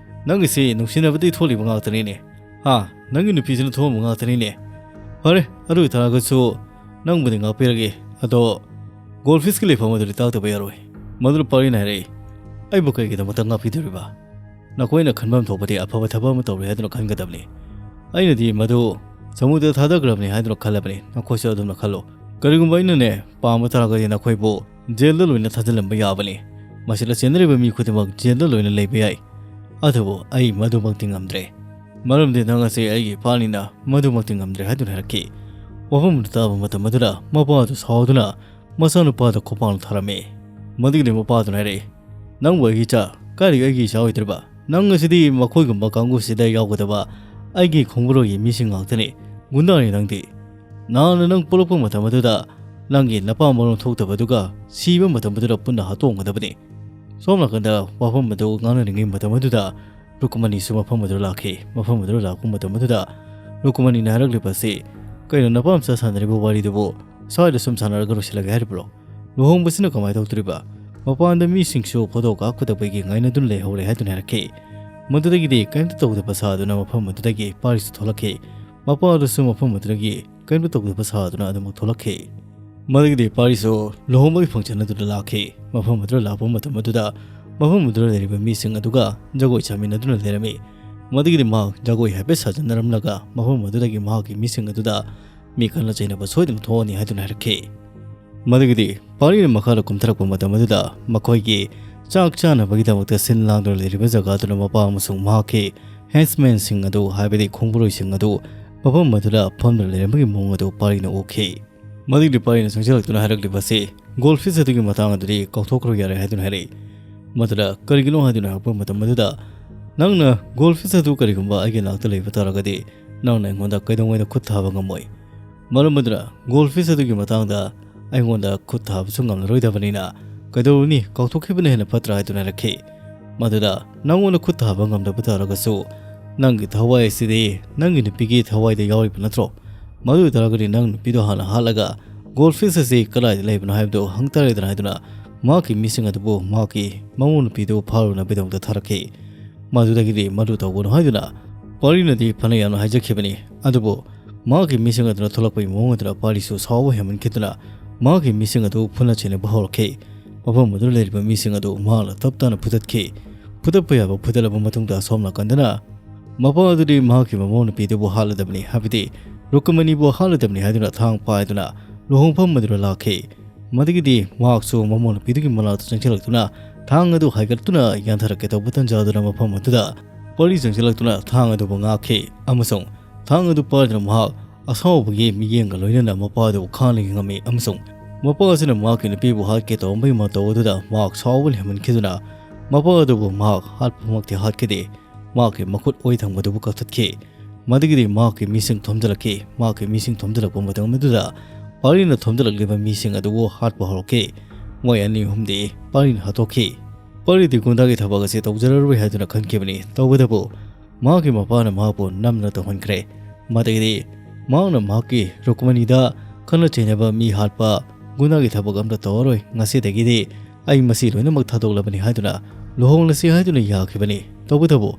ꯅꯪꯒꯤꯁꯤ ꯅꯨꯡꯁꯤꯅꯕꯗꯤ ꯊꯣꯛꯂꯤꯕ ꯉꯥꯛꯇꯅꯤꯅꯦ꯫ ꯍꯥ, ꯅꯪꯒꯤ ꯅꯨꯄꯤꯁꯤꯅ ꯊꯣꯛꯑꯝꯕ ꯉꯥꯛꯇꯅꯤꯅꯦ꯫ ꯐꯔꯦ, ꯑꯗꯨ ꯑꯣꯏꯇꯥꯔꯒꯁꯨ ꯅꯪꯕꯨꯗꯤ ꯉꯥꯛꯄꯤꯔꯒꯦ꯫ ꯑꯗꯣ ꯒꯣꯜꯐꯤꯁꯀꯤ ꯂꯩꯐꯝ ꯑꯗꯨꯗꯤ ꯇꯥꯛꯇꯕ ꯌꯥꯔꯣꯏ꯫" ꯃꯗꯨꯅ ꯄꯥꯔꯤꯅ ꯍꯥꯏꯔꯛꯏ, "ꯑꯩꯕꯨ ꯀꯩꯒꯤꯗꯃꯛꯇ ꯉꯥꯛꯄꯤꯗꯣꯔꯤꯕ? ꯅꯈꯣꯏꯅ ꯈꯟꯐꯝ ꯊꯣꯛꯄꯗꯤ ꯑꯐꯕ ꯊꯕꯛ ꯑꯃ ꯇꯧꯔꯦ ꯍꯥꯏꯗꯨꯅ ꯈꯟꯒꯗꯕꯅꯤ꯫ ꯑꯩꯅꯗꯤ ꯃꯗꯨ ꯁꯃꯨꯗ꯭ꯔꯗ ꯊꯥꯗꯈ꯭ꯔꯕꯅꯤ ꯍꯥꯏꯗꯨꯅ ꯈꯜꯂꯕꯅꯤ꯫ ꯅꯈꯣꯏꯁꯨ ꯑꯗꯨꯝꯅ ꯈꯜꯂꯨ꯫ ꯀꯔꯤꯒꯨꯝꯕ ꯑꯩꯅꯅꯦ ꯄꯥꯝꯕ ꯇꯥꯔꯒꯗꯤ ꯅꯈꯣꯏꯕꯨ ꯖꯦꯜꯗ ꯂꯣꯏꯅ ꯊꯥꯖꯤꯜꯂꯝꯕ ꯌꯥꯕꯅꯤ꯫ ꯃꯁꯤꯗ ꯆꯦꯟꯅꯔꯤꯕ ꯃꯤ ꯈꯨꯗꯤꯡꯃꯛ ꯖꯦꯜꯗ ꯂꯣꯏꯅ ꯂꯩꯕ ꯌꯥꯏ꯫ ꯑꯗꯨꯕꯨ ꯑꯩ ꯃꯗꯨꯃꯛꯇꯤ ꯉꯝꯗ꯭ꯔꯦ꯫ ꯃꯔꯝꯗꯤ ꯅꯪ ꯑꯁꯤ ꯑꯩꯒꯤ ꯏꯄꯥꯅꯤꯅ ꯃꯗꯨꯃꯛꯇꯤ ꯉꯝꯗ꯭ꯔꯦ" ꯍꯥꯏꯗꯨꯅ ꯍꯥꯏꯔꯛꯈꯤ꯫ ꯋꯥꯐꯝ ꯑꯗꯨ ꯇꯥꯕ ꯃꯇꯝ ꯑꯗꯨꯗ ꯃꯄꯥ ꯑꯗꯨ ꯁꯥꯎꯗꯨꯅ ꯃꯆꯥꯅꯨꯄꯥꯗ ꯈꯣꯡꯄꯥꯛꯅ ꯊꯥꯔꯝꯃꯤ꯫ ꯃꯗꯨꯒꯤꯗꯤ ꯃꯄꯥꯗꯨꯅ ꯍꯥꯏꯔꯛꯏ, "ꯅꯪꯕꯨ ꯑꯩꯒꯤ ꯏꯆꯥ? ꯀꯥꯏꯗꯒꯤ ꯑꯩꯒꯤ ꯏꯆꯥ ꯑꯣꯏꯗꯣꯔꯤꯕ? ꯅꯪ ꯑꯁꯤꯗꯤ ꯃꯈꯣꯏꯒꯨꯝꯕ ꯀꯥꯡꯕꯨꯁꯤꯗ ꯌꯥꯎꯒꯗꯕ ꯑꯩꯒꯤ ꯈꯣꯡꯕꯨꯔꯣꯏꯒꯤ ꯃꯤꯁꯤꯡ ꯉꯥꯛꯇꯅꯤ꯫ ꯒꯨꯟꯗꯥꯅꯤ ꯅꯪꯗꯤ꯫ ꯅꯍꯥꯟꯅ ꯅꯪ ꯄꯣꯛꯂꯛꯄ ꯃꯇꯝ ꯑꯗꯨꯗ ꯅꯪꯒꯤ ꯅꯄꯥ ꯃꯔꯣꯟ ꯊꯣꯛꯇꯕꯗꯨꯒ ꯁꯤꯕ ꯃꯇꯝ ꯑꯗꯨꯗ ꯄꯨꯟꯅ ꯍꯥꯠꯇꯣꯛꯑꯝꯒꯗꯕꯅꯤ꯫" ꯁꯣꯝ ꯅꯥꯀꯟꯗ ꯋꯥꯐꯝ ꯑꯗꯨ ꯉꯥꯡꯅꯔꯤꯉꯩ ꯃꯇꯝ ꯑꯗꯨꯗ ꯔꯨꯀꯨꯃꯅꯤꯁꯨ ꯃꯐꯝ ꯑꯗꯨꯗ ꯂꯥꯛꯈꯤ꯫ ꯃꯐꯝ ꯑꯗꯨꯗ ꯂꯥꯛꯄ ꯃꯇꯝ ꯑꯗꯨꯗ ꯔꯨꯀꯨꯃꯅꯤꯅ ꯍꯥꯏꯔꯛꯂꯤꯕ ꯑꯁꯤ, "ꯀꯩꯅꯣ, ꯅꯄꯥ ꯃꯆꯥ ꯁꯥꯟꯅꯔꯤꯕ ꯋꯥꯔꯤꯗꯨꯕꯨ ꯁ꯭ꯋꯥꯏꯗ ꯁꯨꯝ ꯁꯥꯟꯅꯔꯒ ꯂꯣꯏꯁꯤꯜꯂꯒꯦ ꯍꯥꯏꯔꯤꯕ꯭ꯔꯣ? ꯂꯨꯍꯣꯡꯕꯁꯤꯅ ꯀꯃꯥꯏꯅ ꯇꯧꯗꯣꯔꯤꯕ? ꯃꯄꯥꯟꯗ ꯃꯤꯁꯤꯡꯁꯨ ꯐꯣꯇꯣ ꯀꯥꯞꯀꯗꯕꯒꯤ ꯉꯥꯏꯅꯗꯨꯅ ꯂꯩꯍꯧꯔꯦ" ꯍꯥꯏꯗꯨꯅ ꯍꯥꯏꯔꯛꯈꯤ꯫ ꯃꯗꯨꯗꯒꯤꯗꯤ ꯀꯔꯤꯝꯇ ꯇꯧꯗꯕ ꯁꯥꯗꯨꯅ ꯃꯐꯝ ꯑꯗꯨꯗꯒꯤ ꯄꯥꯔꯤꯁꯨ ꯊꯣꯛꯂꯛꯈꯤ꯫ ꯃꯄꯥ ꯑꯗꯨꯁꯨ ꯃꯐꯝ ꯑꯗꯨꯗꯒꯤ ꯀꯔꯤꯝꯇ ꯇꯧꯗꯕ ꯁꯥꯗꯨꯅ ꯑꯗꯨꯃꯛ ꯊꯣꯛꯂꯛꯈꯤ꯫ ꯃꯗꯨꯒꯤꯗꯤ ꯄꯥꯔꯤꯁꯨ ꯂꯨꯍꯣꯡꯕꯒꯤ ꯐꯪꯁꯟ ꯑꯗꯨꯗ ꯂꯥꯛꯈꯤ꯫ ꯃꯐꯝ ꯑꯗꯨꯗ ꯂꯥꯛꯄ ꯃꯇꯝ ꯑꯗꯨꯗ ꯃꯐꯝ ꯑꯗꯨꯗ ꯂꯩꯔꯤꯕ ꯃꯤꯁꯤꯡ ꯑꯗꯨꯒ ꯖꯒꯣꯏ ꯁꯥꯃꯤꯟꯅꯗꯨꯅ ꯂꯩꯔꯝꯃꯤ꯫ ꯃꯗꯨꯒꯤꯗꯤ ꯃꯍꯥꯛ ꯖꯒꯣꯏ ꯍꯥꯏꯐꯦꯠ ꯁꯥꯖꯟꯅꯔꯝꯂꯒ ꯃꯐꯝ ꯑꯗꯨꯗꯒꯤ ꯃꯍꯥꯛꯀꯤ ꯃꯤꯁꯤꯡ ꯑꯗꯨꯗ ꯃꯤ ꯈꯠꯅ ꯆꯩꯅꯕ ꯁꯣꯏꯗꯅ ꯊꯣꯛꯑꯅꯤ ꯍꯥꯏꯗꯨꯅ ꯍꯥꯏꯔꯛꯈꯤ꯫ ꯃꯗꯨꯒꯤꯗꯤ ꯄꯥꯔꯤꯅ ꯃꯈꯥꯗ ꯀꯨꯝꯊꯔꯛꯄ ꯃꯇꯝ ꯑꯗꯨꯗ ꯃꯈꯣꯏꯒꯤ ꯆꯥꯛ ꯆꯥꯅꯕꯒꯤꯗꯃꯛꯇ ꯁꯤꯟ ꯂꯥꯡꯗꯨꯅ ꯂꯩꯔꯤꯕ ꯖꯒꯥꯗꯨꯅ ꯃꯄꯥ ꯑꯃꯁꯨꯡ ꯃꯍꯥꯛꯀꯤ ꯍꯦꯟꯁꯃꯦꯟꯁꯤꯡ ꯑꯗꯨ, ꯍꯥꯏꯕꯗꯤ ꯈꯣꯡꯕꯨꯔꯣꯏꯁꯤꯡ ꯑꯗꯨ ꯃꯐꯝ ꯑꯗꯨꯗ ꯐꯝꯗꯨꯅ ꯂꯩꯔꯝꯕꯒꯤ ꯃꯑꯣꯡ ꯑꯗꯨ ꯄꯥꯔꯤꯅ ꯎꯈꯤ꯫ ꯃꯗꯨꯒꯤ ꯄꯥꯔꯤꯅ ꯆꯪꯁꯤꯜꯂꯛꯇꯨꯅ ꯍꯥꯏꯔꯛꯂꯤꯕ ꯑꯁꯤ, "ꯒꯣꯜꯐꯤꯁ ꯑꯗꯨꯒꯤ ꯃꯇꯥꯡ ꯑꯗꯨꯗꯤ ꯀꯥꯎꯊꯣꯛꯈ꯭ꯔꯣ ꯌꯥꯔꯦ" ꯍꯥꯏꯗꯨꯅ ꯍꯥꯏꯔꯛꯏ꯫ ꯃꯗꯨꯗ ꯀꯔꯤꯒꯤꯅꯣ ꯍꯥꯏꯗꯨꯅ ꯍꯪꯉꯛꯄ ꯃꯇꯝ ꯑꯗꯨꯗ, "ꯅꯪꯅ ꯒꯣꯜꯐꯤꯁ ꯑꯗꯨ ꯀꯔꯤꯒꯨꯝꯕ ꯑꯩꯒꯤ ꯅꯥꯛꯇ ꯂꯩꯕ ꯇꯥꯔꯒꯗꯤ, ꯅꯪꯅ ꯑꯩꯉꯣꯟꯗ ꯀꯩꯗꯧꯉꯩꯗ ꯈꯨꯠ ꯊꯥꯕ ꯉꯝꯃꯣꯏ꯫ ꯃꯔꯝ ꯑꯗꯨꯅ ꯒꯣꯜꯐꯤꯁ ꯑꯗꯨꯒꯤ ꯃꯇꯥꯡꯗ ꯑꯩꯉꯣꯟꯗ ꯈꯨꯠ ꯊꯥꯕꯁꯨ ꯉꯝꯂꯔꯣꯏꯗꯕꯅꯤꯅ, ꯀꯩꯗꯧꯔꯨꯅꯤ, ꯀꯥꯎꯊꯣꯛꯈꯤꯕꯅ ꯍꯦꯟꯅ ꯐꯠꯇ꯭ꯔꯥ" ꯍꯥꯏꯗꯨꯅ ꯍꯥꯏꯔꯛꯈꯤ꯫ ꯃꯗꯨꯗ, "ꯅꯪꯉꯣꯟꯗ ꯈꯨꯠ ꯊꯥꯕ ꯉꯝꯗꯕ ꯇꯥꯔꯒꯁꯨ, ꯅꯪꯒꯤ ꯊꯋꯥꯏ ꯑꯁꯤꯗꯤ ꯅꯪꯒꯤ ꯅꯨꯄꯤꯒꯤ ꯊꯋꯥꯏꯗ ꯌꯥꯎꯔꯤꯕ ꯅꯠꯇ꯭ꯔꯣ? ꯃꯗꯨ ꯑꯣꯏꯇꯥꯔꯒꯗꯤ ꯅꯪ ꯅꯨꯄꯤꯗꯣ ꯍꯥꯟꯅ ꯍꯥꯠꯂꯒ ꯒꯣꯜꯐꯤꯁ ꯑꯁꯤ ꯀꯗꯥꯏꯗ ꯂꯩꯕꯅꯣ ꯍꯥꯏꯕꯗꯨ ꯍꯪꯇꯥꯔꯦꯗꯅ" ꯍꯥꯏꯗꯨꯅ ꯃꯍꯥꯛꯀꯤ ꯃꯤꯁꯤꯡ ꯑꯗꯨꯕꯨ ꯃꯍꯥꯛꯀꯤ ꯃꯃꯧ ꯅꯨꯄꯤꯗꯨ ꯐꯥꯔꯨꯅꯕꯒꯤꯗꯃꯛꯇ ꯊꯥꯔꯛꯈꯤ꯫ ꯃꯗꯨꯗꯒꯤꯗꯤ ꯃꯗꯨ ꯇꯧꯒꯅꯨ ꯍꯥꯏꯗꯨꯅ ꯄꯥꯔꯤꯅꯗꯤ ꯐꯅ ꯌꯥꯝꯅ ꯍꯥꯏꯖꯈꯤꯕꯅꯤ꯫ ꯑꯗꯨꯕꯨ ꯃꯍꯥꯛꯀꯤ ꯃꯤꯁꯤꯡ ꯑꯗꯨꯅ ꯊꯣꯛꯂꯛꯄꯒꯤ ꯃꯑꯣꯡ ꯑꯗꯨꯗ ꯄꯥꯔꯤꯁꯨ ꯁꯥꯎꯕ ꯍꯦꯟꯃꯟꯈꯤꯗꯨꯅ ꯃꯍꯥꯛꯀꯤ ꯃꯤꯁꯤꯡ ꯑꯗꯨ ꯐꯨꯅ ꯆꯩꯅꯕ ꯍꯧꯔꯛꯈꯤ꯫ ꯃꯐꯝ ꯑꯗꯨꯗ ꯂꯩꯔꯤꯕ ꯃꯤꯁꯤꯡ ꯑꯗꯨ ꯃꯍꯥꯛꯅ ꯇꯞ ꯇꯥꯅ ꯐꯨꯗꯠꯈꯤ꯫ ꯐꯨꯗꯠꯄ ꯌꯥꯕ ꯐꯨꯗꯠꯂꯕ ꯃꯇꯨꯡꯗ, ꯑꯁꯣꯝ ꯅꯥꯀꯟꯗꯅ ꯃꯄꯥ ꯑꯗꯨꯗꯤ ꯃꯍꯥꯛꯀꯤ ꯃꯃꯧ ꯅꯨꯄꯤꯗꯨꯕꯨ ꯍꯥꯠꯂꯗꯕꯅꯤ, ꯍꯥꯏꯕꯗꯤ ꯔꯨꯀꯃꯅꯤꯕꯨ ꯍꯥꯠꯂꯗꯕꯅꯤ ꯍꯥꯏꯗꯨꯅ ꯊꯥꯡ ꯄꯥꯏꯗꯨꯅ ꯂꯨꯍꯣꯡꯐꯝ ꯑꯗꯨꯗ ꯂꯥꯛꯈꯤ꯫ ꯃꯗꯨꯒꯤꯗꯤ ꯃꯍꯥꯛꯁꯨ ꯃꯃꯧ ꯅꯨꯄꯤꯗꯨꯒꯤ ꯃꯅꯥꯛꯇ ꯆꯪꯁꯤꯜꯂꯛꯇꯨꯅ ꯊꯥꯡ ꯑꯗꯨ ꯍꯥꯏꯒꯠꯇꯨꯅ ꯌꯥꯟꯊꯔꯛꯀꯦ ꯇꯧꯕ ꯇꯟꯖꯥꯗꯨꯗ ꯃꯐꯝ ꯑꯗꯨꯗ ꯄꯥꯔꯤ ꯆꯪꯁꯤꯜꯂꯛꯇꯨꯅ ꯊꯥꯡ ꯑꯗꯨꯕꯨ ꯉꯥꯛꯈꯤ ꯑꯃꯁꯨꯡ ꯊꯥꯡ ꯑꯗꯨ ꯄꯥꯏꯗꯨꯅ ꯃꯍꯥꯛ ꯑꯁꯥꯎꯕꯒꯤ ꯃꯤꯠꯌꯦꯡꯒ ꯂꯣꯏꯅꯅ ꯃꯄꯥ ꯑꯗꯨꯕꯨ ꯈꯥꯡꯅ ꯌꯦꯡꯉꯝꯃꯤ ꯑꯃꯁꯨꯡ ꯃꯄꯥ ꯑꯁꯤꯅ ꯃꯍꯥꯛꯀꯤ ꯅꯨꯄꯤꯕꯨ ꯍꯥꯠꯀꯦ ꯇꯧꯔꯝꯕꯒꯤ ꯃꯇꯧ ꯑꯗꯨꯗ ꯃꯍꯥꯛ ꯁꯥꯎꯕꯅ ꯍꯦꯟꯃꯟꯈꯤꯗꯨꯅ ꯃꯄꯥ ꯑꯗꯨꯕꯨ ꯃꯍꯥꯛ ꯍꯥꯠꯄꯃꯛꯇꯤ ꯍꯥꯠꯈꯤꯗꯦ꯫ ꯃꯍꯥꯛꯀꯤ ꯃꯈꯨꯠ ꯑꯣꯏ ꯊꯪꯕꯗꯨꯕꯨ ꯀꯛꯊꯠꯈꯤ꯫ ꯃꯗꯨꯒꯤꯗꯤ ꯃꯍꯥꯛꯀꯤ ꯃꯤꯁꯤꯡ ꯊꯣꯝꯖꯤꯜꯂꯛꯈꯤ꯫ ꯃꯍꯥꯛꯀꯤ ꯃꯤꯁꯤꯡ ꯊꯣꯝꯖꯤꯜꯂꯛꯄ ꯃꯇꯝ ꯑꯗꯨꯗ ꯄꯥꯔꯤꯅ ꯊꯣꯝꯖꯤꯜꯂꯛꯂꯤꯕ ꯃꯤꯁꯤꯡ ꯑꯗꯨꯕꯨ ꯍꯥꯠꯄ ꯍꯧꯔꯛꯈꯤ꯫ ꯃꯣꯏ ꯑꯅꯤ ꯑꯍꯨꯝꯗꯤ ꯄꯥꯔꯤꯅ ꯍꯥꯠꯇꯣꯛꯈꯤ꯫ ꯄꯥꯔꯤꯗꯤ ꯒꯨꯟꯗꯥꯒꯤ ꯊꯕꯛ ꯑꯁꯤ ꯇꯧꯖꯔꯔꯣꯏ ꯍꯥꯏꯗꯨꯅ ꯈꯟꯈꯤꯕꯅꯤ꯫ ꯇꯧꯕꯇꯕꯨ ꯃꯍꯥꯛꯀꯤ ꯃꯄꯥꯅ ꯃꯍꯥꯛꯄꯨ ꯅꯝꯅ ꯇꯧꯍꯟꯈ꯭ꯔꯦ꯫ ꯃꯗꯒꯤꯗꯤ ꯃꯍꯥꯛꯅ ꯃꯍꯥꯛꯀꯤ ꯔꯨꯀꯃꯅꯤꯗ ꯈꯠꯅ ꯆꯩꯅꯕ, ꯃꯤ ꯍꯥꯠꯄ, ꯒꯨꯟꯗꯥꯒꯤ ꯊꯕꯛ ꯑꯝꯇ ꯇꯧꯔꯔꯣꯏ, ꯉꯁꯤꯗꯒꯤꯗꯤ ꯑꯩ ꯃꯁꯤ ꯂꯣꯏꯅꯃꯛ ꯊꯥꯗꯣꯛꯂꯕꯅꯤ ꯍꯥꯏꯗꯨꯅ ꯂꯨꯍꯣꯡꯂꯁꯤ ꯍꯥꯏꯗꯨꯅ ꯌꯥꯈꯤꯕꯅꯤ꯫ ꯇꯧꯕꯇꯕꯨ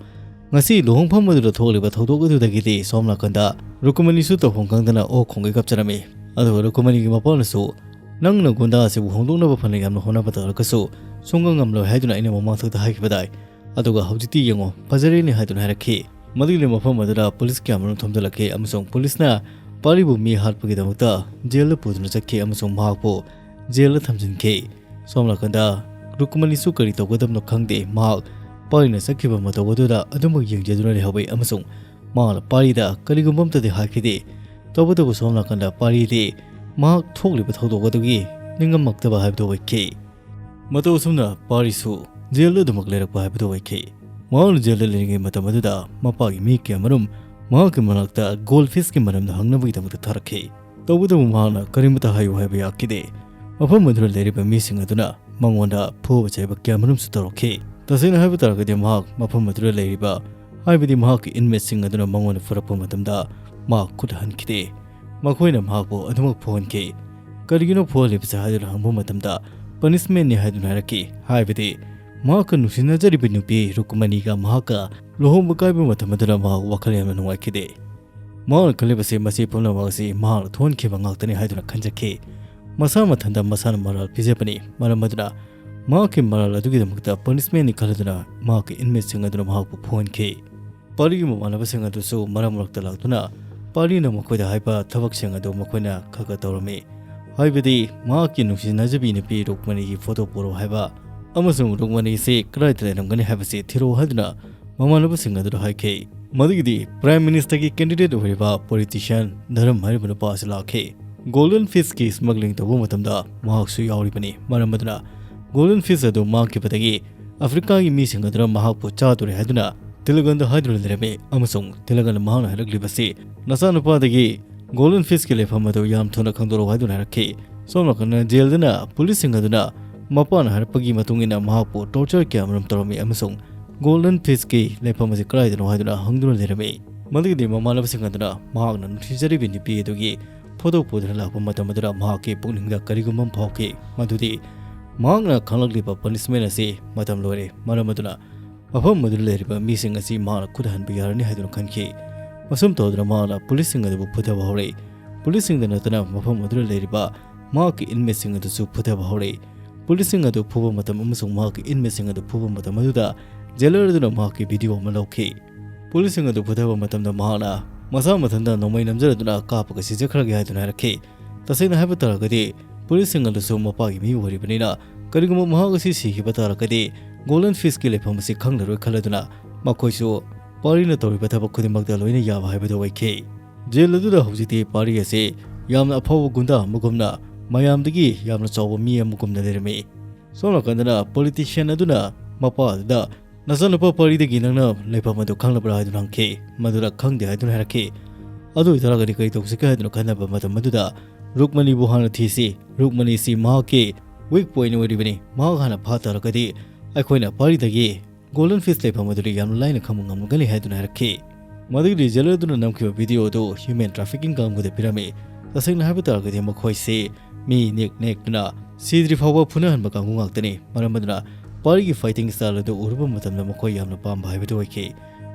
ꯉꯁꯤ ꯂꯨꯍꯣꯡꯐꯝ ꯑꯗꯨꯗ ꯊꯣꯛꯂꯤꯕ ꯊꯧꯗꯣꯛ ꯑꯗꯨꯗꯒꯤꯗꯤ ꯁꯣꯝ ꯅꯥꯀꯟꯗ ꯔꯨꯀꯃꯅꯤꯁꯨ ꯇꯧꯐꯝ ꯈꯪꯗꯅ ꯑꯣꯛ ꯈꯣꯡꯒꯩ ꯀꯞꯆꯔꯝꯃꯤ꯫ ꯑꯗꯨꯒ ꯔꯨꯀꯃꯅꯤꯒꯤ ꯃꯄꯥꯅꯁꯨ, "ꯅꯪꯅ ꯒꯨꯟꯗꯥ ꯑꯁꯤꯕꯨ ꯍꯣꯡꯗꯣꯛꯅꯕ ꯐꯅ ꯌꯥꯝꯅ ꯍꯣꯠꯅꯕ ꯇꯥꯔꯒꯁꯨ ꯁꯨꯡꯉꯝ ꯉꯝꯂꯣꯏ ꯍꯥꯏꯗꯨꯅ ꯑꯩꯅ ꯃꯃꯥꯡꯊꯛꯇ ꯍꯥꯏꯈꯤꯕꯗꯥꯏ꯫ ꯑꯗꯨꯒ ꯍꯧꯖꯤꯛꯇꯤ ꯌꯦꯡꯉꯣ, ꯐꯖꯔꯦꯅꯦ" ꯍꯥꯏꯗꯨꯅ ꯍꯥꯏꯔꯛꯈꯤ꯫ ꯃꯗꯨꯒꯤ ꯃꯐꯝ ꯑꯗꯨꯗ ꯄꯨꯂꯤꯁ ꯀꯌꯥ ꯑꯃꯔꯣꯝ ꯊꯣꯝꯖꯤꯜꯂꯛꯈꯤ ꯑꯃꯁꯨꯡ ꯄꯨꯂꯤꯁꯅ ꯄꯥꯔꯤꯕꯨ ꯃꯤ ꯍꯥꯠꯄꯒꯤꯗꯃꯛꯇ ꯖꯦꯜꯗ ꯄꯨꯗꯨꯅ ꯆꯠꯈꯤ ꯑꯃꯁꯨꯡ ꯃꯍꯥꯛꯄꯨ ꯖꯦꯜꯗ ꯊꯝꯖꯤꯟꯈꯤ꯫ ꯁꯣꯝ ꯅꯥꯀꯟꯗ ꯔꯨꯀꯃꯅꯤꯁꯨ ꯀꯔꯤ ꯇꯧꯒꯗꯕꯅꯣ ꯈꯪꯗꯦ꯫ ꯃꯍꯥꯛ ꯄꯥꯔꯤꯅ ꯆꯠꯈꯤꯕ ꯃꯇꯧ ꯑꯗꯨꯗ ꯑꯗꯨꯃꯛ ꯌꯦꯡꯖꯗꯨꯅ ꯂꯩꯍꯧꯏ ꯑꯃꯁꯨꯡ ꯃꯍꯥꯛꯅ ꯄꯥꯔꯤꯗ ꯀꯔꯤꯒꯨꯝꯕ ꯑꯃꯠꯇꯗꯤ ꯍꯥꯏꯈꯤꯗꯦ꯫ ꯇꯧꯕꯇꯕꯨ ꯁꯣꯝ ꯅꯥꯀꯟꯗ ꯄꯥꯔꯤꯗꯤ ꯃꯍꯥꯛ ꯊꯣꯛꯂꯤꯕ ꯊꯧꯗꯣꯛ ꯑꯗꯨꯒꯤ ꯅꯤꯡꯉꯝꯃꯛꯇꯕ ꯍꯥꯏꯕꯗꯨ ꯑꯣꯏꯈꯤ꯫ ꯃꯇꯧ ꯑꯁꯨꯝꯅ ꯄꯥꯔꯤꯁꯨ ꯖꯦꯜꯗ ꯑꯗꯨꯃꯛ ꯂꯩꯔꯛꯄ ꯍꯥꯏꯕꯗꯨ ꯑꯣꯏꯈꯤ꯫ ꯃꯍꯥꯛꯅ ꯖꯦꯜꯗ ꯂꯩꯔꯤꯉꯩ ꯃꯇꯝ ꯑꯗꯨꯗ ꯃꯄꯥꯒꯤ ꯃꯤ ꯀꯌꯥꯃꯔꯨꯝ ꯃꯍꯥꯛꯀꯤ ꯃꯅꯥꯛꯇ ꯒꯣꯜ ꯐꯤꯁꯀꯤ ꯃꯔꯝꯗ ꯍꯪꯅꯕꯒꯤꯗꯃꯛꯇ ꯊꯥꯔꯛꯈꯤ꯫ ꯇꯧꯕꯇꯕꯨ ꯃꯍꯥꯛꯅ ꯀꯔꯤꯃꯇ ꯍꯥꯏꯌꯨ ꯍꯥꯏꯕ ꯌꯥꯈꯤꯗꯦ꯫ ꯃꯐꯝ ꯑꯗꯨꯗ ꯂꯩꯔꯤꯕ ꯃꯤꯁꯤꯡ ꯑꯗꯨꯅ ꯃꯉꯣꯟꯗ ꯐꯨꯕ ꯆꯩꯕ ꯀꯌꯥꯃꯔꯨꯝꯁꯨ ꯇꯧꯔꯛꯈꯤ꯫ ꯇꯁꯦꯡꯅ ꯍꯥꯏꯕ ꯇꯥꯔꯒꯗꯤ ꯃꯍꯥꯛ ꯃꯐꯝ ꯑꯗꯨꯗ ꯂꯩꯔꯤꯕ, ꯍꯥꯏꯕꯗꯤ ꯃꯍꯥꯛꯀꯤ ꯏꯟꯃꯦꯠꯁꯤꯡ ꯑꯗꯨꯅ ꯃꯉꯣꯟꯗ ꯐꯨꯔꯛꯄ ꯃꯇꯝꯗ ꯃꯍꯥꯛ ꯈꯨꯠ ꯍꯟꯈꯤꯗꯦ꯫ ꯃꯈꯣꯏꯅ ꯃꯍꯥꯛꯄꯨ ꯑꯗꯨꯃꯛ ꯐꯨꯍꯟꯈꯤ꯫ "ꯀꯔꯤꯒꯤꯅꯣ ꯐꯨꯍꯜꯂꯤꯕꯁꯦ?" ꯍꯥꯏꯗꯨꯅ ꯍꯪꯕ ꯃꯇꯝꯗ, "ꯄꯅꯤꯁꯃꯦꯟꯅꯤ" ꯍꯥꯏꯗꯨꯅ ꯍꯥꯏꯔꯛꯈꯤ꯫ ꯍꯥꯏꯕꯗꯤ ꯃꯍꯥꯛꯀ ꯅꯨꯡꯁꯤꯅꯖꯔꯤꯕ ꯅꯨꯄꯤ ꯔꯨꯛꯃꯅꯤꯒ ꯃꯍꯥꯛꯀ ꯂꯨꯍꯣꯡꯕ ꯀꯥꯏꯕ ꯃꯇꯝ ꯑꯗꯨꯗ ꯃꯍꯥꯛ ꯋꯥꯈꯜ ꯌꯥꯝꯅ ꯅꯨꯡꯉꯥꯏꯈꯤꯗꯦ꯫ ꯃꯍꯥꯛꯅ ꯈꯜꯂꯤꯕꯁꯤ ꯃꯁꯤ ꯄꯨꯝꯅꯃꯛ ꯑꯁꯤ ꯃꯍꯥꯛꯅ ꯊꯣꯛꯍꯟꯈꯤꯕ ꯉꯥꯛꯇꯅꯤ ꯍꯥꯏꯗꯨꯅ ꯈꯟꯖꯈꯤ꯫ ꯃꯁꯥ ꯃꯊꯟꯇ ꯃꯁꯥꯅ ꯃꯔꯥꯜ ꯄꯤꯖꯕꯅꯤ꯫ ꯃꯔꯝ ꯑꯗꯨꯅ ꯃꯍꯥꯛꯀꯤ ꯃꯔꯥꯜ ꯑꯗꯨꯒꯤꯗꯃꯛꯇ ꯄꯅꯤꯁꯃꯦꯟꯅꯤ ꯈꯜꯂꯗꯨꯅ ꯃꯍꯥꯛꯀꯤ ꯏꯟꯃꯦꯠꯁꯤꯡ ꯑꯗꯨꯅ ꯃꯍꯥꯛꯄꯨ ꯐꯨꯍꯟꯈꯤ꯫ ꯄꯥꯔꯤꯒꯤ ꯃꯃꯥꯟꯅꯕꯁꯤꯡ ꯑꯗꯨꯁꯨ ꯃꯔꯛ ꯃꯔꯛꯇ ꯂꯥꯛꯇꯨꯅ ꯄꯥꯔꯤꯅ ꯃꯈꯣꯏꯗ ꯍꯥꯏꯕ ꯊꯕꯛꯁꯤꯡ ꯑꯗꯨ ꯃꯈꯣꯏꯅ ꯈꯔ ꯈꯔ ꯇꯧꯔꯝꯃꯤ꯫ ꯍꯥꯏꯕꯗꯤ ꯃꯍꯥꯛꯀꯤ ꯅꯨꯡꯁꯤꯅꯖꯕꯤ ꯅꯨꯄꯤ ꯔꯨꯛꯃꯅꯤꯒꯤ ꯐꯣꯇꯣ ꯄꯨꯔꯛꯎ ꯍꯥꯏꯕ ꯑꯃꯁꯨꯡ ꯔꯨꯛꯃꯅꯤꯁꯤ ꯀꯗꯥꯏꯗ ꯂꯩꯔꯝꯒꯅꯤ ꯍꯥꯏꯕꯁꯤ ꯊꯤꯔꯛꯎ ꯍꯥꯏꯗꯨꯅ ꯃꯃꯥꯟꯅꯕꯁꯤꯡ ꯑꯗꯨꯗ ꯍꯥꯏꯈꯤ꯫ ꯃꯗꯨꯒꯤꯗꯤ ꯄ꯭ꯔꯥꯏꯝ ꯃꯤꯅꯤꯁꯇꯔꯒꯤ ꯀꯦꯟꯗꯤꯗꯦꯠ ꯑꯣꯏꯔꯤꯕ ꯄꯣꯂꯤꯇꯤꯁꯤꯌꯥꯟ ꯙꯔꯝ ꯍꯥꯏꯔꯤꯕ ꯅꯨꯄꯥ ꯑꯁꯤ ꯂꯥꯛꯈꯤ꯫ ꯒꯣꯜꯗꯟ ꯐꯤꯁꯀꯤ ꯁ꯭ꯃꯒ꯭ꯂꯤꯡ ꯇꯧꯕ ꯃꯇꯝꯗ ꯃꯍꯥꯛꯁꯨ ꯌꯥꯎꯔꯤꯕꯅꯤ꯫ ꯃꯔꯝ ꯑꯗꯨꯅ ꯒꯣꯜꯗꯟ ꯐꯤꯁ ꯑꯗꯨ ꯃꯥꯡꯈꯤꯕꯗꯒꯤ ꯑꯐ꯭ꯔꯤꯀꯥꯒꯤ ꯃꯤꯁꯤꯡ ꯑꯗꯨꯅ ꯃꯍꯥꯛꯄꯨ ꯆꯥꯗꯣꯔꯦ ꯍꯥꯏꯗꯨꯅ ꯇꯤꯂꯒꯟꯗ ꯍꯥꯏꯗꯨꯅ ꯂꯩꯔꯝꯃꯤ ꯑꯃꯁꯨꯡ ꯇꯤꯂꯒꯟꯗ ꯃꯍꯥꯛꯅ ꯍꯥꯏꯔꯛꯂꯤꯕꯁꯤ, "ꯅꯆꯥꯅꯨꯄꯥꯗꯒꯤ ꯒꯣꯜꯗꯟ ꯐꯤꯁꯀꯤ ꯂꯩꯐꯝ ꯑꯗꯨ ꯌꯥꯝ ꯊꯨꯅ ꯈꯪꯗꯣꯔꯛꯎ" ꯍꯥꯏꯗꯨꯅ ꯍꯥꯏꯔꯛꯈꯤ꯫ ꯁꯣꯝ ꯅꯥꯀꯟꯗ ꯖꯦꯜꯗꯅ ꯄꯨꯂꯤꯁꯁꯤꯡ ꯑꯗꯨꯅ ꯃꯄꯥꯅ ꯍꯥꯏꯔꯛꯄꯒꯤ ꯃꯇꯨꯡ ꯏꯟꯅ ꯃꯍꯥꯛꯄꯨ ꯇꯣꯔꯆꯔ ꯀꯌꯥ ꯑꯃꯔꯣꯝ ꯇꯧꯔꯝꯃꯤ ꯑꯃꯁꯨꯡ ꯒꯣꯜꯗꯟ ꯐꯤꯁꯀꯤ ꯂꯩꯐꯝ ꯑꯁꯤ ꯀꯗꯥꯏꯗꯅꯣ ꯍꯥꯏꯗꯨꯅ ꯍꯪꯗꯨꯅ ꯂꯩꯔꯝꯃꯤ꯫ ꯃꯗꯨꯒꯤꯗꯤ ꯃꯃꯥꯟꯅꯕꯁꯤꯡ ꯑꯗꯨꯅ ꯃꯍꯥꯛꯅ ꯅꯨꯡꯁꯤꯖꯔꯤꯕ ꯅꯨꯄꯤ ꯑꯗꯨꯒꯤ ꯐꯣꯇꯣ ꯄꯨꯗꯨꯅ ꯂꯥꯛꯄ ꯃꯇꯝ ꯑꯗꯨꯗ ꯃꯍꯥꯛꯀꯤ ꯄꯨꯛꯅꯤꯡꯗ ꯀꯔꯤꯒꯨꯝꯕ ꯑꯃ ꯐꯥꯎꯈꯤ, ꯃꯗꯨꯗꯤ ꯃꯍꯥꯛꯅ ꯈꯪꯂꯛꯂꯤꯕ ꯄꯅꯤꯁꯃꯦꯟ ꯑꯁꯤ ꯃꯇꯝ ꯂꯣꯏꯔꯦ꯫ ꯃꯔꯝ ꯑꯗꯨꯅ ꯃꯐꯝ ꯑꯗꯨꯗ ꯂꯩꯔꯤꯕ ꯃꯤꯁꯤꯡ ꯑꯁꯤ ꯃꯍꯥꯛꯅ ꯈꯨꯠ ꯍꯟꯕ ꯌꯥꯔꯅꯤ ꯍꯥꯏꯗꯨꯅ ꯈꯟꯈꯤ꯫ ꯑꯁꯨꯝ ꯇꯧꯗꯨꯅ ꯃꯍꯥꯛꯅ ꯄꯨꯂꯤꯁꯁꯤꯡ ꯑꯗꯨꯕꯨ ꯐꯨꯊꯕ ꯍꯧꯔꯛꯏ꯫ ꯄꯨꯂꯤꯁꯁꯤꯡꯗ ꯅꯠꯇꯅ ꯃꯐꯝ ꯑꯗꯨꯗ ꯂꯩꯔꯤꯕ ꯃꯍꯥꯛꯀꯤ ꯏꯟꯃꯦꯠꯁꯤꯡ ꯑꯗꯨꯁꯨ ꯐꯨꯊꯕ ꯍꯧꯔꯛꯏ꯫ ꯄꯨꯂꯤꯁꯁꯤꯡ ꯑꯗꯨ ꯐꯨꯕ ꯃꯇꯝ ꯑꯃꯁꯨꯡ ꯃꯍꯥꯛꯀꯤ ꯏꯟꯃꯦꯠꯁꯤꯡ ꯑꯗꯨ ꯐꯨꯕ ꯃꯇꯝ ꯑꯗꯨꯗ ꯖꯦꯂꯔ ꯑꯗꯨꯅ ꯃꯍꯥꯛꯀꯤ ꯚꯤꯗꯤꯑꯣ ꯑꯃ ꯂꯧꯈꯤ꯫ ꯄꯨꯂꯤꯁꯁꯤꯡ ꯑꯗꯨ ꯐꯨꯊꯕ ꯃꯇꯝꯗ ꯃꯍꯥꯛꯅ ꯃꯁꯥ ꯃꯊꯟꯇ ꯅꯣꯡꯃꯩ ꯅꯝꯖꯔꯗꯨꯅ ꯀꯥꯞꯄꯒ ꯁꯤꯖꯈ꯭ꯔꯒꯦ ꯍꯥꯏꯗꯨꯅ ꯍꯥꯏꯔꯛꯈꯤ꯫ ꯇꯁꯦꯡꯅ ꯍꯥꯏꯕ ꯇꯥꯔꯒꯗꯤ ꯄꯨꯂꯤꯁꯁꯤꯡ ꯑꯗꯨꯁꯨ ꯃꯄꯥꯒꯤ ꯃꯤ ꯑꯣꯏꯔꯤꯕꯅꯤꯅ ꯀꯔꯤꯒꯨꯝꯕ ꯃꯍꯥꯛ ꯑꯁꯤ ꯁꯤꯈꯤꯕ ꯇꯥꯔꯒꯗꯤ ꯒꯣꯜꯗꯟ ꯐꯤꯁꯀꯤ ꯂꯩꯐꯝ ꯑꯁꯤ ꯈꯪꯂꯔꯣꯏ ꯈꯜꯂꯗꯨꯅ ꯃꯈꯣꯏꯁꯨ ꯄꯥꯔꯤꯅ ꯇꯧꯔꯤꯕ ꯊꯕꯛ ꯈꯨꯗꯤꯡꯃꯛꯇ ꯂꯣꯏꯅ ꯌꯥꯕ ꯍꯥꯏꯕꯗꯨ ꯑꯣꯏꯈꯤ꯫ ꯖꯦꯜ ꯑꯗꯨꯗ ꯍꯧꯖꯤꯛꯇꯤ ꯄꯥꯔꯤ ꯑꯁꯤ ꯌꯥꯝꯅ ꯑꯐꯥꯎꯕ ꯒꯨꯟꯗꯥ ꯑꯃꯒꯨꯝꯅ ꯃꯌꯥꯝꯗꯒꯤ ꯌꯥꯝꯅ ꯆꯥꯎꯕ ꯃꯤ ꯑꯃꯒꯨꯝꯅ ꯂꯩꯔꯝꯃꯤ꯫ ꯁꯣꯝ ꯅꯥꯀꯟꯗꯅ ꯄꯣꯂꯤꯇꯤꯁꯤꯌꯥꯟ ꯑꯗꯨꯅ ꯃꯄꯥ ꯑꯗꯨꯗ "ꯅꯆꯥꯅꯨꯄꯥ ꯄꯥꯔꯤꯗꯒꯤ ꯅꯪꯅ ꯂꯩꯐꯝ ꯑꯗꯨ ꯈꯪꯂꯕ꯭ꯔꯥ?" ꯍꯥꯏꯗꯨꯅ ꯍꯪꯈꯤ꯫ ꯃꯗꯨꯗ "ꯈꯪꯗꯦ" ꯍꯥꯏꯗꯨꯅ ꯍꯥꯏꯔꯛꯈꯤ꯫ "ꯑꯗꯨ ꯑꯣꯏꯇꯥꯔꯒꯗꯤ ꯀꯔꯤ ꯇꯧꯁꯤꯒꯦ?" ꯍꯥꯏꯗꯨꯅ ꯈꯟꯅꯕ ꯃꯇꯝ ꯑꯗꯨꯗ ꯔꯨꯛꯃꯅꯤꯕꯨ ꯍꯥꯟꯅ ꯊꯤꯁꯤ꯫ ꯔꯨꯛꯃꯅꯤꯁꯤ ꯃꯍꯥꯛꯀꯤ ꯋꯤꯛ ꯄꯣꯏꯟ ꯑꯣꯏꯔꯤꯕꯅꯤ꯫ ꯃꯍꯥꯛ ꯍꯥꯟꯅ ꯐꯥ ꯇꯥꯔꯒꯗꯤ ꯑꯩꯈꯣꯏꯅ ꯄꯥꯔꯤꯗꯒꯤ ꯒꯣꯜꯗꯟ ꯐꯤꯁ ꯂꯩꯐꯝ ꯑꯗꯨꯗꯤ ꯌꯥꯝꯅ ꯂꯥꯏꯅ ꯈꯪꯕ ꯉꯝꯒꯅꯤ ꯍꯥꯏꯗꯨꯅ ꯍꯥꯏꯔꯛꯈꯤ꯫ ꯃꯗꯨꯒꯤ ꯖꯦꯂꯔ ꯑꯗꯨꯅ ꯅꯝꯈꯤꯕ ꯚꯤꯗꯤꯑꯣ ꯑꯗꯨ ꯍ꯭ꯌꯨꯃꯦꯟ ꯇ꯭ꯔꯥꯐꯤꯀꯤꯡ ꯀꯥꯡꯕꯨꯗ ꯄꯤꯔꯝꯃꯤ꯫ ꯇꯁꯦꯡꯅ ꯍꯥꯏꯕ ꯇꯥꯔꯒꯗꯤ ꯃꯈꯣꯏꯁꯤ ꯃꯤ ꯅꯦꯛ ꯅꯦꯛꯇꯨꯅ ꯁꯤꯗ꯭ꯔꯤ ꯐꯥꯎꯕ ꯐꯨꯅꯍꯟꯕ ꯀꯥꯡꯕꯨ ꯉꯥꯛꯇꯅꯤ꯫ ꯃꯔꯝ ꯑꯗꯨꯅ ꯄꯥꯔꯤꯒꯤ ꯐꯥꯏꯇꯤꯡ ꯁ꯭ꯇꯥꯏꯜ ꯑꯗꯨ ꯎꯔꯨꯕ ꯃꯇꯝꯗ ꯃꯈꯣꯏ ꯌꯥꯝꯅ ꯄꯥꯝꯕ ꯍꯥꯏꯕꯗꯨ ꯑꯣꯏꯈꯤ꯫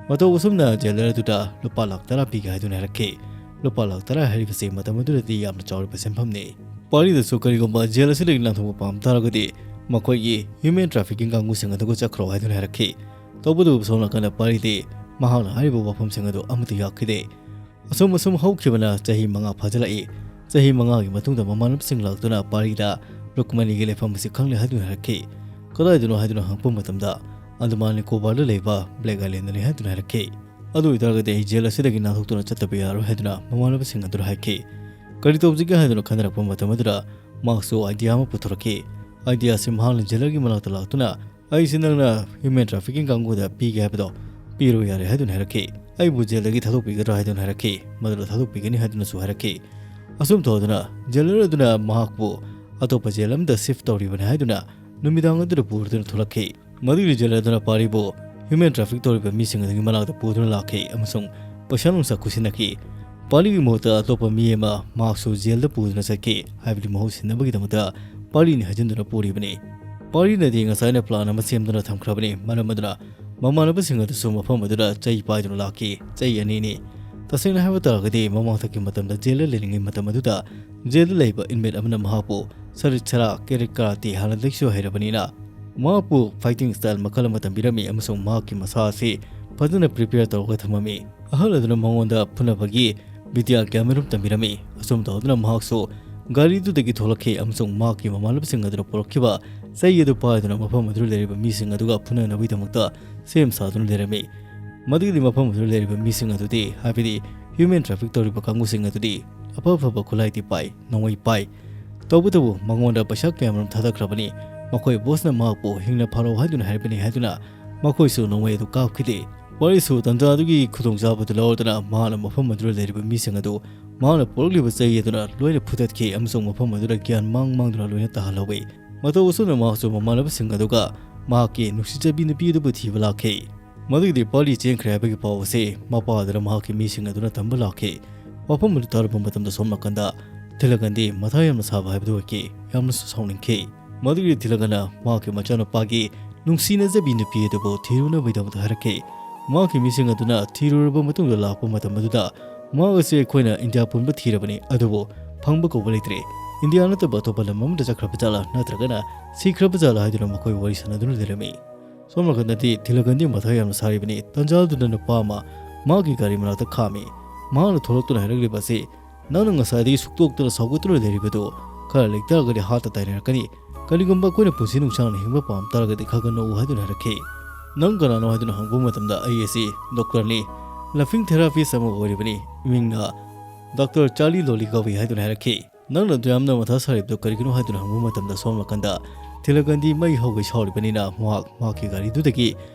ꯃꯇꯧ ꯑꯁꯨꯝꯅ ꯖꯦꯂꯔ ꯑꯗꯨꯗ ꯂꯨꯄꯥ ꯂꯥꯛ ꯇꯔꯥ ꯄꯤꯒꯦ ꯍꯥꯏꯗꯨꯅ ꯍꯥꯏꯔꯛꯈꯤ꯫ ꯂꯨꯄꯥ ꯂꯥꯛ ꯇꯔꯥ ꯍꯥꯏꯔꯤꯕꯁꯤ ꯃꯇꯝ ꯑꯗꯨꯗꯗꯤ ꯌꯥꯝꯅ ꯆꯥꯎꯔꯕ ꯁꯦꯟꯐꯝꯅꯤ꯫ ꯄꯥꯔꯤꯗꯁꯨ ꯀꯔꯤꯒꯨꯝꯕ ꯖꯦꯜ ꯑꯁꯤꯗꯒꯤ ꯅꯥꯟꯊꯣꯛꯄ ꯄꯥꯝ ꯇꯥꯔꯒꯗꯤ ꯃꯈꯣꯏꯒꯤ ꯍ꯭ꯌꯨꯃꯦꯟ ꯇ꯭ꯔꯥꯐꯤꯀꯤꯡ ꯀꯥꯡꯕꯨꯁꯤꯡ ꯑꯗꯨꯒ ꯆꯠꯈ꯭ꯔꯣ ꯍꯥꯏꯗꯨꯅ ꯍꯥꯏꯔꯛꯈꯤ꯫ ꯇꯧꯕꯇꯕꯨ ꯁꯣꯝ ꯅꯥꯀꯟꯗ ꯄꯥꯔꯤꯗꯤ ꯃꯍꯥꯛꯅ ꯍꯥꯏꯔꯤꯕ ꯋꯥꯐꯝꯁꯤꯡ ꯑꯗꯨ ꯑꯃꯠꯇ ꯌꯥꯈꯤꯗꯦ꯫ ꯑꯁꯨꯝ ꯑꯁꯨꯝ ꯍꯧꯈꯤꯕꯅ ꯆꯍꯤ ꯃꯉꯥ ꯐꯥꯖꯤꯜꯂꯛꯏ꯫ ꯆꯍꯤ ꯃꯉꯥꯒꯤ ꯃꯇꯨꯡꯗ ꯃꯃꯥꯟꯅꯕꯁꯤꯡ ꯂꯥꯛꯇꯨꯅ ꯄꯥꯔꯤꯗ ꯔꯨꯛꯃꯅꯤꯒꯤ ꯂꯩꯐꯝ ꯑꯁꯤ ꯈꯪꯂꯦ ꯍꯥꯏꯗꯨꯅ ꯍꯥꯏꯔꯛꯈꯤ꯫ "ꯀꯗꯥꯏꯗꯅꯣ?" ꯍꯥꯏꯗꯨꯅ ꯍꯪꯉꯛꯄ ꯃꯇꯝꯗ "ꯑꯟꯗꯃꯥꯟ ꯅꯤꯀꯣꯕꯥꯔꯗ ꯂꯩꯕ ꯕ꯭ꯂꯦꯛ ꯑꯥꯏꯂꯦꯟꯗꯅꯤ" ꯍꯥꯏꯗꯨꯅ ꯍꯥꯏꯔꯛꯈꯤ꯫ "ꯑꯗꯨ ꯑꯣꯏꯇꯥꯔꯒꯗꯤ ꯑꯩ ꯖꯦꯜ ꯑꯁꯤꯗꯒꯤ ꯅꯥꯟꯊꯣꯛꯇꯨꯅ ꯆꯠꯇꯕ ꯌꯥꯔꯣꯏ" ꯍꯥꯏꯗꯨꯅ ꯃꯃꯥꯟꯅꯕꯁꯤꯡ ꯑꯗꯨꯗ ꯍꯥꯏꯈꯤ꯫ ꯀꯔꯤ ꯇꯧꯁꯤꯒꯦ ꯍꯥꯏꯗꯨꯅ ꯈꯟꯅꯔꯛꯄ ꯃꯇꯝ ꯑꯗꯨꯗ ꯃꯍꯥꯛꯁꯨ ꯑꯥꯏꯗꯤꯌꯥ ꯑꯃ ꯄꯨꯊꯣꯔꯛꯈꯤ꯫ ꯑꯥꯏꯗꯤꯌꯥ ꯑꯁꯤ ꯃꯍꯥꯛꯅ ꯖꯦꯂꯔꯒꯤ ꯃꯅꯥꯛꯇ ꯂꯥꯛꯇꯨꯅ "ꯑꯩꯁꯤ ꯅꯪꯅ ꯍ꯭ꯌꯨꯃꯦꯟ ꯇ꯭ꯔꯥꯐꯤꯀꯤꯡ ꯀꯥꯡꯕꯨꯗ ꯄꯤꯒꯦ ꯍꯥꯏꯕꯗꯣ ꯄꯤꯔꯣ ꯌꯥꯔꯦ" ꯍꯥꯏꯗꯨꯅ ꯍꯥꯏꯔꯛꯈꯤ꯫ "ꯑꯩꯕꯨ ꯖꯦꯜꯗꯒꯤ ꯊꯥꯗꯣꯛꯄꯤꯒꯗ꯭ꯔꯥ?" ꯍꯥꯏꯗꯨꯅ ꯍꯥꯏꯔꯛꯈꯤ꯫ "ꯃꯗꯨꯗ ꯊꯥꯗꯣꯛꯄꯤꯒꯅꯤ" ꯍꯥꯏꯗꯨꯅꯁꯨ ꯍꯥꯏꯔꯛꯈꯤ꯫ ꯑꯁꯨꯝ ꯇꯧꯗꯨꯅ ꯖꯦꯂꯔ ꯑꯗꯨꯅ ꯃꯍꯥꯛꯄꯨ ꯑꯇꯣꯞꯄ ꯖꯦꯜ ꯑꯃꯗ ꯁꯤꯐ ꯇꯧꯔꯤꯕꯅꯤ ꯍꯥꯏꯗꯨꯅ ꯅꯨꯃꯤꯗꯥꯡ ꯑꯗꯨꯗ ꯄꯨꯗꯨꯅ ꯊꯣꯛꯂꯛꯈꯤ꯫ ꯃꯗꯨꯒꯤ ꯖꯦꯜ ꯑꯗꯨꯅ ꯄꯥꯔꯤꯕꯨ ꯍ꯭ꯌꯨꯃꯦꯟ ꯇ꯭ꯔꯥꯐꯤꯛ ꯇꯧꯔꯤꯕ ꯃꯤꯁꯤꯡ ꯑꯗꯨꯒꯤ ꯃꯅꯥꯛꯇ ꯄꯨꯗꯨꯅ ꯂꯥꯛꯈꯤ ꯑꯃꯁꯨꯡ ꯄꯩꯁꯥ ꯅꯨꯡꯁꯥ ꯈꯨꯠꯁꯤꯟꯅꯈꯤ꯫ ꯄꯥꯔꯤꯒꯤ ꯃꯍꯨꯠꯇ ꯑꯇꯣꯞꯄ ꯃꯤ ꯑꯃ ꯃꯍꯥꯛꯁꯨ ꯖꯦꯜꯗ ꯄꯨꯗꯨꯅ ꯆꯠꯈꯤ ꯍꯥꯏꯕꯗꯤ ꯃꯍꯨꯠ ꯁꯤꯟꯅꯕꯒꯤꯗꯃꯛꯇ ꯄꯥꯔꯤꯅ ꯍꯥꯏꯖꯤꯟꯗꯨꯅ ꯄꯨꯔꯤꯕꯅꯤ꯫ ꯄꯥꯔꯤꯅꯗꯤ ꯉꯁꯥꯏꯅ ꯄ꯭ꯂꯥꯟ ꯑꯃ ꯁꯦꯝꯗꯨꯅ ꯊꯝꯈ꯭ꯔꯕꯅꯤ꯫ ꯃꯔꯝ ꯑꯗꯨꯅ ꯃꯃꯥꯟꯅꯕꯁꯤꯡ ꯑꯗꯨꯁꯨ ꯃꯐꯝ ꯑꯗꯨꯗ ꯆꯩ ꯄꯥꯏꯗꯨꯅ ꯂꯥꯛꯈꯤ꯫ ꯆꯩ ꯑꯅꯤꯅꯤ꯫ ꯇꯁꯦꯡꯅ ꯍꯥꯏꯕ ꯇꯥꯔꯒꯗꯤ ꯃꯃꯥꯡꯊꯛꯀꯤ ꯃꯇꯝꯗ ꯖꯦꯜꯗ ꯂꯩꯔꯤꯉꯩ ꯃꯇꯝ ꯑꯗꯨꯗ ꯖꯦꯜꯗ ꯂꯩꯕ ꯏꯟꯃꯦꯠ ꯑꯃꯅ ꯃꯍꯥꯛꯄꯨ ꯁꯔꯤꯠ ꯁꯔꯥ ꯀꯦꯔꯦꯠ ꯀꯥꯔꯥꯇꯤ ꯍꯥꯟꯅꯗꯒꯤꯁꯨ ꯍꯩꯔꯕꯅꯤꯅ ꯃꯍꯥꯛꯄꯨ ꯐꯥꯏꯇꯤꯡ ꯁ꯭ꯇꯥꯏꯜ ꯃꯈꯜ ꯑꯃ ꯇꯝꯕꯤꯔꯝꯃꯤ ꯑꯃꯁꯨꯡ ꯃꯍꯥꯛꯀꯤ ꯃꯁꯥ ꯑꯁꯤ ꯐꯖꯅ ꯄ꯭ꯔꯤꯄꯦꯌꯔ ꯇꯧꯔꯒ ꯊꯝꯃꯝꯃꯤ꯫ ꯑꯍꯜ ꯑꯗꯨꯅ ꯃꯉꯣꯟꯗ ꯐꯨꯅꯕꯒꯤ ꯕꯤꯗ꯭ꯌꯥ ꯀꯌꯥꯃꯔꯨꯝ ꯇꯝꯕꯤꯔꯝꯃꯤ꯫ ꯑꯁꯨꯝ ꯇꯧꯗꯨꯅ ꯃꯍꯥꯛꯁꯨ ꯒꯥꯔꯤꯗꯨꯗꯒꯤ ꯊꯣꯛꯂꯛꯈꯤ ꯑꯃꯁꯨꯡ ꯃꯍꯥꯛꯀꯤ ꯃꯃꯥꯟꯅꯕꯁꯤꯡ ꯑꯗꯨꯅ ꯄꯨꯔꯛꯈꯤꯕ ꯆꯩ ꯑꯗꯨ ꯄꯥꯏꯗꯨꯅ ꯃꯐꯝ ꯑꯗꯨꯗ ꯂꯩꯔꯤꯕ ꯃꯤꯁꯤꯡ ꯑꯗꯨꯒ ꯐꯨꯅꯅꯕꯒꯤꯗꯃꯛꯇ ꯁꯦꯝ ꯁꯥꯗꯨꯅ ꯂꯩꯔꯝꯃꯤ꯫ ꯃꯗꯨꯒꯤꯗꯤ ꯃꯐꯝ ꯑꯗꯨꯗ ꯂꯩꯔꯤꯕ ꯃꯤꯁꯤꯡ ꯑꯗꯨꯗꯤ, ꯍꯥꯏꯕꯗꯤ human traffic ꯇꯧꯔꯤꯕ ꯀꯥꯡꯕꯨꯁꯤꯡ ꯑꯗꯨꯗꯤ ꯑꯐ ꯑꯐꯕ ꯈꯨꯠꯂꯥꯏꯗꯤ ꯄꯥꯏ, ꯅꯣꯡꯃꯩ ꯄꯥꯏ꯫ ꯇꯧꯕꯇꯕꯨ ꯃꯉꯣꯟꯗ ꯄꯩꯁꯥ ꯀꯌꯥꯃꯔꯨꯝ ꯊꯥꯗꯈ꯭ꯔꯕꯅꯤ꯫ ꯃꯈꯣꯏ ꯕꯣꯁꯅ ꯃꯍꯥꯛꯄꯨ ꯍꯤꯡꯅ ꯐꯥꯔꯛꯎ ꯍꯥꯏꯗꯨꯅ ꯍꯥꯏꯔꯕꯅꯤ ꯍꯥꯏꯗꯨꯅ ꯃꯈꯣꯏꯁꯨ ꯅꯣꯡꯃꯩ ꯑꯗꯨ ꯀꯥꯞꯈꯤꯗꯦ꯫ ꯋꯥꯔꯤꯁꯨ ꯇꯟꯖꯥ ꯑꯗꯨꯒꯤ ꯈꯨꯗꯣꯡꯆꯥꯕꯗꯨ ꯂꯧꯔꯗꯨꯅ ꯃꯍꯥꯛꯅ ꯃꯐꯝ ꯑꯗꯨꯗ ꯂꯩꯔꯤꯕ ꯃꯤꯁꯤꯡ ꯑꯗꯨ ꯃꯍꯥꯛꯅ ꯄꯨꯔꯛꯂꯤꯕ ꯆꯩ ꯑꯗꯨꯅ ꯂꯣꯏꯅ ꯐꯨꯗꯠꯈꯤ ꯑꯃꯁꯨꯡ ꯃꯐꯝ ꯑꯗꯨꯗ ꯒ꯭ꯌꯥꯟ ꯃꯥꯡ ꯃꯥꯡꯗꯨꯅ ꯂꯣꯏꯅ ꯇꯥꯍꯜꯍꯧꯏ꯫ ꯃꯇꯧ ꯑꯁꯨꯝꯅ ꯃꯍꯥꯛꯁꯨ ꯃꯃꯥꯟꯅꯕꯁꯤꯡ ꯑꯗꯨꯒ ꯃꯍꯥꯛꯀꯤ ꯅꯨꯡꯁꯤꯖꯕꯤ ꯅꯨꯄꯤ ꯑꯗꯨꯕꯨ ꯊꯤꯕ ꯂꯥꯛꯈꯤ꯫ ꯃꯗꯨꯒꯤꯗꯤ ꯄꯥꯔꯂꯤ ꯆꯦꯟꯈ꯭ꯔꯦ ꯍꯥꯏꯕꯒꯤ ꯄꯥꯎ ꯑꯁꯤ ꯃꯄꯥꯗꯨꯅ ꯃꯍꯥꯛꯀꯤ ꯃꯤꯁꯤꯡ ꯑꯗꯨꯅ ꯇꯝꯕ ꯂꯥꯛꯈꯤ꯫ ꯋꯥꯐꯝ ꯑꯗꯨ ꯇꯥꯔꯨꯕ ꯃꯇꯝꯗ ꯁꯣꯝ ꯅꯥꯀꯟꯗ ꯊꯤꯂꯒꯟꯗꯤ ꯃꯊꯥ ꯌꯥꯝꯅ ꯁꯥꯕ ꯍꯥꯏꯕꯗꯨ ꯑꯣꯏꯈꯤ꯫ ꯌꯥꯝꯅꯁꯨ ꯁꯥꯎꯅꯤꯡꯈꯤ꯫ ꯃꯗꯨꯒꯤ ꯊꯤꯂꯒꯟꯅ ꯃꯍꯥꯛꯀꯤ ꯃꯆꯥꯅꯨꯄꯥꯒꯤ ꯅꯨꯡꯁꯤꯅꯖꯕꯤ ꯅꯨꯄꯤ ꯑꯗꯨꯕꯨ ꯊꯤꯔꯨꯅꯕꯒꯤꯗꯃꯛꯇ ꯍꯥꯏꯔꯛꯈꯤ꯫ ꯃꯍꯥꯛꯀꯤ ꯃꯤꯁꯤꯡ ꯑꯗꯨꯅ ꯊꯤꯔꯨꯔꯕ ꯃꯇꯨꯡꯗ ꯂꯥꯛꯄ ꯃꯇꯝ ꯑꯗꯨꯗ ꯃꯍꯥꯛ ꯑꯁꯤ ꯑꯩꯈꯣꯏꯅ ꯏꯟꯗꯤꯌꯥ ꯄꯨꯝꯕ ꯊꯤꯔꯕꯅꯤ, ꯑꯗꯨꯕꯨ ꯐꯪꯕ ꯀꯧꯕ ꯂꯩꯇ꯭ꯔꯦ꯫ ꯏꯟꯗꯤꯌꯥ ꯅꯠꯇꯕ ꯑꯇꯣꯞꯄ ꯂꯝ ꯑꯃꯗ ꯆꯠꯈ꯭ꯔꯕ ꯖꯥꯠꯂꯥ ꯅꯠꯇ꯭ꯔꯒꯅ ꯁꯤꯈ꯭ꯔꯕ ꯖꯥꯠꯂꯥ ꯍꯥꯏꯗꯨꯅ ꯃꯈꯣꯏ ꯋꯥꯔꯤ ꯁꯥꯟꯅꯗꯨꯅ ꯂꯩꯔꯝꯃꯤ꯫ ꯁꯣꯝ ꯅꯥꯀꯟꯗꯗꯤ ꯊꯤꯂꯒꯟꯗꯤ ꯃꯊꯥ ꯌꯥꯝꯅ ꯁꯥꯔꯤꯕꯅꯤ꯫ ꯇꯟꯖꯥꯗꯨꯗ ꯅꯨꯄꯥ ꯑꯃ ꯃꯍꯥꯛꯀꯤ ꯒꯥꯔꯤ ꯃꯅꯥꯛꯇ ꯈꯥꯝꯃꯤ꯫ ꯃꯍꯥꯛꯅ ꯊꯣꯛꯂꯛꯇꯨꯅ ꯍꯥꯏꯔꯛꯂꯤꯕ ꯑꯁꯤ, "ꯅꯪꯅ ꯉꯁꯥꯏꯗꯒꯤ ꯁꯨꯛꯇꯣꯛꯇꯅ ꯁꯥꯎꯒꯠꯇꯨꯅ ꯂꯩꯔꯤꯕꯗꯨ ꯈꯔ ꯂꯩꯇꯥꯔꯒꯗꯤ ꯍꯥꯠꯇ ꯇꯥꯏꯅꯔꯛꯀꯅꯤ꯫ ꯀꯔꯤꯒꯨꯝꯕ ꯑꯩꯈꯣꯏꯅ ꯄꯨꯟꯁꯤ ꯅꯨꯡꯁꯥꯡꯅ ꯍꯤꯡꯕ ꯄꯥꯝ ꯇꯥꯔꯒꯗꯤ ꯈꯔ ꯈꯔ ꯅꯣꯛꯎ" ꯍꯥꯏꯗꯨꯅ ꯍꯥꯏꯔꯛꯈꯤ꯫ "ꯅꯪ ꯀꯅꯥꯅꯣ?" ꯍꯥꯏꯗꯨꯅ ꯍꯪꯕ ꯃꯇꯝꯗ, "ꯑꯩ ꯑꯁꯤ ꯗꯣꯛꯇꯔꯅꯤ, ꯂꯐꯤꯡ ꯊꯦꯔꯥꯄꯤꯁ ꯑꯃ ꯑꯣꯏꯔꯤꯕꯅꯤ꯫ ꯏꯃꯤꯡꯅ ꯗꯣꯛꯇꯔ ꯆꯥꯔꯂꯤ ꯂꯣꯂꯤ ꯀꯧꯏ" ꯍꯥꯏꯗꯨꯅ ꯍꯥꯏꯔꯛꯈꯤ꯫ "ꯅꯪꯅ ꯑꯗꯨ ꯌꯥꯝꯅ ꯃꯊꯥ ꯁꯥꯔꯤꯕꯗꯨ ꯀꯔꯤꯒꯤꯅꯣ?" ꯍꯥꯏꯗꯨꯅ ꯍꯪꯕ ꯃꯇꯝꯗ ꯁꯣꯝ ꯅꯥꯀꯟꯗ ꯊꯤꯂꯒꯟꯗꯤ ꯃꯩ ꯍꯧꯒꯩ ꯁꯥꯎꯔꯤꯕꯅꯤꯅ ꯃꯍꯥꯛ ꯃꯍꯥꯛꯀꯤ ꯒꯥꯔꯤꯗꯨꯗꯒꯤ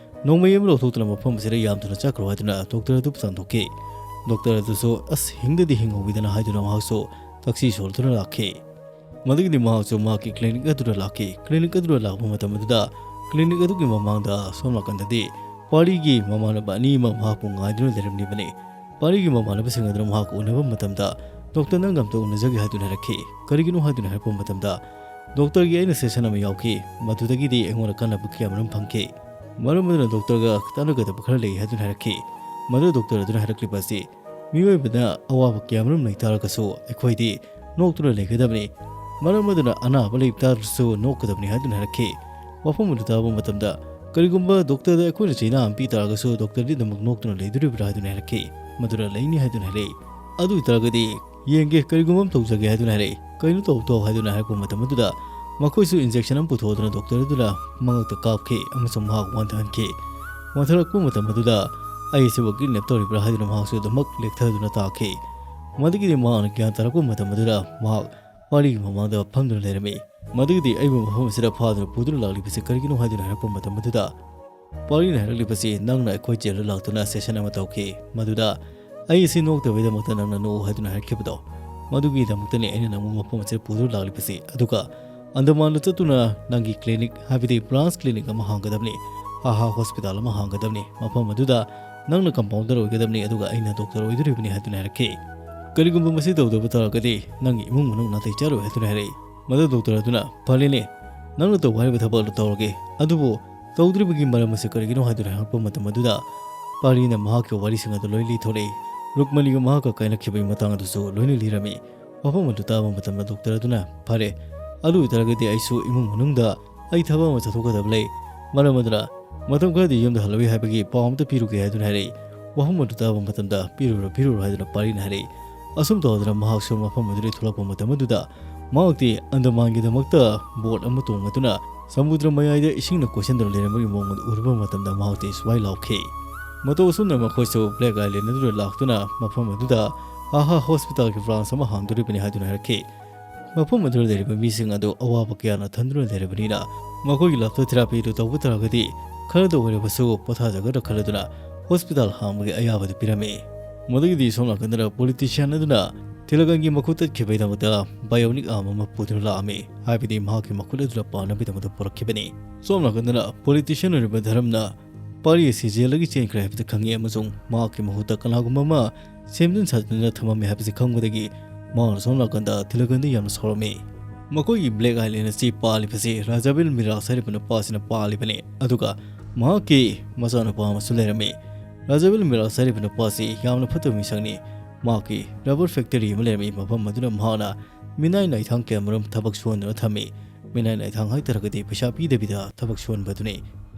ꯅꯣꯡꯃꯩ ꯑꯃ ꯂꯧꯊꯣꯛꯇꯨꯅ ꯃꯐꯝ ꯑꯁꯤꯗ ꯌꯥꯝ ꯊꯨꯅ ꯆꯠꯈ꯭ꯔꯣ ꯍꯥꯏꯗꯨꯅ ꯗꯣꯛꯇꯔ ꯑꯗꯨꯕꯨ ꯇꯥꯟꯊꯣꯛꯈꯤ꯫ ꯗꯣꯛꯇꯔ ꯑꯗꯨꯁꯨ, "ꯑꯁ, ꯍꯤꯡꯗꯗꯤ ꯍꯤꯡꯍꯧꯋꯤꯗꯅ" ꯍꯥꯏꯗꯨꯅ ꯃꯍꯥꯛꯁꯨ ꯇꯛꯁꯤ ꯁꯣꯜꯗꯨꯅ ꯂꯥꯛꯈꯤ꯫ ꯃꯗꯨꯒꯤꯗꯤ ꯃꯍꯥꯛꯁꯨ ꯃꯍꯥꯛꯀꯤ ꯀ꯭ꯂꯤꯅꯤꯛ ꯑꯗꯨꯗ ꯂꯥꯛꯈꯤ꯫ ꯀ꯭ꯂꯤꯅꯤꯛ ꯑꯗꯨꯗ ꯂꯥꯛꯄ ꯃꯇꯝ ꯑꯗꯨꯗ ꯀ꯭ꯂꯤꯅꯤꯛ ꯑꯗꯨꯒꯤ ꯃꯃꯥꯡꯗ ꯁꯣꯝ ꯅꯥꯀꯟꯗꯗꯤ ꯄꯥꯔꯂꯤꯒꯤ ꯃꯃꯥꯟꯅꯕ ꯑꯅꯤ ꯑꯃ ꯃꯍꯥꯛꯄꯨ ꯉꯥꯏꯗꯨꯅ ꯂꯩꯔꯝꯂꯤꯕꯅꯤ꯫ ꯄꯥꯔꯂꯤꯒꯤ ꯃꯃꯥꯟꯅꯕꯁꯤꯡ ꯑꯗꯨꯅ ꯃꯍꯥꯛ ꯎꯅꯕ ꯃꯇꯝꯗ, "ꯗꯣꯛꯇꯔ, ꯅꯪꯒ ꯑꯝꯇ ꯎꯅꯖꯒꯦ" ꯍꯥꯏꯗꯨꯅ ꯍꯥꯏꯔꯛꯈꯤ꯫ "ꯀꯔꯤꯒꯤꯅꯣ?" ꯍꯥꯏꯗꯨꯅ ꯍꯥꯏꯔꯛꯄ ꯃꯇꯝꯗ, "ꯗꯣꯛꯇꯔꯒꯤ ꯑꯩꯅ ꯁꯦꯁꯟ ꯑꯃ ꯌꯥꯎꯈꯤ, ꯃꯗꯨꯗꯒꯤꯗꯤ ꯑꯩꯉꯣꯟꯗ ꯀꯥꯟꯅꯕ ꯀꯌꯥ ꯃꯔꯨꯝ ꯐꯪꯈꯤ꯫ ꯃꯔꯝ ꯑꯗꯨꯅ ꯗꯣꯛꯇꯔꯒ ꯇꯥꯟꯅꯒꯗꯕ ꯈꯔ ꯂꯩ" ꯍꯥꯏꯗꯨꯅ ꯍꯥꯏꯔꯛꯈꯤ꯫ ꯃꯗꯨ ꯗꯣꯛꯇꯔ ꯑꯗꯨꯅ ꯍꯥꯏꯔꯛꯂꯤꯕ ꯑꯁꯤ, "ꯃꯤꯑꯣꯏꯕꯅ ꯑꯋꯥꯕ ꯀꯌꯥ ꯃꯔꯨꯝ ꯂꯩ ꯇꯥꯔꯒꯁꯨ ꯑꯩꯈꯣꯏꯗꯤ ꯅꯣꯛꯇꯨꯅ ꯂꯩꯒꯗꯕꯅꯤ꯫ ꯃꯔꯝ ꯑꯗꯨꯅ ꯑꯅꯥꯕ ꯂꯩꯕ ꯇꯥꯔꯁꯨ ꯅꯣꯛꯀꯗꯕꯅꯤ" ꯍꯥꯏꯗꯨꯅ ꯍꯥꯏꯔꯛꯈꯤ꯫ ꯋꯥꯐꯝ ꯑꯗꯨ ꯇꯥꯕ ꯃꯇꯝꯗ, "ꯀꯔꯤꯒꯨꯝꯕ ꯗꯣꯛꯇꯔꯗ ꯑꯩꯈꯣꯏꯅ ꯆꯩꯅꯥ ꯑꯃ ꯄꯤ ꯇꯥꯔꯒꯁꯨ ꯗꯣꯛꯇꯔꯗꯤ ꯑꯗꯨꯃꯛ ꯅꯣꯛꯇꯨꯅ ꯂꯩꯗꯣꯔꯤꯕ꯭ꯔꯥ?" ꯍꯥꯏꯗꯨꯅ ꯍꯥꯏꯔꯛꯈꯤ꯫ ꯃꯗꯨꯅ ꯂꯩꯅꯤ ꯍꯥꯏꯗꯨꯅ ꯍꯥꯏꯔꯛꯏ꯫ "ꯑꯗꯨ ꯑꯣꯏꯇꯥꯔꯒꯗꯤ "ꯌꯦꯡꯒꯦ, ꯀꯔꯤꯒꯨꯝꯕ ꯑꯃ ꯇꯧꯖꯒꯦ" ꯍꯥꯏꯗꯨꯅ ꯍꯥꯏꯔꯛꯏ꯫ "ꯀꯩꯅꯣ ꯇꯧ ꯇꯧ" ꯍꯥꯏꯗꯨꯅ ꯍꯥꯏꯔꯛꯄ ꯃꯇꯝ ꯑꯗꯨꯗ ꯃꯈꯣꯏꯁꯨ injection ꯑꯃ ꯄꯨꯊꯣꯛꯇꯨꯅ ꯗꯣꯛꯇꯔ ꯑꯗꯨꯅ ꯃꯉꯛꯇ ꯀꯥꯞꯈꯤ ꯑꯃꯁꯨꯡ ꯃꯍꯥꯛ ꯋꯥꯟꯊꯍꯟꯈꯤ꯫ ꯋꯥꯟꯊꯔꯛꯄ ꯃꯇꯝ ꯑꯗꯨꯗ "ꯑꯩ ꯑꯁꯤꯕꯨ kidnap ꯇꯧꯔꯤꯕ꯭ꯔꯥ" ꯍꯥꯏꯗꯨꯅ ꯃꯍꯥꯛꯁꯨ ꯑꯗꯨꯃꯛ ꯂꯦꯛꯊꯗꯨꯅ ꯇꯥꯈꯤ꯫ ꯃꯗꯨꯒꯤꯗꯤ ꯃꯍꯥꯛꯅ ꯒ꯭ꯌꯥꯟ ꯇꯥꯔꯛꯄ ꯃꯇꯝ ꯑꯗꯨꯗ ꯃꯍꯥꯛ ꯄꯥꯔꯤꯒꯤ ꯃꯃꯥꯡꯗ ꯐꯝꯗꯨꯅ ꯂꯩꯔꯝꯃꯤ꯫ ꯃꯗꯨꯒꯤꯗꯤ "ꯑꯩꯕꯨ ꯃꯐꯝ ꯑꯁꯤꯗ ꯐꯥꯗꯨꯅ ꯄꯨꯗꯨꯅ ꯂꯥꯛꯂꯤꯕꯁꯤ ꯀꯔꯤꯒꯤꯅꯣ?" ꯍꯥꯏꯗꯨꯅ ꯍꯥꯏꯔꯛꯄ ꯃꯇꯝ ꯑꯗꯨꯗ ꯄꯥꯔꯤꯅ ꯍꯥꯏꯔꯛꯂꯤꯕꯁꯤ, "ꯅꯪꯅ ꯑꯩꯈꯣꯏ ꯖꯦꯜꯗ ꯂꯥꯛꯇꯨꯅ session ꯑꯃ ꯇꯧꯈꯤ, ꯃꯗꯨꯗ ꯑꯩ ꯑꯁꯤ ꯅꯣꯛꯇꯕꯒꯤꯗꯃꯛꯇ ꯅꯪꯅ ꯅꯣꯛꯎ" ꯍꯥꯏꯗꯨꯅ ꯍꯥꯏꯔꯛꯈꯤꯕꯗꯣ, "ꯃꯗꯨꯒꯤꯗꯃꯛꯇꯅꯤ ꯑꯩꯅ ꯅꯪꯕꯨ ꯃꯐꯝ ꯑꯁꯤꯗ ꯄꯨꯗꯨꯅ ꯂꯥꯛꯂꯤꯕꯁꯤ꯫ ꯑꯗꯨꯒ ꯑꯟꯗꯃꯥꯟꯗ ꯆꯠꯇꯨꯅ ꯅꯪꯒꯤ clinic, ꯍꯥꯏꯕꯗꯤ branch clinic ꯑꯃ ꯍꯥꯡꯒꯗꯕꯅꯤ, ꯍꯥ ꯍꯥ hospital ꯑꯃ ꯍꯥꯡꯒꯗꯕꯅꯤ꯫ ꯃꯐꯝ ꯑꯗꯨꯗ ꯅꯪꯅ compounder ꯑꯣꯏꯒꯗꯕꯅꯤ, ꯑꯗꯨꯒ ꯑꯩꯅ doctor ꯑꯣꯏꯗꯣꯔꯤꯕꯅꯤ" ꯍꯥꯏꯗꯨꯅ ꯍꯥꯏꯔꯛꯈꯤ꯫ "ꯀꯔꯤꯒꯨꯝꯕ ꯃꯁꯤ ꯇꯧꯗꯕ ꯇꯥꯔꯒꯗꯤ ꯅꯪꯒꯤ ꯏꯃꯨꯡ ꯃꯅꯨꯡ ꯅꯥꯇꯩ ꯆꯥꯔꯣꯏ" ꯍꯥꯏꯗꯨꯅ ꯍꯥꯏꯔꯛꯏ꯫ ꯃꯗꯨ ꯗꯣꯛꯇꯔ ꯑꯗꯨꯅ, "ꯐꯔꯦꯅꯦ, ꯅꯪꯅ ꯇꯧꯕ ꯍꯥꯏꯔꯤꯕ ꯊꯕꯛ ꯑꯗꯨ ꯇꯧꯔꯒꯦ, ꯑꯗꯨꯕꯨ ꯇꯧꯗ꯭ꯔꯤꯕꯒꯤ ꯃꯔꯝ ꯑꯁꯤ ꯀꯔꯤꯒꯤꯅꯣ?" ꯍꯥꯏꯗꯨꯅ ꯍꯪꯂꯛꯄ ꯃꯇꯝ ꯑꯗꯨꯗ ꯄꯥꯔꯤꯅ ꯃꯍꯥꯛꯀꯤ ꯋꯥꯔꯤꯁꯤꯡ ꯑꯗꯨ ꯂꯣꯏ ꯂꯤꯊꯣꯔꯛꯏ꯫ ꯔꯨꯛꯃꯅꯤꯒ ꯃꯍꯥꯛꯀ ꯀꯥꯏꯅꯈꯤꯕꯒꯤ ꯃꯇꯥꯡ ꯑꯗꯨꯁꯨ ꯂꯣꯏꯅ ꯂꯤꯔꯝꯃꯤ꯫ ꯋꯥꯐꯝ ꯑꯗꯨ ꯇꯥꯕ ꯃꯇꯝꯗ ꯗꯣꯛꯇꯔ ꯑꯗꯨꯅ, "ꯐꯔꯦ, ꯑꯗꯨ ꯑꯣꯏꯇꯥꯔꯒꯗꯤ ꯑꯩꯁꯨ ꯏꯃꯨꯡ ꯃꯅꯨꯡꯗ ꯑꯩ ꯊꯕꯛ ꯑꯃ ꯆꯠꯊꯣꯛꯀꯗꯕ ꯂꯩ, ꯃꯔꯝ ꯑꯗꯨꯅ ꯃꯇꯝ ꯈꯔꯗꯤ ꯌꯨꯝꯗ ꯍꯜꯂꯨꯏ ꯍꯥꯏꯕꯒꯤ ꯄꯥꯎ ꯑꯃꯇ ꯄꯤꯔꯨꯒꯦ" ꯍꯥꯏꯗꯨꯅ ꯍꯥꯏꯔꯛꯏ꯫ ꯋꯥꯐꯝ ꯑꯗꯨ ꯇꯥꯕ ꯃꯇꯝꯗ, "ꯄꯤꯔꯨꯔꯣ, ꯄꯤꯔꯨꯔꯣ" ꯍꯥꯏꯗꯨꯅ ꯄꯥꯔꯤꯅ ꯍꯥꯏꯔꯛꯏ꯫ ꯑꯁꯨꯝ ꯇꯧꯗꯅ ꯃꯍꯥꯛꯁꯨ ꯃꯐꯝ ꯑꯗꯨꯗꯒꯤ ꯊꯣꯛꯂꯛꯄ ꯃꯇꯝ ꯑꯗꯨꯗ ꯃꯍꯥꯛꯇꯤ ꯑꯟꯗꯃꯥꯟꯒꯤꯗꯃꯛꯇ boat ꯑꯃ ꯇꯣꯡꯂꯗꯨꯅ ꯁꯃꯨꯗ꯭ꯔ ꯃꯌꯥꯏꯗ ꯏꯁꯤꯡꯅ ꯀꯣꯏꯁꯤꯟꯗꯨꯅ ꯂꯩꯔꯝꯕꯒꯤ ꯃꯑꯣꯡ ꯑꯗꯨ ꯎꯔꯨꯕ ꯃꯇꯝꯗ ꯃꯍꯥꯛꯇꯤ ꯁ꯭ꯋꯥꯏ ꯂꯥꯎꯈꯤ꯫ ꯃꯇꯧ ꯑꯁꯨꯝꯅ ꯃꯈꯣꯏꯁꯨ Black Island ꯑꯗꯨꯗ ꯂꯥꯛꯇꯨꯅ ꯃꯐꯝ ꯑꯗꯨꯗ ꯍꯥ ꯍꯥ hospital ꯒꯤ branch ꯑꯃ ꯍꯥꯡꯗꯣꯔꯤꯕꯅꯤ ꯍꯥꯏꯗꯨꯅ ꯍꯥꯏꯔꯛꯈꯤ꯫ ꯃꯐꯝ ꯑꯗꯨꯗ ꯂꯩꯔꯤꯕ ꯃꯤꯁꯤꯡ ꯑꯗꯨ ꯑꯋꯥꯕ ꯀꯌꯥꯅ ꯊꯟꯗꯨꯅ ꯂꯩꯔꯕꯅꯤꯅ, ꯃꯈꯣꯏꯒꯤ ꯂꯥꯛꯇ therapy ꯑꯗꯨ ꯇꯧꯕ ꯇꯥꯔꯒꯗꯤ ꯈꯔꯗ ꯑꯣꯏꯔꯕꯁꯨ ꯄꯣꯊꯥꯖꯒꯗ꯭ꯔꯥ ꯈꯜꯂꯗꯨꯅ hospital ꯍꯥꯡꯕꯒꯤ ꯑꯌꯥꯕꯗꯨ ꯄꯤꯔꯝꯃꯤ꯫ ꯃꯗꯨꯒꯤꯗꯤ ꯁꯣꯝ ꯅꯥꯀꯟꯗꯅ politician ꯑꯗꯨꯅ ꯊꯤꯂꯒꯟꯒꯤ ꯃꯈꯨꯠ ꯇꯠꯈꯤꯕꯒꯤꯗꯃꯛꯇ bionic arm ꯑꯃ ꯄꯨꯗꯨꯅ ꯂꯥꯛꯑꯝꯃꯤ, ꯍꯥꯏꯕꯗꯤ ꯃꯍꯥꯛꯀꯤ ꯃꯈꯨꯠ ꯑꯗꯨꯗ ꯄꯥꯟꯅꯕꯒꯤꯗꯃꯛꯇ ꯄꯨꯔꯛꯈꯤꯕꯅꯤ꯫ ꯁꯣꯝ ꯅꯥꯀꯟꯗꯅ politician ꯑꯣꯏꯔꯤꯕ ꯙꯔꯝꯅ ꯄꯥꯔꯤ ꯑꯁꯤ ꯖꯦꯜꯗꯒꯤ ꯆꯦꯟꯈ꯭ꯔꯦ ꯍꯥꯏꯕꯗꯨ ꯈꯪꯉꯤ ꯑꯃꯁꯨꯡ ꯃꯍꯥꯛꯀꯤ ꯃꯍꯨꯠꯇ ꯀꯅꯥꯒꯨꯝꯕ ꯑꯃ ꯁꯦꯝꯖꯤꯟ ꯁꯥꯖꯤꯟꯗꯨꯅ ꯊꯝꯃꯝꯃꯤ ꯍꯥꯏꯕꯁꯤ ꯈꯪꯕꯗꯒꯤ ꯃꯍꯥꯛꯅ ꯁꯣꯝ ꯅꯥꯀꯟꯗ ꯊꯤꯂꯒꯟꯗ ꯌꯥꯝꯅ ꯁꯥꯎꯔꯝꯃꯤ꯫ ꯃꯈꯣꯏꯒꯤ Black Island ꯑꯁꯤ ꯄꯥꯜꯂꯤꯕꯁꯤ ꯔꯥꯖꯥꯕꯦꯜ ꯃꯤꯔꯥꯁ ꯍꯥꯏꯔꯤꯕ ꯅꯨꯄꯥ ꯑꯁꯤꯅ ꯄꯥꯜꯂꯤꯕꯅꯤ, ꯑꯗꯨꯒ ꯃꯍꯥꯛꯀꯤ ꯃꯆꯥꯅꯨꯄꯥ ꯑꯃꯁꯨ ꯂꯩꯔꯝꯃꯤ꯫ ꯔꯥꯖꯥꯕꯦꯜ ꯃꯤꯔꯥꯁ ꯍꯥꯏꯔꯤꯕ ꯅꯨꯄꯥ ꯑꯁꯤ ꯌꯥꯝꯅ ꯐꯠꯇꯕ ꯃꯤꯁꯛꯅꯤ꯫ ꯃꯍꯥꯛꯀꯤ rubber factory ꯑꯃ ꯂꯩꯔꯝꯃꯤ, ꯃꯐꯝ ꯑꯗꯨꯗ ꯃꯍꯥꯛꯅ ꯃꯤꯅꯥꯏ ꯅꯥꯏꯊꯥꯡ ꯀꯌꯥꯃꯔꯨꯝ ꯊꯕꯛ ꯁꯨꯍꯟꯗꯨꯅ ꯊꯝꯃꯤ꯫ ꯃꯤꯅꯥꯏ ꯅꯥꯏꯊꯥꯡ ꯍꯥꯏꯇꯥꯔꯒꯗꯤ ꯄꯩꯁꯥ ꯄꯤꯗꯕꯤꯗ ꯊꯕꯛ ꯁꯨꯍꯟꯕꯗꯨꯅꯤ꯫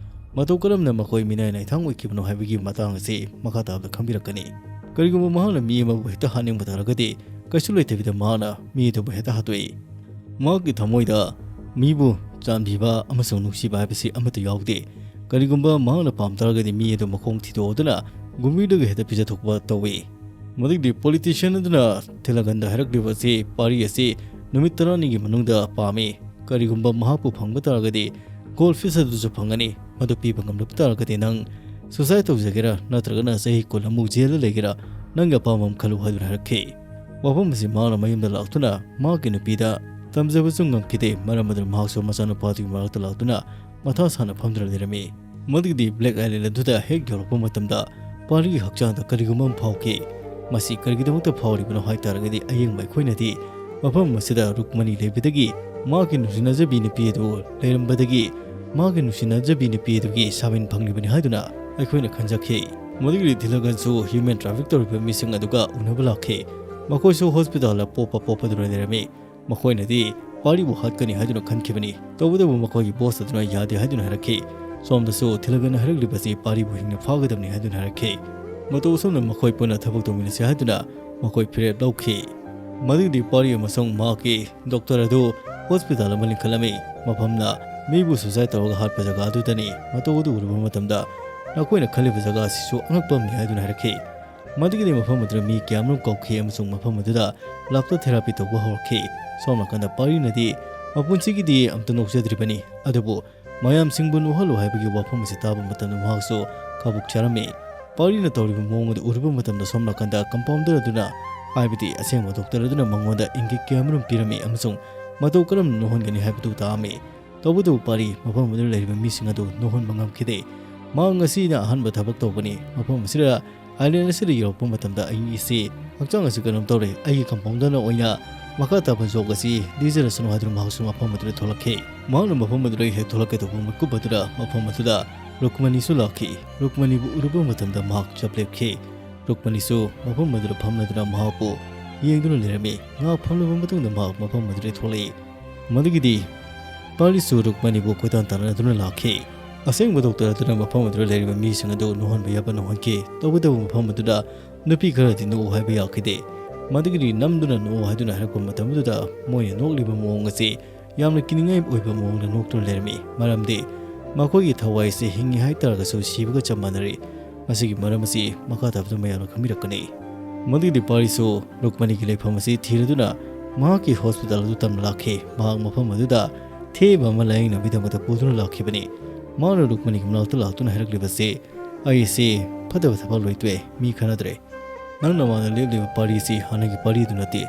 ꯃꯇꯧ ꯀꯔꯝꯅ ꯃꯈꯣꯏ ꯃꯤꯅꯥꯏ ꯅꯥꯏꯊꯥꯡ ꯑꯣꯏꯈꯤꯕꯅꯣ ꯍꯥꯏꯕꯒꯤ ꯃꯇꯥꯡ ꯑꯁꯤ ꯃꯈꯥ ꯇꯥꯕꯗ ꯈꯪꯕꯤꯔꯛꯀꯅꯤ꯫ ꯀꯔꯤꯒꯨꯝꯕ ꯃꯍꯥꯛꯅ ꯃꯤ ꯑꯃꯕꯨ ꯍꯦꯛꯇ ꯍꯥꯠꯅꯤꯡꯕ ꯇꯥꯔꯒꯗꯤ, ꯀꯩꯁꯨ ꯂꯩꯇꯕꯤꯗ ꯃꯍꯥꯛꯅ ꯃꯤ ꯑꯗꯨꯕꯨ ꯍꯦꯛꯇ ꯍꯥꯠꯇꯣꯛꯏ꯫ ꯃꯍꯥꯛꯀꯤ ꯊꯃꯣꯏꯗ ꯃꯤꯕꯨ ꯆꯥꯟꯕꯤꯕ ꯑꯃꯁꯨꯡ ꯅꯨꯡꯁꯤꯕ ꯍꯥꯏꯕꯁꯤ ꯑꯃꯠꯇ ꯌꯥꯎꯗꯦ꯫ ꯀꯔꯤꯒꯨꯝꯕ ꯃꯍꯥꯛꯅ ꯄꯥꯝ ꯇꯥꯔꯒꯗꯤ ꯃꯤ ꯑꯗꯨ ꯃꯈꯣꯡ ꯊꯤꯗꯣꯛꯇꯨꯅ ꯒꯨꯝꯕꯤꯔꯗꯒꯤ ꯍꯦꯛꯇ ꯄꯤꯖꯊꯣꯛꯄ ꯇꯧꯏ꯫ ꯃꯗꯨꯒꯤꯗꯤ politician ꯑꯗꯨꯅ ꯊꯤꯂꯒꯟꯗ ꯍꯥꯏꯔꯛꯂꯤꯕ ꯑꯁꯤ ꯄꯥꯔꯤ ꯑꯁꯤ ꯅꯨꯃꯤꯠ ꯇꯔꯥꯅꯤꯒꯤ ꯃꯅꯨꯡꯗ ꯄꯥꯝꯃꯤ꯫ ꯀꯔꯤꯒꯨꯝꯕ ꯃꯍꯥꯛꯄꯨ ꯐꯪꯕ ꯇꯥꯔꯒꯗꯤ gold fish ꯑꯗꯨꯁꯨ ꯐꯪꯒꯅꯤ꯫ ꯃꯗꯨ ꯄꯤꯕ ꯉꯝꯂꯕ ꯇꯥꯔꯒꯗꯤ ꯅꯪ suicide ꯇꯧꯖꯒꯦꯔꯥ ꯅꯠꯇ꯭ꯔꯒꯅ ꯆꯍꯤ ꯀꯨꯟ ꯑꯃꯨꯛ ꯖꯦꯜꯗ ꯂꯩꯒꯦꯔꯥ, ꯅꯪꯒꯤ ꯑꯄꯥꯝꯕ ꯑꯃ ꯈꯜꯂꯨ ꯍꯥꯏꯗꯨꯅ ꯍꯥꯏꯔꯛꯈꯤ꯫ ꯋꯥꯐꯝ ꯑꯁꯤ ꯃꯍꯥꯛꯅ ꯃꯌꯨꯝꯗ ꯂꯥꯛꯇꯨꯅ ꯃꯍꯥꯛꯀꯤ ꯅꯨꯄꯤꯗ ꯇꯝꯖꯕꯁꯨ ꯉꯝꯈꯤꯗꯦ꯫ ꯃꯔꯝ ꯑꯗꯨꯅ ꯃꯍꯥꯛꯁꯨ ꯃꯆꯥꯅꯨꯄꯥꯗꯨꯒꯤ ꯃꯔꯛꯇ ꯂꯥꯛꯇꯨꯅ ꯃꯊꯥ ꯁꯥꯅ ꯐꯝꯗꯨꯅ ꯂꯩꯔꯝꯃꯤ꯫ ꯃꯗꯨꯒꯤꯗꯤ Black Island ꯑꯗꯨꯗ ꯍꯦꯛ ꯌꯧꯔꯛꯄ ꯃꯇꯝꯗ ꯄꯥꯔꯤꯒꯤ ꯍꯛꯆꯥꯡꯗ ꯀꯔꯤꯒꯨꯝꯕ ꯑꯃ ꯐꯥꯎꯈꯤ꯫ ꯃꯁꯤ ꯀꯔꯤꯒꯤꯗꯃꯛꯇ ꯐꯥꯎꯔꯤꯕꯅꯣ ꯍꯥꯏ ꯇꯥꯔꯒꯗꯤ, ꯑꯌꯦꯡꯕ ꯑꯩꯈꯣꯏꯅꯗꯤ ꯃꯐꯝ ꯑꯁꯤꯗ ꯔꯨꯛꯃꯅꯤ ꯂꯩꯕꯗꯒꯤ ꯃꯍꯥꯛꯀꯤ ꯅꯨꯡꯁꯤꯅꯖꯕꯤ ꯅꯨꯄꯤ ꯑꯗꯨ ꯂꯩꯔꯝꯕꯗꯒꯤ ꯃꯍꯥꯛꯀꯤ ꯅꯨꯡꯁꯤꯅꯖꯕꯤ ꯅꯨꯄꯤ ꯑꯗꯨꯒꯤ ꯁꯥꯃꯤꯟ ꯐꯪꯂꯤꯕꯅꯤ ꯍꯥꯏꯗꯨꯅ ꯑꯩꯈꯣꯏꯅ ꯈꯟꯖꯈꯤ꯫ ꯃꯗꯨꯒꯤꯗꯤ ꯊꯤꯂꯒꯟꯁꯨ human traffic ꯇꯧꯔꯤꯕ ꯃꯤꯁꯤꯡ ꯑꯗꯨꯒ ꯎꯅꯕ ꯂꯥꯛꯈꯤ꯫ ꯃꯈꯣꯏꯁꯨ ꯍꯣꯁꯄꯤꯇꯥꯜꯗ ꯄꯣꯞꯄ ꯄꯣꯞꯄꯗꯨꯅ ꯂꯩꯔꯝꯃꯤ꯫ ꯃꯈꯣꯏꯅꯗꯤ ꯄꯥꯔꯤꯕꯨ ꯍꯥꯠꯀꯅꯤ ꯍꯥꯏꯗꯨꯅ ꯈꯟꯈꯤꯕꯅꯤ꯫ ꯇꯧꯕꯇꯕꯨ ꯃꯈꯣꯏꯒꯤ ꯕꯣꯁ ꯑꯗꯨꯅ ꯌꯥꯗꯦ ꯍꯥꯏꯗꯨꯅ ꯍꯥꯏꯔꯛꯈꯤ꯫ ꯁꯣꯝꯗꯁꯨ ꯊꯤꯂꯒꯟꯅ ꯍꯥꯏꯔꯛꯂꯤꯕꯁꯤ ꯄꯥꯔꯤꯕꯨ ꯍꯤꯡꯅ ꯐꯥꯒꯗꯕꯅꯤ ꯍꯥꯏꯗꯨꯅ ꯍꯥꯏꯔꯛꯈꯤ꯫ ꯃꯇꯧ ꯑꯁꯨꯝꯅ ꯃꯈꯣꯏ ꯄꯨꯟꯅ ꯊꯕꯛ ꯇꯧꯃꯤꯟꯅꯁꯤ ꯍꯥꯏꯗꯨꯅ ꯃꯈꯣꯏ ꯐꯤꯔꯦꯞ ꯂꯧꯈꯤ꯫ ꯃꯗꯨꯒꯤꯗꯤ ꯄꯥꯔꯤ ꯑꯃꯁꯨꯡ ꯃꯍꯥꯛꯀꯤ ꯗꯣꯛꯇꯔ ꯑꯗꯨ ꯍꯣꯁꯄꯤꯇꯥꯜ ꯑꯃ ꯂꯤꯡꯈꯠꯂꯝꯃꯤ꯫ ꯃꯐꯝꯅ ꯃꯤꯕꯨ suicide ꯇꯧꯔꯒ ꯍꯥꯠꯄ ꯖꯒꯥ ꯑꯗꯨꯗꯅꯤ꯫ ꯃꯇꯧ ꯑꯗꯨ ꯎꯔꯨꯕ ꯃꯇꯝꯗ ꯅꯈꯣꯏꯅ ꯈꯜꯂꯤꯕ ꯖꯒꯥ ꯑꯁꯤꯁꯨ ꯑꯉꯛꯄ ꯑꯃꯅꯤ ꯍꯥꯏꯗꯨꯅ ꯍꯥꯏꯔꯛꯈꯤ꯫ ꯃꯗꯨꯒꯤꯗꯤ ꯃꯐꯝ ꯑꯗꯨꯗ ꯃꯤ ꯀꯌꯥꯃꯔꯨꯝ ꯀꯧꯈꯤ ꯑꯃꯁꯨꯡ ꯃꯐꯝ ꯑꯗꯨꯗ ꯂꯥꯛꯇ ꯊꯦꯔꯥꯄꯤ ꯇꯧꯕ ꯍꯧꯔꯛꯈꯤ꯫ ꯁꯣꯝ ꯅꯥꯀꯟꯗ ꯄꯥꯔꯤꯅꯗꯤ ꯃꯄꯨꯟꯁꯤꯒꯤꯗꯤ ꯑꯝꯇ ꯅꯣꯛꯆꯗ꯭ꯔꯤꯕꯅꯤ, ꯑꯗꯨꯕꯨ ꯃꯌꯥꯝꯁꯤꯡꯕꯨ ꯅꯣꯛꯍꯜꯂꯨ ꯍꯥꯏꯕꯒꯤ ꯋꯥꯐꯝ ꯑꯁꯤ ꯇꯥꯕ ꯃꯇꯝꯗ ꯃꯍꯥꯛꯁꯨ ꯀꯥꯕꯨꯛ ꯆꯥꯔꯝꯃꯤ꯫ ꯄꯥꯔꯤꯅ ꯇꯧꯔꯤꯕ ꯃꯑꯣꯡ ꯑꯗꯨ ꯎꯔꯨꯕ ꯃꯇꯝꯗ ꯁꯣꯝ ꯅꯥꯀꯟꯗ ꯀꯝꯄꯥꯎꯟꯗꯔ ꯑꯗꯨꯅ, ꯍꯥꯏꯕꯗꯤ ꯑꯁꯦꯡꯕ ꯗꯣꯛꯇꯔ ꯑꯗꯨꯅ ꯃꯉꯣꯟꯗ ꯏꯪꯒꯤꯠ ꯀꯌꯥꯃꯔꯨꯝ ꯄꯤꯔꯝꯃꯤ ꯑꯃꯁꯨꯡ ꯃꯇꯧ ꯀꯔꯝꯅ ꯅꯣꯛꯍꯟꯒꯅꯤ ꯍꯥꯏꯕꯗꯨ ꯇꯥꯛꯑꯝꯃꯤ꯫ ꯇꯧꯕꯇꯕꯨ ꯄꯥꯔꯤ ꯃꯐꯝ ꯑꯗꯨꯗ ꯂꯩꯔꯤꯕ ꯃꯤꯁꯤꯡ ꯑꯗꯨ ꯅꯣꯛꯍꯟꯕ ꯉꯝꯈꯤꯗꯦ꯫ ꯃꯍꯥꯛ ꯉꯁꯤꯅ ꯑꯍꯥꯟꯕ ꯊꯕꯛ ꯇꯧꯕꯅꯤ꯫ ꯃꯐꯝ ꯑꯁꯤꯗ, island ꯑꯁꯤꯗ ꯌꯧꯔꯛꯄ ꯃꯇꯝꯗ ꯑꯩ ꯏꯁꯤ ꯍꯛꯆꯥꯡ ꯑꯁꯤ ꯀꯩꯅꯣꯝ ꯇꯧꯔꯦ꯫ ꯑꯩꯒꯤ ꯀꯝꯄꯥꯎꯟꯗꯔꯅ ꯑꯣꯏꯅ ꯃꯈꯥ ꯇꯥꯕ ꯖꯣꯛ ꯑꯁꯤ ꯂꯤꯖꯔꯁꯅꯨ ꯍꯥꯏꯗꯨꯅ ꯃꯍꯥꯛꯁꯨ ꯃꯐꯝ ꯑꯗꯨꯗ ꯊꯣꯛꯂꯛꯈꯤ꯫ ꯃꯍꯥꯛꯅ ꯃꯐꯝ ꯑꯗꯨꯗ ꯍꯦꯛ ꯊꯣꯛꯂꯛꯀꯦ ꯇꯧꯕ ꯃꯤꯀꯨꯞ ꯑꯗꯨꯗ ꯃꯐꯝ ꯑꯗꯨꯗ ꯔꯨꯛꯃꯅꯤꯁꯨ ꯂꯥꯛꯈꯤ꯫ ꯔꯨꯛꯃꯅꯤꯕꯨ ꯎꯔꯨꯕ ꯃꯇꯝꯗ ꯃꯍꯥꯛ ꯆꯞ ꯂꯦꯞꯈꯤ꯫ ꯔꯨꯛꯃꯅꯤꯁꯨ ꯃꯐꯝ ꯑꯗꯨꯗ ꯐꯝꯂꯗꯨꯅ ꯃꯍꯥꯛꯄꯨ ꯌꯦꯡꯗꯨꯅ ꯂꯩꯔꯝꯃꯤ꯫ ꯉꯥꯏꯍꯥꯛ ꯐꯝꯂꯕ ꯃꯇꯨꯡꯗ ꯃꯍꯥꯛ ꯃꯐꯝ ꯑꯗꯨꯗ ꯊꯣꯛꯂꯛꯏ꯫ ꯃꯗꯨꯒꯤꯗꯤ ꯄꯥꯔꯤꯁꯨ ꯔꯨꯛꯃꯅꯤꯕꯨ ꯀꯣꯏꯇꯥꯟ ꯇꯥꯟꯅꯗꯨꯅ ꯂꯥꯛꯈꯤ꯫ ꯑꯁꯦꯡꯕ ꯗꯣꯛꯇꯔ ꯑꯗꯨꯅ ꯃꯐꯝ ꯑꯗꯨꯗ ꯂꯩꯔꯤꯕ ꯃꯤꯁꯤꯡ ꯑꯗꯨ ꯅꯣꯛꯍꯟꯕ ꯌꯥꯕ ꯅꯣꯛꯍꯟꯈꯤ꯫ ꯇꯧꯕꯇꯕꯨ ꯃꯐꯝ ꯑꯗꯨꯗ ꯅꯨꯄꯤ ꯈꯔꯗꯤ ꯅꯣꯛꯎ ꯍꯥꯏꯕ ꯌꯥꯈꯤꯗꯦ꯫ ꯃꯗꯨꯒꯤꯗꯤ ꯅꯝꯗꯨꯅ ꯅꯣꯛꯑꯣ ꯍꯥꯏꯗꯨꯅ ꯍꯥꯏꯔꯛꯄ ꯃꯇꯝꯗꯨꯗ ꯃꯣꯏꯅ ꯅꯣꯛꯂꯤꯕ ꯃꯑꯣꯡ ꯑꯁꯤ ꯌꯥꯝꯅ ꯀꯤꯅꯤꯡꯉꯥꯏ ꯑꯣꯏꯕ ꯃꯑꯣꯡꯗ ꯅꯣꯛꯇꯨꯅ ꯂꯩꯔꯝꯃꯤ꯫ ꯃꯔꯝꯗꯤ ꯃꯈꯣꯏꯒꯤ ꯊꯋꯥꯏ ꯑꯁꯤ ꯍꯤꯡꯉꯤ ꯍꯥꯏꯇꯥꯔꯒꯁꯨ ꯁꯤꯕꯒ ꯆꯞ ꯃꯥꯟꯅꯔꯦ꯫ ꯃꯁꯤꯒꯤ ꯃꯔꯝ ꯑꯁꯤ ꯃꯈꯥ ꯇꯥꯕꯗ ꯃꯌꯥꯝꯅ ꯈꯪꯕꯤꯔꯛꯀꯅꯤ꯫ ꯃꯗꯨꯒꯤꯗꯤ ꯄꯥꯔꯤꯁꯨ ꯔꯨꯛꯃꯅꯤꯒꯤ ꯂꯩꯐꯝ ꯑꯁꯤ ꯊꯤꯔꯗꯨꯅ ꯃꯍꯥꯛꯀꯤ ꯍꯣꯁꯄꯤꯇꯥꯜ ꯑꯗꯨ ꯇꯝꯅ ꯂꯥꯛꯈꯤ꯫ ꯃꯍꯥꯛ ꯃꯐꯝ ꯑꯗꯨꯗ ꯊꯦꯕ ꯑꯃ ꯂꯥꯌꯦꯡꯅꯕꯒꯤꯗꯃꯛꯇ ꯄꯨꯗꯨꯅ ꯂꯥꯛꯈꯤꯕꯅꯤ꯫ ꯃꯍꯥꯛꯅ ꯔꯨꯛꯃꯅꯤꯒꯤ ꯃꯅꯥꯛꯇ ꯂꯥꯛꯇꯨꯅ ꯍꯥꯏꯔꯛꯂꯤꯕꯁꯤ, "ꯑꯩꯁꯤ ꯐꯠꯇꯕ ꯊꯕꯛ ꯂꯣꯏꯇꯣꯛꯑꯦ, ꯃꯤ ꯈꯟꯅꯗ꯭ꯔꯦ꯫ ꯅꯪꯅ ꯃꯥꯅ ꯂꯦꯞꯂꯤꯕ ꯄꯥꯔꯤ ꯑꯁꯤ ꯍꯥꯟꯅꯒꯤ ꯄꯥꯔꯤꯗꯨ ꯅꯠꯇꯦ꯫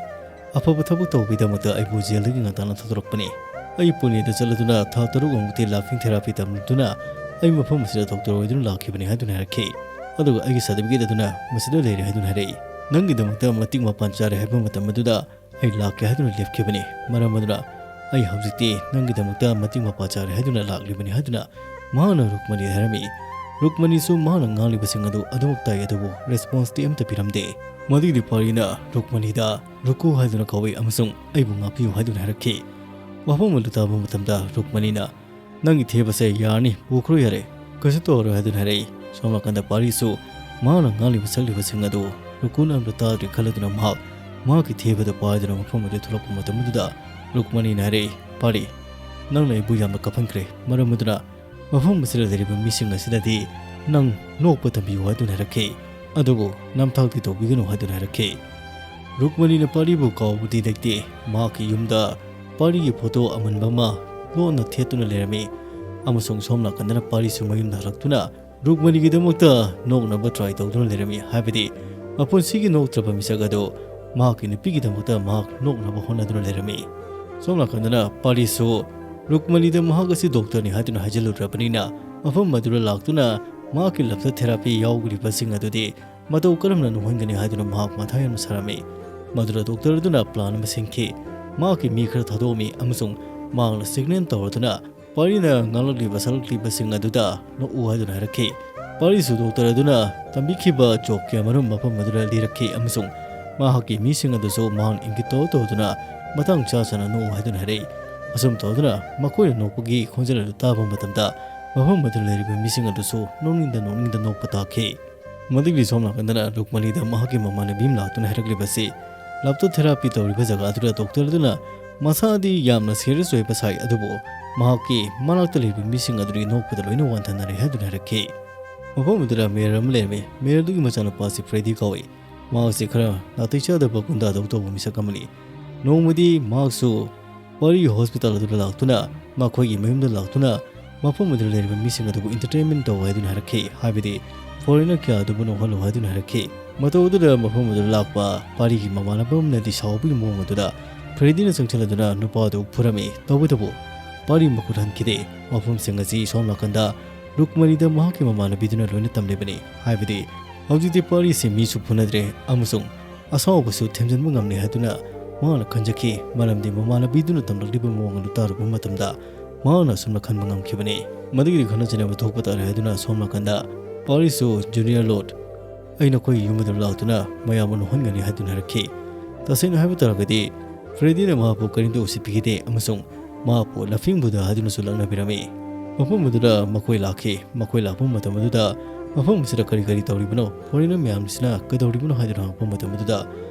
ꯑꯐꯕ ꯊꯕꯛ ꯇꯧꯕꯒꯤꯗꯃꯛꯇ ꯑꯩꯕꯨ ꯖꯦꯜꯗꯒꯤ ꯉꯟꯇꯥꯅ ꯊꯥꯗꯣꯔꯛꯄꯅꯤ꯫ ꯑꯩ ꯄꯨꯅꯦꯗ ꯆꯠꯂꯗꯨꯅ ꯊꯥ ꯇꯔꯨꯛꯃꯨꯛꯇꯤ ꯂꯥꯐꯤꯡ ꯊꯦꯔꯥꯄꯤ ꯇꯝꯂꯗꯨꯅ ꯑꯩ ꯃꯐꯝ ꯑꯁꯤꯗ ꯗꯣꯛꯇꯔ ꯑꯣꯏꯗꯨꯅ ꯂꯥꯛꯈꯤꯕꯅꯤ" ꯍꯥꯏꯗꯨꯅ ꯍꯥꯏꯔꯛꯈꯤ꯫ ꯑꯗꯨꯒ ꯑꯩꯒꯤ ꯁꯥꯔꯇꯤꯐꯤꯀꯦꯠ ꯑꯗꯨꯅ ꯃꯁꯤꯗ ꯂꯩꯔꯦ ꯍꯥꯏꯗꯨꯅ ꯍꯥꯏꯔꯛꯏ꯫ "ꯅꯪꯒꯤꯗꯃꯛꯇ ꯃꯇꯤꯛ ꯃꯄꯥꯟ ꯆꯥꯔꯦ ꯍꯥꯏꯕ ꯃꯇꯝ ꯑꯗꯨꯗ ꯑꯩ ꯂꯥꯛꯀꯦ ꯍꯥꯏꯗꯨꯅ ꯂꯦꯞꯈꯤꯕꯅꯤ꯫ ꯃꯔꯝ ꯑꯗꯨꯅ ꯑꯩ ꯍꯧꯖꯤꯛꯇꯤ ꯅꯪꯒꯤꯗꯃꯛꯇ ꯃꯇꯤꯛ ꯃꯄꯥ ꯆꯥꯔꯦ ꯍꯥꯏꯗꯨꯅ ꯂꯥꯛꯂꯤꯕꯅꯤ" ꯍꯥꯏꯗꯨꯅ ꯃꯍꯥꯛꯅ ꯔꯨꯛꯃꯅꯤꯗ ꯍꯥꯏꯔꯝꯃꯤ꯫ ꯔꯨꯛꯃꯅꯤꯁꯨ ꯃꯍꯥꯛꯅ ꯉꯥꯡꯂꯤꯕꯁꯤꯡ ꯑꯗꯨ ꯑꯗꯨꯃꯛ ꯇꯥꯏ, ꯑꯗꯨꯕꯨ ꯔꯦꯁꯄꯣꯟꯁꯇꯤ ꯑꯃꯠꯇ ꯄꯤꯔꯝꯗꯦ꯫ ꯃꯗꯨꯒꯤꯗꯤ ꯄꯥꯔꯤꯅ ꯔꯨꯛꯃꯅꯤꯗ "ꯔꯨꯀꯨ" ꯍꯥꯏꯗꯨꯅ ꯀꯧꯏ ꯑꯃꯁꯨꯡ "ꯑꯩꯕꯨ ꯉꯥꯛꯄꯤꯌꯨ" ꯍꯥꯏꯗꯨꯅ ꯍꯥꯏꯔꯛꯈꯤ꯫ ꯋꯥꯐꯝ ꯑꯗꯨ ꯇꯥꯕ ꯃꯇꯝꯗ ꯔꯨꯛꯃꯅꯤꯅ "ꯅꯪꯒꯤ ꯊꯦꯕꯁꯦ ꯌꯥꯔꯅꯤ, ꯄꯨꯈ꯭ꯔꯣ ꯌꯥꯔꯦ, ꯀꯩꯁꯨ ꯇꯧꯔꯔꯣꯏ" ꯍꯥꯏꯗꯨꯅ ꯍꯥꯏꯔꯛꯏ꯫ ꯁꯣꯝ ꯅꯥꯀꯟꯗ ꯄꯥꯔꯤꯁꯨ ꯃꯍꯥꯛꯅ ꯉꯥꯡꯂꯤꯕ ꯁꯛꯂꯤꯕꯁꯤꯡ ꯑꯗꯨ ꯔꯨꯀꯨꯅ ꯑꯝꯇ ꯇꯥꯗ꯭ꯔꯦ ꯈꯜꯂꯗꯨꯅ ꯃꯍꯥꯛ ꯃꯍꯥꯛꯀꯤ ꯊꯦꯕꯗ ꯄꯥꯏꯗꯨꯅ ꯃꯐꯝ ꯑꯗꯨ ꯊꯣꯛꯂꯛꯄ ꯃꯇꯝ ꯑꯗꯨꯗ ꯔꯨꯛꯃꯅꯤꯅ ꯍꯥꯏꯔꯛꯏ, "ꯄꯥꯔꯤ, ꯅꯪꯅ ꯑꯩꯕꯨ ꯌꯥꯝꯅ ꯀꯥꯞꯍꯟꯈ꯭ꯔꯦ꯫ ꯃꯔꯝ ꯑꯗꯨꯅ ꯃꯐꯝ ꯑꯁꯤꯗ ꯂꯩꯔꯤꯕ ꯃꯤꯁꯤꯡ ꯑꯁꯤꯗꯗꯤ ꯅꯪ ꯅꯣꯛꯄ ꯇꯝꯕꯤꯌꯨ" ꯍꯥꯏꯗꯨꯅ ꯍꯥꯏꯔꯛꯈꯤ꯫ ꯑꯗꯨꯕꯨ ꯅꯝꯊꯥꯛꯇꯤ ꯇꯧꯕꯤꯒꯅꯨ ꯍꯥꯏꯗꯨꯅ ꯍꯥꯏꯔꯛꯈꯤ꯫ ꯔꯨꯛꯃꯅꯤꯅ ꯄꯥꯔꯤꯕꯨ ꯀꯥꯎꯕꯗꯤ ꯂꯩꯇꯦ꯫ ꯃꯍꯥꯛꯀꯤ ꯌꯨꯝꯗ ꯄꯥꯔꯤꯒꯤ ꯐꯣꯇꯣ ꯑꯃꯟꯕ ꯑꯃ ꯂꯣꯟꯅ ꯊꯦꯠꯇꯨꯅ ꯂꯩꯔꯝꯃꯤ꯫ ꯑꯃꯁꯨꯡ ꯁꯣꯝ ꯅꯥꯀꯟꯗꯅ ꯄꯥꯔꯤꯁꯨ ꯃꯌꯨꯝꯗ ꯍꯜꯂꯛꯇꯨꯅ ꯔꯨꯛꯃꯅꯤꯒꯤꯗꯃꯛꯇ ꯅꯣꯛꯅꯕ ꯇ꯭ꯔꯥꯏ ꯇꯧꯗꯨꯅ ꯂꯩꯔꯝꯃꯤ꯫ ꯍꯥꯏꯕꯗꯤ ꯃꯄꯨꯟꯁꯤꯒꯤ ꯅꯣꯛꯇ꯭ꯔꯕ ꯃꯤꯁꯛ ꯑꯗꯨ ꯃꯍꯥꯛꯀꯤ ꯅꯨꯄꯤꯒꯤꯗꯃꯛꯇ ꯃꯍꯥꯛ ꯅꯣꯛꯅꯕ ꯍꯣꯠꯅꯗꯨꯅ ꯂꯩꯔꯝꯃꯤ꯫ ꯁꯣꯝ ꯅꯥꯀꯟꯗꯅ ꯄꯥꯔꯤꯁꯨ ꯔꯨꯛꯃꯅꯤꯗ ꯃꯍꯥꯛ ꯑꯁꯤ ꯗꯣꯛꯇꯔꯅꯤ ꯍꯥꯏꯗꯨꯅ ꯍꯥꯏꯖꯤꯜꯂꯨꯗ꯭ꯔꯕꯅꯤꯅ ꯃꯐꯝ ꯑꯗꯨꯗ ꯂꯥꯛꯇꯨꯅ ꯃꯍꯥꯛꯀꯤ ꯂꯞꯇ ꯊꯦꯔꯥꯄꯤ ꯌꯥꯎꯔꯤꯕꯁꯤꯡ ꯑꯗꯨꯗꯤ ꯃꯇꯧ ꯀꯔꯝꯅ ꯅꯣꯛꯍꯟꯒꯅꯤ ꯍꯥꯏꯗꯨꯅ ꯃꯍꯥꯛ ꯃꯊꯥ ꯌꯥꯝꯅ ꯁꯥꯔꯝꯃꯤ꯫ ꯃꯗꯨꯗ ꯗꯣꯛꯇꯔ ꯑꯗꯨꯅ ꯄ꯭ꯂꯥꯟ ꯑꯃ ꯁꯤꯟꯈꯤ꯫ ꯃꯍꯥꯛꯀꯤ ꯃꯤ ꯈꯔ ꯊꯥꯗꯣꯛꯑꯝꯃꯤ ꯑꯃꯁꯨꯡ ꯃꯍꯥꯛꯅ ꯁꯤꯒꯅꯦꯜ ꯇꯧꯔꯗꯨꯅ ꯄꯥꯔꯤꯅ ꯉꯥꯡꯂꯛꯂꯤꯕ ꯁꯛꯂꯛꯂꯤꯕꯁꯤꯡ ꯑꯗꯨꯗ ꯅꯣꯛꯎ ꯍꯥꯏꯗꯨꯅ ꯍꯥꯏꯔꯛꯈꯤ꯫ ꯄꯥꯔꯤꯁꯨ ꯗꯣꯛꯇꯔ ꯑꯗꯨꯅ ꯇꯝꯕꯤꯈꯤꯕ ꯖꯣꯛꯀꯤ ꯑꯃꯔꯣꯝ ꯃꯐꯝ ꯑꯗꯨꯗ ꯂꯤꯔꯛꯈꯤ ꯑꯃꯁꯨꯡ ꯃꯍꯥꯛꯀꯤ ꯃꯤꯁꯤꯡ ꯑꯗꯨꯁꯨ ꯃꯍꯥꯛꯅ ꯏꯪꯒꯤꯠ ꯇꯧ ꯇꯧꯗꯨꯅ ꯃꯇꯥꯡ ꯆꯥ ꯆꯥꯅ ꯅꯣꯛꯎ ꯍꯥꯏꯗꯨꯅ ꯍꯥꯏꯔꯛꯏ꯫ ꯑꯁꯨꯝ ꯇꯧꯗꯨꯅ ꯃꯈꯣꯏꯅ ꯅꯣꯛꯄꯒꯤ ꯈꯣꯟꯖꯦꯜ ꯑꯗꯨ ꯇꯥꯕ ꯃꯇꯝꯗ ꯃꯐꯝ ꯑꯗꯨꯗ ꯂꯩꯔꯤꯕ ꯃꯤꯁꯤꯡ ꯑꯗꯨꯁꯨ ꯅꯣꯛꯅꯤꯡꯗ ꯅꯣꯛꯅꯤꯡꯗ ꯅꯣꯛꯄ ꯇꯥꯈꯤ꯫ ꯃꯗꯨꯒꯤ ꯁꯣꯝ ꯅꯥꯀꯟꯗꯅ ꯔꯨꯛꯃꯅꯤꯗ ꯃꯍꯥꯛꯀꯤ ꯃꯃꯥꯟꯅꯕꯤ ꯑꯃ ꯂꯥꯛꯇꯨꯅ ꯍꯥꯏꯔꯛꯂꯤꯕꯁꯤ, ꯂꯥꯞꯇꯣ ꯊꯦꯔꯥꯄꯤ ꯇꯧꯔꯤꯕ ꯖꯒꯥꯗꯨꯗ ꯗꯣꯛꯇꯔ ꯑꯗꯨꯅ ꯃꯁꯥꯗꯤ ꯌꯥꯝꯅ ꯁꯤꯔꯤꯌꯁ ꯑꯣꯏꯕ ꯁꯥꯏ, ꯑꯗꯨꯕꯨ ꯃꯍꯥꯛꯀꯤ ꯃꯅꯥꯛꯇ ꯂꯩꯔꯤꯕ ꯃꯤꯁꯤꯡ ꯑꯗꯨꯗꯤ ꯅꯣꯛꯄꯗ ꯂꯣꯏꯅ ꯋꯥꯟꯊꯅꯔꯦ ꯍꯥꯏꯗꯨꯅ ꯍꯥꯏꯔꯛꯈꯤ꯫ ꯃꯐꯝ ꯑꯗꯨꯗ ꯃꯦꯌꯔ ꯑꯃ ꯂꯩꯔꯝꯃꯤ꯫ ꯃꯦꯌꯔꯗꯨꯒꯤ ꯃꯆꯥꯅꯨꯄꯥꯁꯤ ꯐ꯭ꯔꯦꯗꯤ ꯀꯧꯏ꯫ ꯃꯍꯥꯛꯁꯤ ꯈꯔ ꯅꯥꯇꯩ ꯆꯥꯗꯕ ꯒꯨꯟꯗꯥꯗꯧ ꯇꯧꯕ ꯃꯤꯁꯛ ꯑꯃꯅꯤ꯫ ꯅꯣꯡꯃꯗꯤ ꯃꯍꯥꯛꯁꯨ ꯄꯥꯔꯤ ꯍꯣꯁꯄꯤꯇꯥꯜ ꯑꯗꯨꯗ ꯂꯥꯛꯇꯨꯅ, ꯃꯈꯣꯏꯒꯤ ꯃꯌꯨꯝꯗ ꯂꯥꯛꯇꯨꯅ ꯃꯐꯝ ꯑꯗꯨꯗ ꯂꯩꯔꯤꯕ ꯃꯤꯁꯤꯡ ꯑꯗꯨꯕꯨ ꯏꯟꯇꯔꯇꯦꯟꯃꯦꯟ ꯇꯧ ꯍꯥꯏꯗꯨꯅ ꯍꯥꯏꯔꯛꯈꯤ, ꯍꯥꯏꯕꯗꯤ ꯐꯣꯔꯦꯅꯔ ꯀꯌꯥ ꯑꯗꯨꯕꯨ ꯅꯣꯛꯍꯜꯂꯨ ꯍꯥꯏꯗꯨꯅ ꯍꯥꯏꯔꯛꯈꯤ꯫ ꯃꯇꯧ ꯑꯗꯨꯗ ꯃꯐꯝ ꯑꯗꯨꯗ ꯂꯥꯛꯄ ꯄꯥꯔꯤꯒꯤ ꯃꯃꯥꯟꯅꯕ ꯑꯃꯅꯗꯤ ꯁꯥꯎꯕꯒꯤ ꯃꯑꯣꯡ ꯑꯗꯨꯗ ꯐ꯭ꯔꯦꯗꯤꯅ ꯆꯪꯁꯤꯜꯂꯗꯨꯅ ꯅꯨꯄꯥ ꯑꯗꯨ ꯐꯨꯔꯝꯃꯤ꯫ ꯇꯧꯕꯇꯕꯨ ꯄꯥꯔꯤ ꯃꯈꯨꯠ ꯍꯟꯈꯤꯗꯦ꯫ ꯋꯥꯐꯝꯁꯤꯡ ꯑꯁꯤ ꯁꯣꯝ ꯅꯥꯀꯟꯗ ꯔꯨꯛꯃꯅꯤꯗ ꯃꯍꯥꯛꯀꯤ ꯃꯃꯥꯟꯅꯕꯤꯗꯨꯅ ꯂꯣꯏꯅ ꯇꯝꯂꯤꯕꯅꯤ, ꯍꯥꯏꯕꯗꯤ ꯍꯧꯖꯤꯛꯇꯤ ꯄꯥꯔꯤꯁꯤ ꯃꯤꯁꯨ ꯐꯨꯅꯗ꯭ꯔꯦ ꯑꯃꯁꯨꯡ ꯑꯁꯥꯎꯕꯁꯨ ꯊꯦꯝꯖꯤꯟꯕ ꯉꯝꯂꯦ ꯍꯥꯏꯗꯨꯅ ꯃꯍꯥꯛꯅ ꯈꯟꯖꯈꯤ, ꯃꯔꯝꯗꯤ ꯃꯃꯥꯟꯅꯕꯤꯗꯨꯅ ꯇꯝꯂꯛꯂꯤꯕ ꯃꯑꯣꯡ ꯑꯗꯨ ꯇꯥꯔꯨꯕ ꯃꯇꯝꯗ ꯃꯍꯥꯛꯅ ꯑꯁꯨꯝꯅ ꯈꯟꯕ ꯉꯝꯈꯤꯕꯅꯤ꯫ ꯃꯗꯨꯒꯤꯗꯤ ꯈꯠꯅ ꯆꯩꯅꯕ ꯊꯣꯛꯄ ꯇꯥꯔꯦ ꯍꯥꯏꯗꯨꯅ ꯁꯣꯝ ꯅꯥꯀꯟꯗ ꯄꯥꯔꯤꯁꯁꯨ, "ꯖꯨꯅꯤꯌꯔ ꯂꯣꯔꯗ, ꯑꯩ ꯅꯈꯣꯏꯒꯤ ꯌꯨꯝ ꯑꯗꯨꯗ ꯂꯥꯛꯇꯨꯅ ꯃꯌꯥꯝ ꯑꯃ ꯅꯣꯛꯍꯟꯒꯅꯤ" ꯍꯥꯏꯗꯨꯅ ꯍꯥꯏꯔꯛꯈꯤ꯫ ꯇꯁꯦꯡꯅ ꯍꯥꯏꯕ ꯇꯥꯔꯒꯗꯤ ꯐ꯭ꯔꯦꯗꯤꯅ ꯃꯍꯥꯛꯄꯨ ꯀꯔꯤꯝꯇ ꯎꯁꯤꯠꯄꯤꯈꯤꯗꯦ ꯑꯃꯁꯨꯡ ꯃꯍꯥꯛꯄꯨ ꯂꯐꯤꯡꯕꯨꯗ ꯍꯥꯏꯗꯨꯅꯁꯨ ꯂꯛꯅꯕꯤꯔꯝꯃꯤ꯫ ꯃꯐꯝ ꯑꯗꯨꯗ ꯃꯈꯣꯏ ꯂꯥꯛꯈꯤ꯫ ꯃꯈꯣꯏ ꯂꯥꯛꯄ ꯃꯇꯝ ꯑꯗꯨꯗ ꯃꯐꯝ ꯑꯁꯤꯗ ꯀꯔꯤ ꯀꯔꯤ ꯇꯧꯔꯤꯕꯅꯣ, ꯐꯣꯔꯦꯅꯔ ꯃꯌꯥꯝꯁꯤꯅ ꯀꯩꯗꯧꯔꯤꯕꯅꯣ ꯍꯥꯏꯗꯨꯅ ꯍꯪꯉꯛꯄ ꯃꯇꯝ ꯑꯗꯨꯗ,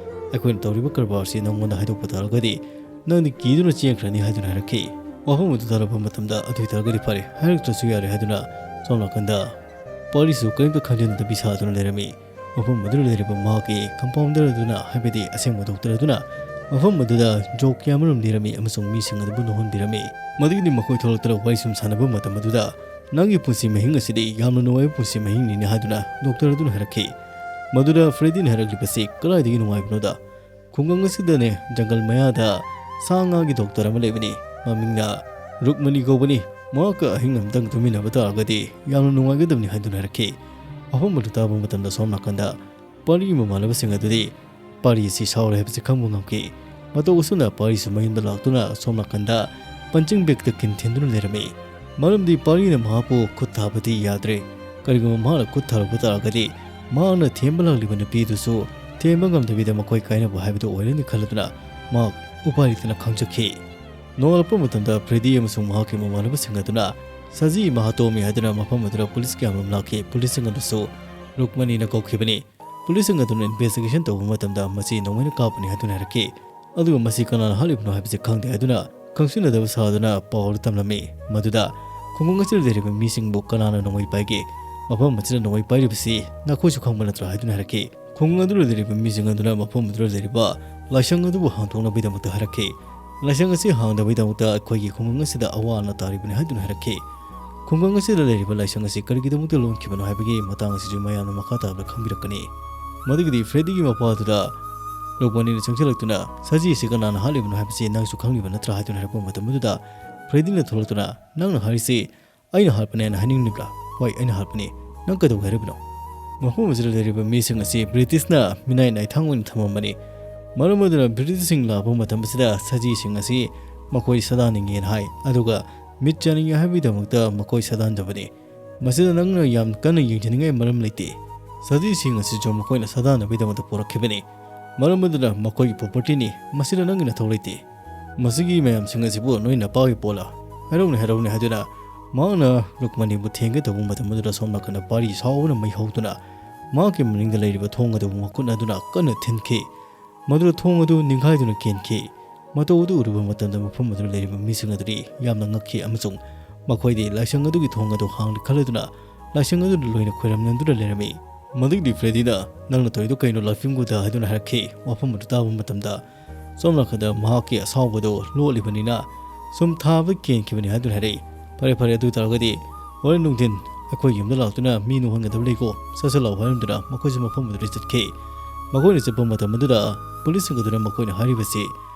"ꯑꯩꯈꯣꯏꯅ ꯇꯧꯔꯤꯕ ꯀꯔꯕꯥꯔꯁꯤ ꯅꯪꯉꯣꯟꯗ ꯍꯥꯏꯗꯣꯛꯄ ꯇꯥꯔꯒꯗꯤ ꯅꯪꯗꯤ ꯀꯤꯗꯨꯅ ꯆꯦꯟꯈ꯭ꯔꯅꯤ" ꯍꯥꯏꯗꯨꯅ ꯍꯥꯏꯔꯛꯈꯤ꯫ ꯋꯥꯐꯝ ꯑꯗꯨ ꯇꯥꯔꯛꯄ ꯃꯇꯝꯗ, "ꯑꯗꯨ ꯑꯣꯏꯇꯥꯔꯒꯗꯤ ꯐꯔꯦ, ꯍꯥꯏꯔꯛꯇ꯭ꯔꯁꯨ ꯌꯥꯔꯦ" ꯍꯥꯏꯗꯨꯅ ꯁꯣꯝ ꯅꯥꯀꯟꯗ ꯄꯥꯔꯤꯁꯨ ꯀꯔꯤꯝꯇ ꯈꯪꯖꯤꯟꯗꯕꯤ ꯁꯥꯗꯨꯅ ꯂꯩꯔꯝꯃꯤ꯫ ꯃꯐꯝ ꯑꯗꯨꯗ ꯂꯩꯔꯤꯕ ꯃꯍꯥꯛꯀꯤ ꯀꯝꯄꯥꯎꯟꯗꯔ ꯑꯗꯨꯅ, ꯍꯥꯏꯕꯗꯤ ꯑꯁꯦꯡꯕ ꯗꯣꯛꯇꯔ ꯑꯗꯨꯅ, ꯃꯐꯝ ꯑꯗꯨꯗ ꯖꯣꯛ ꯀꯌꯥ ꯑꯃꯔꯣꯝ ꯂꯤꯔꯝꯃꯤ ꯑꯃꯁꯨꯡ ꯃꯤꯁꯤꯡ ꯑꯗꯨꯕꯨ ꯅꯣꯛꯍꯟꯕꯤꯔꯝꯃꯤ꯫ ꯃꯗꯨꯒꯤꯗꯤ ꯃꯈꯣꯏ ꯊꯣꯛꯂꯛꯇꯨꯅ ꯋꯥꯔꯤ ꯁꯨꯝ ꯁꯥꯟꯅꯕ ꯃꯇꯝ ꯑꯗꯨꯗ, "ꯅꯪꯒꯤ ꯄꯨꯟꯁꯤ ꯃꯍꯤꯡ ꯑꯁꯤꯗꯤ ꯌꯥꯝꯅ ꯅꯨꯡꯉꯥꯏꯕ ꯄꯨꯟꯁꯤ ꯃꯍꯤꯡꯅꯤꯅꯦ" ꯍꯥꯏꯗꯨꯅ ꯗꯣꯛꯇꯔ ꯑꯗꯨꯅ ꯍꯥꯏꯔꯛꯈꯤ꯫ ꯃꯗꯨꯗ ꯐ꯭ꯔꯦꯗꯤꯅ ꯍꯥꯏꯔꯛꯂꯤꯕꯁꯤ ꯀꯗꯥꯏꯗꯒꯤ ꯅꯨꯡꯉꯥꯏꯕꯅꯣꯗ? "ꯈꯨꯡꯒꯪ ꯑꯁꯤꯗꯅꯦ, ꯖꯪꯒꯜ ꯃꯌꯥꯗ ꯁꯥ ꯉꯥꯒꯤ ꯗꯣꯛꯇꯔ ꯑꯃ ꯂꯩꯕꯅꯤ꯫ ꯃꯃꯤꯡꯅ ꯔꯨꯛꯃꯅꯤ ꯀꯧꯕꯅꯤ꯫ ꯃꯍꯥꯛꯀ ꯑꯍꯤꯡ ꯑꯃꯇꯪ ꯇꯨꯃꯤꯟꯅꯕ ꯇꯥꯔꯒꯗꯤ ꯌꯥꯝꯅ ꯅꯨꯡꯉꯥꯏꯒꯗꯕꯅꯤ" ꯍꯥꯏꯗꯨꯅ ꯍꯥꯏꯔꯛꯈꯤ꯫ ꯋꯥꯐꯝ ꯑꯗꯨ ꯇꯥꯕ ꯃꯇꯝꯗ ꯁꯣꯝ ꯅꯥꯀꯟꯗ ꯄꯥꯔꯤꯒꯤ ꯃꯃꯥꯟꯅꯕꯁꯤꯡ ꯑꯗꯨꯗꯤ ꯄꯥꯔꯤ ꯑꯁꯤ ꯁꯥꯎꯔꯦ ꯍꯥꯏꯕꯁꯤ ꯈꯪꯕ ꯉꯝꯈꯤ꯫ ꯃꯇꯧ ꯑꯁꯨꯝꯅ ꯄꯥꯔꯤꯁꯨ ꯃꯌꯨꯝꯗ ꯂꯥꯛꯇꯨꯅ ꯁꯣꯝ ꯅꯥꯀꯟꯗ ꯄꯟꯆꯤꯡ ꯕꯦꯒꯇ ꯀꯤꯟ ꯊꯤꯟꯗꯨꯅ ꯂꯩꯔꯝꯃꯤ꯫ ꯃꯔꯝꯗꯤ ꯄꯥꯔꯤꯅ ꯃꯍꯥꯛꯄꯨ ꯈꯨꯠ ꯊꯥꯕꯗꯤ ꯌꯥꯗ꯭ꯔꯦ꯫ ꯀꯔꯤꯒꯨꯝꯕ ꯃꯍꯥꯛꯅ ꯈꯨꯠ ꯊꯥꯔꯨꯕ ꯇꯥꯔꯒꯗꯤ ꯃꯍꯥꯛꯅ ꯊꯦꯝꯕ ꯂꯥꯛꯂꯤꯕ ꯅꯨꯄꯤ ꯑꯗꯨꯁꯨ ꯊꯦꯝꯕ ꯉꯝꯗꯕꯤꯗ ꯃꯈꯣꯏ ꯀꯥꯏꯅꯕ ꯍꯥꯏꯕꯗꯨ ꯑꯣꯏꯔꯅꯤ ꯈꯜꯂꯗꯨꯅ ꯃꯍꯥꯛ ꯎꯄꯥꯏ ꯂꯩꯇꯅ ꯈꯪꯖꯈꯤ꯫ ꯅꯣꯡꯉꯥꯜꯂꯛꯄ ꯃꯇꯝꯗ ꯐ꯭ꯔꯦꯗꯤ ꯑꯃꯁꯨꯡ ꯃꯍꯥꯛꯀꯤ ꯃꯃꯥꯟꯅꯕꯁꯤꯡ ꯑꯗꯨꯅ ꯁꯖꯤ ꯑꯃ ꯍꯥꯠꯇꯣꯛꯑꯝꯃꯤ ꯍꯥꯏꯗꯨꯅ ꯃꯐꯝ ꯑꯗꯨꯗ ꯄꯨꯂꯤꯁ ꯀꯌꯥ ꯑꯃꯔꯣꯝ ꯂꯥꯛꯈꯤ꯫ ꯄꯨꯂꯤꯁꯁꯤꯡ ꯑꯗꯨꯁꯨ ꯔꯨꯛꯃꯅꯤꯅ ꯀꯧꯈꯤꯕꯅꯤ꯫ ꯄꯨꯂꯤꯁꯁꯤꯡ ꯑꯗꯨꯅ ꯏꯟꯚꯦꯁꯇꯤꯒꯦꯁꯟ ꯇꯧꯕ ꯃꯇꯝꯗ ꯃꯁꯤ ꯅꯣꯡꯃꯩꯅ ꯀꯥꯞꯄꯅꯤ ꯍꯥꯏꯗꯨꯅ ꯍꯥꯏꯔꯛꯈꯤ꯫ ꯑꯗꯨꯒ ꯃꯁꯤ ꯀꯅꯥꯅ ꯍꯥꯠꯂꯤꯕꯅꯣ ꯍꯥꯏꯕꯁꯤ ꯈꯪꯗꯦ ꯍꯥꯏꯗꯨꯅ ꯈꯪꯁꯤꯟꯅꯗꯕ ꯁꯥꯗꯨꯅ ꯄꯥꯎ ꯑꯗꯨ ꯇꯝꯂꯝꯃꯤ꯫ ꯃꯗꯨꯗ ꯈꯨꯡꯒꯪ ꯑꯁꯤꯗ ꯂꯩꯔꯤꯕ ꯃꯤꯁꯤꯡꯕꯨ ꯀꯅꯥꯅ ꯅꯣꯡꯃꯩ ꯄꯥꯏꯒꯦ? ꯃꯐꯝ ꯑꯁꯤꯗ ꯅꯣꯡꯃꯩ ꯄꯥꯏꯔꯤꯕꯁꯤ ꯅꯈꯣꯏꯁꯨ ꯈꯪꯕ ꯅꯠꯇ꯭ꯔꯥ ꯍꯥꯏꯗꯨꯅ ꯍꯥꯏꯔꯛꯈꯤ꯫ ꯈꯨꯡꯒꯪ ꯑꯗꯨꯗ ꯂꯩꯔꯤꯕ ꯃꯤꯁꯤꯡ ꯑꯗꯨꯅ ꯃꯐꯝ ꯑꯗꯨꯗ ꯂꯩꯔꯤꯕ ꯂꯥꯏꯁꯪ ꯑꯗꯨꯕꯨ ꯍꯥꯡꯗꯣꯛꯅꯕꯒꯤꯗꯃꯛꯇ ꯍꯥꯏꯔꯛꯈꯤ꯫ ꯂꯥꯏꯁꯪ ꯑꯁꯤ ꯍꯥꯡꯗꯕꯒꯤꯗꯃꯛꯇ ꯑꯩꯈꯣꯏꯒꯤ ꯈꯨꯡꯒꯪ ꯑꯁꯤꯗ ꯑꯋꯥ ꯑꯅꯥ ꯇꯥꯔꯤꯕꯅꯤ ꯍꯥꯏꯗꯨꯅ ꯍꯥꯏꯔꯛꯈꯤ꯫ ꯈꯨꯡꯒꯪ ꯑꯁꯤꯗ ꯂꯩꯔꯤꯕ ꯂꯥꯏꯁꯪ ꯑꯁꯤ ꯀꯔꯤꯒꯤꯗꯃꯛꯇ ꯂꯣꯟꯈꯤꯕꯅꯣ ꯍꯥꯏꯕꯒꯤ ꯃꯇꯥꯡ ꯑꯁꯤꯁꯨ ꯃꯌꯥꯝꯅ ꯃꯈꯥ ꯇꯥꯕꯗ ꯈꯪꯕꯤꯔꯛꯀꯅꯤ꯫ ꯃꯗꯨꯒꯤꯗꯤ ꯐ꯭ꯔꯦꯗꯤꯒꯤ ꯃꯄꯥꯗꯨꯗ ꯔꯨꯛꯃꯅꯤꯅ ꯆꯪꯁꯤꯜꯂꯛꯇꯨꯅ, "ꯁꯖꯤ ꯑꯁꯤ ꯀꯅꯥꯅ ꯍꯥꯠꯂꯤꯕꯅꯣ ꯍꯥꯏꯕꯁꯤ ꯅꯪꯁꯨ ꯈꯪꯂꯤꯕ ꯅꯠꯇ꯭ꯔꯥ?" ꯍꯥꯏꯗꯨꯅ ꯍꯥꯏꯔꯛꯄ ꯃꯇꯝ ꯑꯗꯨꯗ ꯐ꯭ꯔꯦꯗꯤꯅ ꯊꯣꯛꯂꯛꯇꯨꯅ, "ꯅꯪꯅ ꯍꯥꯏꯔꯤꯁꯤ ꯑꯩꯅ ꯍꯥꯠꯄꯅꯦꯅ ꯍꯥꯏꯅꯤꯡꯂꯤꯕ꯭ꯔꯥ?" "ꯍꯣꯏ, ꯑꯩꯅ ꯍꯥꯠꯄꯅꯤ꯫ ꯅꯪ ꯀꯩꯗꯧꯒꯦ ꯍꯥꯏꯔꯤꯕꯅꯣ?" ꯃꯐꯝ ꯑꯁꯤꯗ ꯂꯩꯔꯤꯕ ꯃꯤꯁꯤꯡ ꯑꯁꯤ ꯕ꯭ꯔꯤꯇꯤꯁꯅ ꯃꯤꯅꯥꯏ ꯅꯥꯏꯊꯥꯡ ꯑꯣꯏꯅ ꯊꯝꯃꯝꯕꯅꯤ꯫ ꯃꯔꯝ ꯑꯗꯨꯅ ꯕ꯭ꯔꯤꯇꯤꯁꯁꯤꯡ ꯂꯥꯛꯄ ꯃꯇꯝ ꯑꯁꯤꯗ ꯁꯖꯤꯁꯤꯡ ꯑꯁꯤ ꯃꯈꯣꯏ ꯁꯥꯗꯥꯅꯤꯡꯉꯦꯅ ꯍꯥꯏ, ꯑꯗꯨꯒ ꯃꯤꯠ ꯆꯥꯅꯤꯡꯉꯦ ꯍꯥꯏꯕꯒꯤꯗꯃꯛꯇ ꯃꯈꯣꯏ ꯁꯥꯗꯥꯟꯗꯕꯅꯤ꯫ ꯃꯁꯤꯗ ꯅꯪꯅ ꯌꯥꯝ ꯀꯟꯅ ꯌꯦꯡꯁꯤꯟꯅꯤꯡꯉꯥꯏ ꯃꯔꯝ ꯂꯩꯇꯦ꯫ ꯁꯖꯤꯁꯤꯡ ꯑꯁꯤꯁꯨ ꯃꯈꯣꯏꯅ ꯁꯥꯗꯥꯟꯅꯕꯒꯤꯗꯃꯛꯇ ꯄꯨꯔꯛꯈꯤꯕꯅꯤ꯫ ꯃꯔꯝ ꯑꯗꯨꯅ ꯃꯈꯣꯏꯒꯤ ꯄ꯭ꯔꯣꯄꯔꯇꯤꯅꯤ꯫ ꯃꯁꯤꯗ ꯅꯪꯒꯤ ꯅꯊꯧ ꯂꯩꯇꯦ꯫ ꯃꯁꯤꯒꯤ ꯃꯌꯥꯝꯁꯤꯡ ꯑꯁꯤꯕꯨ ꯅꯣꯏ ꯅꯄꯥꯒꯤ ꯄꯣꯠꯂ? ꯍꯥꯏꯔꯧꯅꯦ, ꯍꯥꯏꯔꯧꯅꯦ ꯍꯥꯏꯗꯨꯅ ꯃꯍꯥꯛꯅ ꯔꯨꯛꯃꯅꯤꯕꯨ ꯊꯦꯡꯒꯦ ꯇꯧꯕ ꯃꯇꯝ ꯑꯗꯨꯗ ꯁꯣꯝ ꯅꯥꯀꯟꯗ ꯄꯥꯔꯤ ꯁꯥꯎꯕꯅ ꯃꯩ ꯍꯧꯗꯨꯅ ꯃꯍꯥꯛꯀꯤ ꯃꯅꯤꯡꯗ ꯂꯩꯔꯤꯕ ꯊꯣꯡ ꯑꯗꯨꯕꯨ ꯃꯈꯨꯠ ꯑꯗꯨꯅ ꯀꯟꯅ ꯊꯤꯟꯈꯤ꯫ ꯃꯗꯨꯗ ꯊꯣꯡ ꯑꯗꯨ ꯅꯤꯡꯈꯥꯏꯗꯨꯅ ꯀꯦꯟꯈꯤ꯫ ꯃꯇꯧ ꯑꯗꯨ ꯎꯔꯨꯕ ꯃꯇꯝꯗ ꯃꯐꯝ ꯑꯗꯨꯗ ꯂꯩꯔꯤꯕ ꯃꯤꯁꯤꯡ ꯑꯗꯨꯗꯤ ꯌꯥꯝꯅ ꯉꯛꯈꯤ ꯑꯃꯁꯨꯡ ꯃꯈꯣꯏꯗꯤ ꯂꯥꯏꯁꯪ ꯑꯗꯨꯒꯤ ꯊꯣꯡ ꯑꯗꯨ ꯍꯥꯡꯂꯦ ꯈꯜꯂꯗꯨꯅ ꯂꯥꯏꯁꯪ ꯑꯗꯨꯗ ꯂꯣꯏꯅ ꯈꯣꯏꯔꯝꯅꯗꯨꯅ ꯂꯩꯔꯝꯃꯤ꯫ ꯃꯗꯨꯒꯤꯗꯤ ꯐ꯭ꯔꯦꯗꯤꯅ, "ꯅꯪꯅ ꯇꯧꯔꯤꯗꯣ ꯀꯩꯅꯣ, ꯂꯥꯐꯤꯡꯒꯨꯗ?" ꯍꯥꯏꯗꯨꯅ ꯍꯥꯏꯔꯛꯈꯤ꯫ ꯋꯥꯐꯝ ꯑꯗꯨ ꯇꯥꯕ ꯃꯇꯝꯗ ꯁꯣꯝ ꯅꯥꯀꯟꯗ ꯃꯍꯥꯛꯀꯤ ꯑꯁꯥꯎꯕꯗꯨ ꯂꯣꯠꯂꯤꯕꯅꯤꯅ ꯁꯨꯝ ꯊꯥꯕ ꯀꯦꯟꯈꯤꯕꯅꯤ ꯍꯥꯏꯗꯨꯅ ꯍꯥꯏꯔꯛꯏ꯫ "ꯐꯔꯦ, ꯐꯔꯦ, ꯑꯗꯨ ꯇꯥꯔꯒꯗꯤ ꯍꯣꯔꯦꯟ ꯅꯨꯡꯊꯤꯟ ꯑꯩꯈꯣꯏ ꯌꯨꯝꯗ ꯂꯥꯛꯇꯨꯅ ꯃꯤ ꯅꯨꯡꯍꯟꯒꯗꯕ ꯂꯩꯀꯣ, ꯆꯠꯁꯤꯜꯂꯛꯑꯣ" ꯍꯥꯏꯔꯝꯗꯨꯅ ꯃꯈꯣꯏꯁꯨ ꯃꯐꯝ ꯑꯗꯨꯗ ꯆꯠꯈꯤ꯫ ꯃꯈꯣꯏꯅ ꯆꯠꯄ ꯃꯇꯝ ꯑꯗꯨꯗ ꯄꯨꯂꯤꯁꯁꯤꯡ ꯑꯗꯨꯅ ꯃꯈꯣꯏꯅ ꯍꯥꯏꯔꯤꯕꯁꯤ,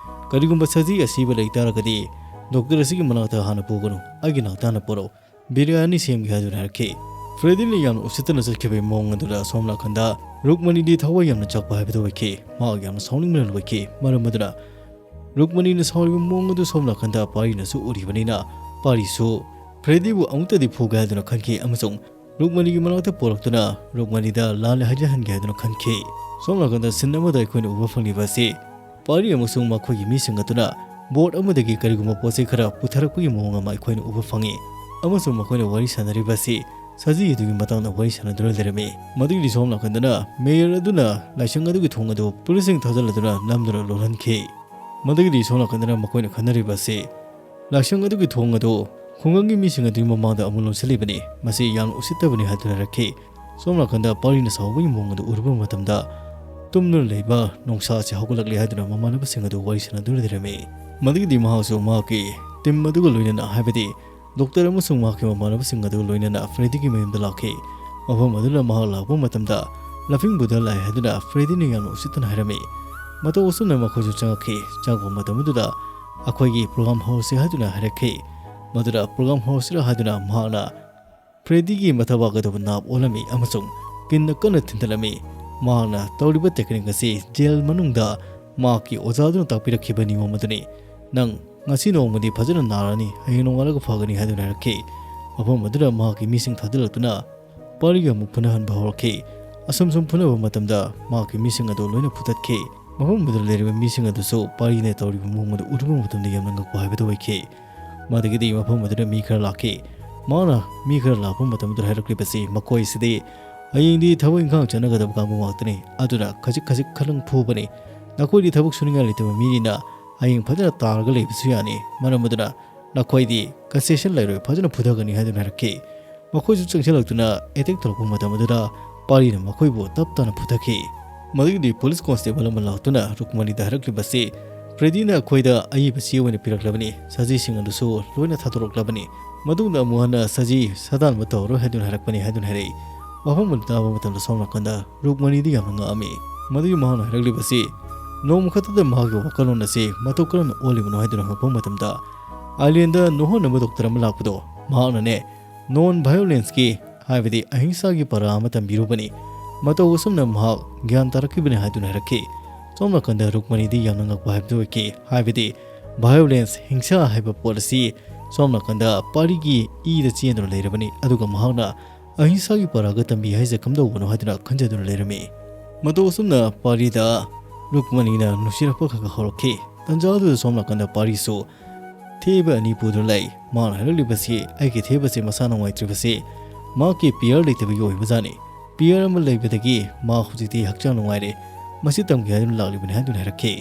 "ꯀꯔꯤꯒꯨꯝꯕ ꯁꯖꯤ ꯑꯁꯤꯕ ꯂꯩ ꯇꯥꯔꯒꯗꯤ ꯗꯣꯛꯇꯔ ꯑꯁꯤꯒꯤ ꯃꯅꯥꯛꯇ ꯍꯥꯟꯅ ꯄꯨꯒꯅꯨ, ꯑꯩꯒꯤ ꯅꯥꯛꯇ ꯍꯥꯟꯅ ꯄꯨꯔꯛꯎ, ꯕꯤꯔꯌꯥꯅꯤ ꯁꯦꯝꯒꯦ" ꯍꯥꯏꯗꯨꯅ ꯍꯥꯏꯔꯛꯈꯤ꯫ ꯐ꯭ꯔꯦꯗꯤꯅ ꯌꯥꯝꯅ ꯎꯁꯤꯠꯇꯅ ꯆꯠꯈꯤꯕꯒꯤ ꯃꯑꯣꯡ ꯑꯗꯨꯗ ꯁꯣꯝ ꯅꯥꯀꯟꯗ ꯔꯨꯛꯃꯅꯤꯗꯤ ꯊꯋꯥꯏ ꯌꯥꯝꯅ ꯆꯥꯛꯄ ꯍꯥꯏꯕꯗꯨ ꯑꯣꯏꯈꯤ꯫ ꯃꯍꯥꯛ ꯌꯥꯝꯅ ꯁꯥꯎꯅꯤꯡꯕꯅ ꯂꯣꯏꯈꯤ꯫ ꯃꯔꯝ ꯑꯗꯨꯅ ꯔꯨꯛꯃꯅꯤꯅ ꯁꯥꯎꯔꯤꯕ ꯃꯑꯣꯡ ꯑꯗꯨ ꯁꯣꯝ ꯅꯥꯀꯟꯗ ꯄꯥꯔꯤꯅꯁꯨ ꯎꯔꯤꯕꯅꯤꯅ ꯄꯥꯔꯤꯁꯨ ꯐ꯭ꯔꯦꯗꯤꯕꯨ ꯑꯃꯨꯛꯇꯗꯤ ꯐꯨꯒꯦ ꯍꯥꯏꯗꯨꯅ ꯈꯟꯈꯤ ꯑꯃꯁꯨꯡ ꯔꯨꯛꯃꯅꯤꯒꯤ ꯃꯅꯥꯛꯇ ꯄꯣꯔꯛꯇꯨꯅ ꯔꯨꯛꯃꯅꯤꯗ ꯂꯥꯜꯂꯦ ꯍꯥꯏꯖꯍꯟꯒꯦ ꯍꯥꯏꯗꯨꯅ ꯈꯟꯈꯤ꯫ ꯁꯣꯝ ꯅꯥꯀꯟꯗ ꯁꯤꯟ ꯑꯃꯗ ꯑꯩꯈꯣꯏꯅ ꯎꯕ ꯐꯪꯂꯤꯕ ꯑꯁꯤ ꯄꯥꯔꯤ ꯑꯃꯁꯨꯡ ꯃꯈꯣꯏꯒꯤ ꯃꯤꯁꯤꯡ ꯑꯗꯨꯅ ꯕꯣꯠ ꯑꯃꯗꯒꯤ ꯀꯔꯤꯒꯨꯝꯕ ꯄꯣꯠ ꯆꯩ ꯈꯔ ꯄꯨꯊꯔꯛꯄꯒꯤ ꯃꯑꯣꯡ ꯑꯃ ꯑꯩꯈꯣꯏꯅ ꯎꯕ ꯐꯪꯉꯤ ꯑꯃꯁꯨꯡ ꯃꯈꯣꯏꯅ ꯋꯥꯔꯤ ꯁꯥꯟꯅꯔꯤꯕ ꯑꯁꯤ ꯁꯖꯤ ꯑꯗꯨꯒꯤ ꯃꯇꯥꯡꯗ ꯋꯥꯔꯤ ꯁꯥꯟꯅꯗꯨꯅ ꯂꯩꯔꯝꯃꯤ꯫ ꯃꯗꯨꯒꯤꯗꯤ ꯁꯣꯝ ꯅꯥꯀꯟꯗꯅ ꯃꯦꯌꯔ ꯑꯗꯨꯅ ꯂꯥꯏꯁꯪ ꯑꯗꯨꯒꯤ ꯊꯣꯡ ꯑꯗꯨ ꯄꯨꯂꯤꯁꯁꯤꯡ ꯊꯥꯖꯤꯜꯂꯗꯨꯅ ꯅꯝꯗꯨꯅ ꯂꯣꯜꯍꯟꯈꯤ꯫ ꯃꯗꯨꯒꯤꯗꯤ ꯁꯣꯝ ꯅꯥꯀꯟꯗꯅ ꯃꯈꯣꯏꯅ ꯈꯟꯅꯔꯤꯕ ꯑꯁꯤ ꯂꯥꯏꯁꯪ ꯑꯗꯨꯒꯤ ꯊꯣꯡ ꯑꯗꯨ ꯈꯨꯡꯒꯪꯒꯤ ꯃꯤꯁꯤꯡ ꯑꯗꯨꯒꯤ ꯃꯃꯥꯡꯗ ꯑꯃꯨꯛ ꯂꯣꯟꯁꯤꯜꯂꯤꯕꯅꯤ, ꯃꯁꯤ ꯌꯥꯝꯅ ꯎꯁꯤꯠꯇꯕꯅꯤ ꯍꯥꯏꯗꯨꯅ ꯍꯥꯏꯔꯛꯈꯤ꯫ ꯁꯣꯝ ꯅꯥꯀꯟꯗ ꯄꯥꯔꯤꯅ ꯁꯥꯎꯕꯒꯤ ꯃꯑꯣꯡ ꯑꯗꯨ ꯎꯔꯨꯕ ꯃꯇꯝꯗ ꯇꯨꯝꯗꯨꯅ ꯂꯩꯕ ꯅꯣꯡꯁꯥ ꯑꯁꯤ ꯍꯧꯒꯠꯂꯛꯂꯦ ꯍꯥꯏꯗꯨꯅ ꯃꯃꯥꯟꯅꯕꯁꯤꯡ ꯑꯗꯨ ꯋꯥꯔꯤ ꯁꯥꯟꯅꯗꯨꯅ ꯂꯩꯔꯝꯃꯤ꯫ ꯃꯗꯨꯒꯤꯗꯤ ꯃꯍꯥꯛꯁꯨ ꯃꯍꯥꯛꯀꯤ ꯇꯤꯝ ꯑꯗꯨꯒ ꯂꯣꯏꯅꯅ, ꯍꯥꯏꯕꯗꯤ ꯗꯣꯛꯇꯔ ꯑꯃꯁꯨꯡ ꯃꯍꯥꯛꯀꯤ ꯃꯃꯥꯟꯅꯕꯁꯤꯡ ꯑꯗꯨꯒ ꯂꯣꯏꯅꯅ ꯐ꯭ꯔꯦꯗꯤꯒꯤ ꯃꯌꯨꯝꯗ ꯂꯥꯛꯈꯤ꯫ ꯃꯐꯝ ꯑꯗꯨꯗ ꯃꯍꯥꯛ ꯂꯥꯛꯄ ꯃꯇꯝꯗ ꯂꯐꯤꯡꯕꯨꯗ ꯂꯥꯛꯑꯦ ꯍꯥꯏꯗꯨꯅ ꯐ꯭ꯔꯦꯗꯤꯅ ꯌꯥꯝꯅ ꯎꯁꯤꯠꯇꯅ ꯍꯥꯏꯔꯝꯃꯤ꯫ ꯃꯇꯧ ꯑꯁꯨꯝꯅ ꯃꯈꯣꯏꯁꯨ ꯆꯪꯉꯛꯈꯤ꯫ ꯆꯪꯉꯛꯄ ꯃꯇꯝ ꯑꯗꯨꯗ ꯑꯩꯈꯣꯏꯒꯤ ꯄ꯭ꯔꯣꯒ꯭ꯔꯥꯝ ꯍꯧꯔꯁꯤ ꯍꯥꯏꯗꯨꯅ ꯍꯥꯏꯔꯛꯈꯤ꯫ ꯃꯗꯨꯗ ꯄ꯭ꯔꯣꯒ꯭ꯔꯥꯝ ꯍꯧꯔꯁꯤꯔꯥ ꯍꯥꯏꯗꯨꯅ ꯃꯍꯥꯛꯅ ꯐ꯭ꯔꯦꯗꯤꯒꯤ ꯃꯊꯕꯥꯛ ꯑꯗꯨꯕꯨ ꯅꯥꯞ ꯑꯣꯜꯂꯝꯃꯤ ꯑꯃꯁꯨꯡ ꯄꯤꯟꯅ ꯀꯟꯅ ꯊꯤꯟꯊꯜꯂꯝꯃꯤ꯫ ꯃꯍꯥꯛꯅ ꯇꯧꯔꯤꯕ ꯇꯦꯛꯅꯤꯛ ꯑꯁꯤ ꯖꯦꯜ ꯃꯅꯨꯡꯗ ꯃꯍꯥꯛꯀꯤ ꯑꯣꯖꯥꯗꯨꯅ ꯇꯥꯛꯄꯤꯔꯛꯈꯤꯕ ꯅꯤꯌꯣꯝ ꯑꯗꯨꯅꯤ꯫ "ꯅꯪ ꯉꯁꯤ ꯅꯣꯡꯃꯗꯤ ꯐꯖꯅ ꯅꯥꯔꯅꯤ, ꯍꯌꯦꯡ ꯅꯣꯡꯉꯥꯜꯂꯒ ꯐꯒꯅꯤ" ꯍꯥꯏꯗꯨꯅ ꯍꯥꯏꯔꯛꯈꯤ꯫ ꯃꯐꯝ ꯑꯗꯨꯗ ꯃꯍꯥꯛꯀꯤ ꯃꯤꯁꯤꯡ ꯊꯥꯖꯤꯜꯂꯛꯇꯨꯅ ꯄꯥꯔꯤꯒ ꯑꯃꯨꯛ ꯐꯨꯅꯍꯟꯕ ꯍꯧꯔꯛꯈꯤ꯫ ꯑꯁꯨꯝ ꯁꯨꯝ ꯐꯨꯅꯕ ꯃꯇꯝꯗ ꯃꯍꯥꯛꯀꯤ ꯃꯤꯁꯤꯡ ꯑꯗꯨ ꯂꯣꯏꯅ ꯐꯨꯊꯠꯈꯤ꯫ ꯃꯐꯝ ꯑꯗꯨꯗ ꯂꯩꯔꯤꯕ ꯃꯤꯁꯤꯡ ꯑꯗꯨꯁꯨ ꯄꯥꯔꯤꯅ ꯇꯧꯔꯤꯕ ꯃꯑꯣꯡ ꯑꯗꯨ ꯎꯔꯨꯕ ꯃꯇꯝꯗ ꯌꯥꯝꯅ ꯉꯛꯄ ꯍꯥꯏꯕꯗꯨ ꯑꯣꯏꯈꯤ꯫ ꯃꯗꯨꯒꯤꯗꯤ ꯃꯐꯝ ꯑꯗꯨꯗ ꯃꯤ ꯈꯔ ꯂꯥꯛꯈꯤ꯫ ꯃꯍꯥꯛꯅ ꯃꯤ ꯈꯔ ꯂꯥꯛꯄ ꯃꯇꯝꯗ ꯍꯥꯏꯔꯛꯂꯤꯕꯁꯤ, "ꯃꯈꯣꯏꯁꯤꯗꯤ ꯍꯌꯦꯡꯗꯤ ꯊꯕꯛ ꯏꯪꯈꯥꯡ ꯆꯠꯅꯒꯗꯕ ꯀꯥꯡꯕꯨ ꯉꯥꯛꯇꯅꯤ, ꯑꯗꯨꯅ ꯈꯖꯤꯛ ꯈꯖꯤꯛ ꯈꯔꯪ ꯐꯨꯕꯅꯤ꯫ ꯅꯈꯣꯏꯗꯤ ꯊꯕꯛ ꯁꯨꯅꯤꯡꯉꯥꯏ ꯂꯩꯇꯕ ꯃꯤꯅꯤꯅ ꯍꯌꯦꯡ ꯐꯖꯅ ꯇꯥꯔꯒ ꯂꯩꯕꯁꯨ ꯌꯥꯅꯤ꯫ ꯃꯔꯝ ꯑꯗꯨꯅ ꯅꯈꯣꯏꯗꯤ ꯀꯟꯁꯦꯁꯟ ꯂꯩꯔꯣꯏ, ꯐꯖꯅ ꯐꯨꯊꯒꯅꯤ" ꯍꯥꯏꯗꯨꯅ ꯍꯥꯏꯔꯛꯈꯤ꯫ ꯃꯈꯣꯏꯁꯨ ꯆꯪꯁꯤꯜꯂꯛꯇꯨꯅ ꯑꯦꯇꯦꯛ ꯇꯧꯔꯛꯄ ꯃꯇꯝ ꯑꯗꯨꯗ ꯄꯥꯔꯤꯅ ꯃꯈꯣꯏꯕꯨ ꯇꯞ ꯇꯥꯅ ꯐꯨꯊꯈꯤ꯫ ꯃꯗꯨꯒꯤꯗꯤ ꯄꯨꯂꯤꯁ ꯀꯣꯟꯁꯇꯦꯕꯜ ꯑꯃ ꯂꯥꯛꯇꯨꯅ ꯔꯨꯛꯃꯅꯤꯗ ꯍꯥꯏꯔꯛꯂꯤꯕꯁꯤ, "ꯐ꯭ꯔꯦꯗꯤꯅ ꯑꯩꯈꯣꯏꯗ ꯑꯏꯕ ꯆꯦ ꯑꯣꯏꯅ ꯄꯤꯔꯛꯂꯕꯅꯤ, ꯁꯖꯤꯁꯤꯡ ꯑꯗꯨꯁꯨ ꯂꯣꯏꯅ ꯊꯥꯗꯣꯔꯛꯂꯕꯅꯤ꯫ ꯃꯇꯨꯡꯗ ꯑꯃꯨꯛ ꯍꯟꯅ ꯁꯖꯤ ꯁꯥꯗꯥꯟꯕ ꯇꯧꯔꯔꯣꯏ" ꯍꯥꯏꯗꯨꯅ ꯍꯥꯏꯔꯛꯄꯅꯤ ꯍꯥꯏꯗꯨꯅ ꯍꯥꯏꯔꯛꯏ꯫ ꯋꯥꯐꯝ ꯑꯗꯨ ꯇꯥꯕ ꯃꯇꯝꯗ ꯁꯣꯝ ꯅꯥꯀꯟꯗ ꯔꯨꯛꯃꯅꯤꯗꯤ ꯌꯥꯝꯅ ꯉꯛꯑꯝꯃꯤ꯫ ꯃꯗꯨꯒꯤ ꯃꯍꯥꯛꯅ ꯍꯥꯏꯔꯛꯂꯤꯕꯁꯤ, ꯅꯣꯡꯃ ꯈꯛꯇꯗ ꯃꯍꯥꯛꯀꯤ ꯋꯥꯈꯜꯂꯣꯟ ꯑꯁꯤ ꯃꯇꯧ ꯀꯔꯝꯅ ꯑꯣꯜꯂꯤꯕꯅꯣ ꯍꯥꯏꯗꯨꯅ ꯍꯪꯉꯛꯄ ꯃꯇꯝꯗ, ꯑꯥꯏꯂꯦꯟꯗ ꯅꯣꯛꯍꯟꯅꯕ ꯗꯣꯛꯇꯔ ꯑꯃ ꯂꯥꯛꯄꯗꯣ, ꯃꯍꯥꯛꯅꯅꯦ, ꯅꯣꯟ ꯚꯥꯏꯑꯣꯂꯦꯟꯁꯀꯤ, ꯍꯥꯏꯕꯗꯤ ꯑꯍꯤꯡꯁꯥꯒꯤ ꯄꯔꯥ ꯑꯃ ꯇꯝꯕꯤꯔꯨꯕꯅꯤ꯫ ꯃꯇꯧ ꯑꯁꯨꯝꯅ ꯃꯍꯥꯛ ꯒ꯭ꯌꯥꯟ ꯇꯥꯔꯛꯈꯤꯕꯅꯤ ꯍꯥꯏꯗꯨꯅ ꯍꯥꯏꯔꯛꯈꯤ꯫ ꯁꯣꯝ ꯅꯥꯀꯟꯗ ꯔꯨꯛꯃꯅꯤꯗꯤ ꯌꯥꯝꯅ ꯉꯛꯄ ꯍꯥꯏꯕꯗꯨ ꯑꯣꯏꯈꯤ, ꯍꯥꯏꯕꯗꯤ ꯚꯥꯏꯑꯣꯂꯦꯟꯁ, ꯍꯤꯡꯁꯥ ꯍꯥꯏꯕ ꯄꯣꯠ ꯑꯁꯤ ꯁꯣꯝ ꯅꯥꯀꯟꯗ ꯄꯥꯔꯤꯒꯤ ꯏꯗ ꯆꯦꯟꯗꯨꯅ ꯂꯩꯔꯕꯅꯤ, ꯑꯗꯨꯒ ꯃꯍꯥꯛꯅ ꯑꯍꯤꯡꯁꯥꯒꯤ ꯄꯔꯥꯒ ꯇꯝꯕꯤ ꯍꯥꯏꯁꯦ ꯀꯝꯗꯧꯕꯅꯣ ꯍꯥꯏꯗꯨꯅ ꯈꯟꯖꯗꯨꯅ ꯂꯩꯔꯝꯃꯤ꯫ ꯃꯇꯧ ꯑꯁꯨꯝꯅ ꯄꯥꯔꯤꯗ ꯔꯨꯛꯃꯅꯤꯅ ꯅꯨꯡꯁꯤꯔꯛꯄ ꯈꯔ ꯈꯔ ꯍꯧꯔꯛꯈꯤ꯫ ꯇꯟꯖꯥ ꯑꯗꯨꯗ ꯁꯣꯝ ꯅꯥꯀꯟꯗ ꯄꯥꯔꯤꯁꯨ ꯊꯦꯕ ꯑꯅꯤ ꯄꯨꯗꯨꯅ ꯂꯩ꯫ ꯃꯥꯅ ꯍꯥꯏꯔꯛꯂꯤꯕꯁꯤ, ꯑꯩꯒꯤ ꯊꯦꯕꯁꯤ ꯃꯁꯥ ꯅꯨꯡꯉꯥꯏꯇ꯭ꯔꯤꯕꯁꯤ ꯃꯍꯥꯛꯀꯤ ꯄꯤꯌꯔ ꯂꯩꯇꯕꯒꯤ ꯑꯣꯏꯕꯖꯥꯠꯅꯤ꯫ ꯄꯤꯌꯔ ꯑꯃ ꯂꯩꯕꯗꯒꯤ ꯃꯥ ꯍꯧꯖꯤꯛꯇꯤ ꯍꯛꯆꯥꯡ ꯅꯨꯡꯉꯥꯏꯔꯦ꯫ ꯃꯁꯤ ꯇꯝꯒꯦ ꯍꯥꯏꯗꯨꯅ ꯂꯥꯛꯂꯤꯕꯅꯤ ꯍꯥꯏꯗꯨꯅ ꯍꯥꯏꯔꯛꯈꯤ꯫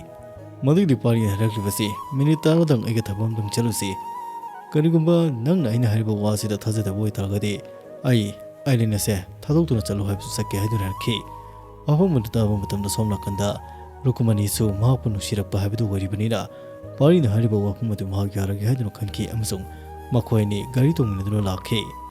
ꯃꯗꯨꯒꯤ ꯄꯥꯔꯤꯅ ꯍꯥꯏꯔꯛꯂꯤꯕꯁꯤ, "ꯃꯤꯅꯤꯠ ꯇꯔꯥꯗꯪ ꯑꯩꯒ ꯊꯕꯛ ꯑꯃꯗꯪ ꯆꯠꯂꯨꯁꯤ꯫ ꯀꯔꯤꯒꯨꯝꯕ ꯅꯪꯅ ꯑꯩꯅ ꯍꯥꯏꯔꯤꯕ ꯋꯥꯁꯤꯗ ꯊꯥꯖꯗꯕ ꯑꯣꯏꯇꯥꯔꯒꯗꯤ ꯑꯩ ꯑꯥꯏꯂꯦꯟ ꯑꯁꯦ ꯊꯥꯗꯣꯛꯇꯨꯅ ꯆꯠꯂꯨ ꯍꯥꯏꯕꯁꯨ ꯆꯠꯀꯦ" ꯍꯥꯏꯗꯨꯅ ꯍꯥꯏꯔꯛꯈꯤ꯫ ꯑꯍꯣꯡꯕꯗꯨ ꯇꯥꯕ ꯃꯇꯝꯗ ꯁꯣꯝ ꯅꯥꯀꯟꯗ ꯔꯨꯀꯨꯃꯅꯤꯁꯨ ꯃꯍꯥꯛꯄꯨ ꯅꯨꯡꯁꯤꯔꯛꯄ ꯍꯥꯏꯕꯗꯨ ꯑꯣꯏꯔꯤꯕꯅꯤꯅ, ꯄꯥꯔꯤꯅ ꯍꯥꯏꯔꯤꯕ ꯋꯥꯐꯝ ꯑꯗꯨ ꯃꯍꯥꯛ ꯌꯥꯔꯒꯦ ꯍꯥꯏꯗꯨꯅ ꯈꯟꯈꯤ ꯑꯃꯁꯨꯡ ꯃꯈꯣꯏ ꯑꯅꯤ ꯒꯥꯔꯤ ꯇꯣꯡꯃꯤꯟꯅꯗꯨꯅ ꯂꯥꯛꯈꯤ꯫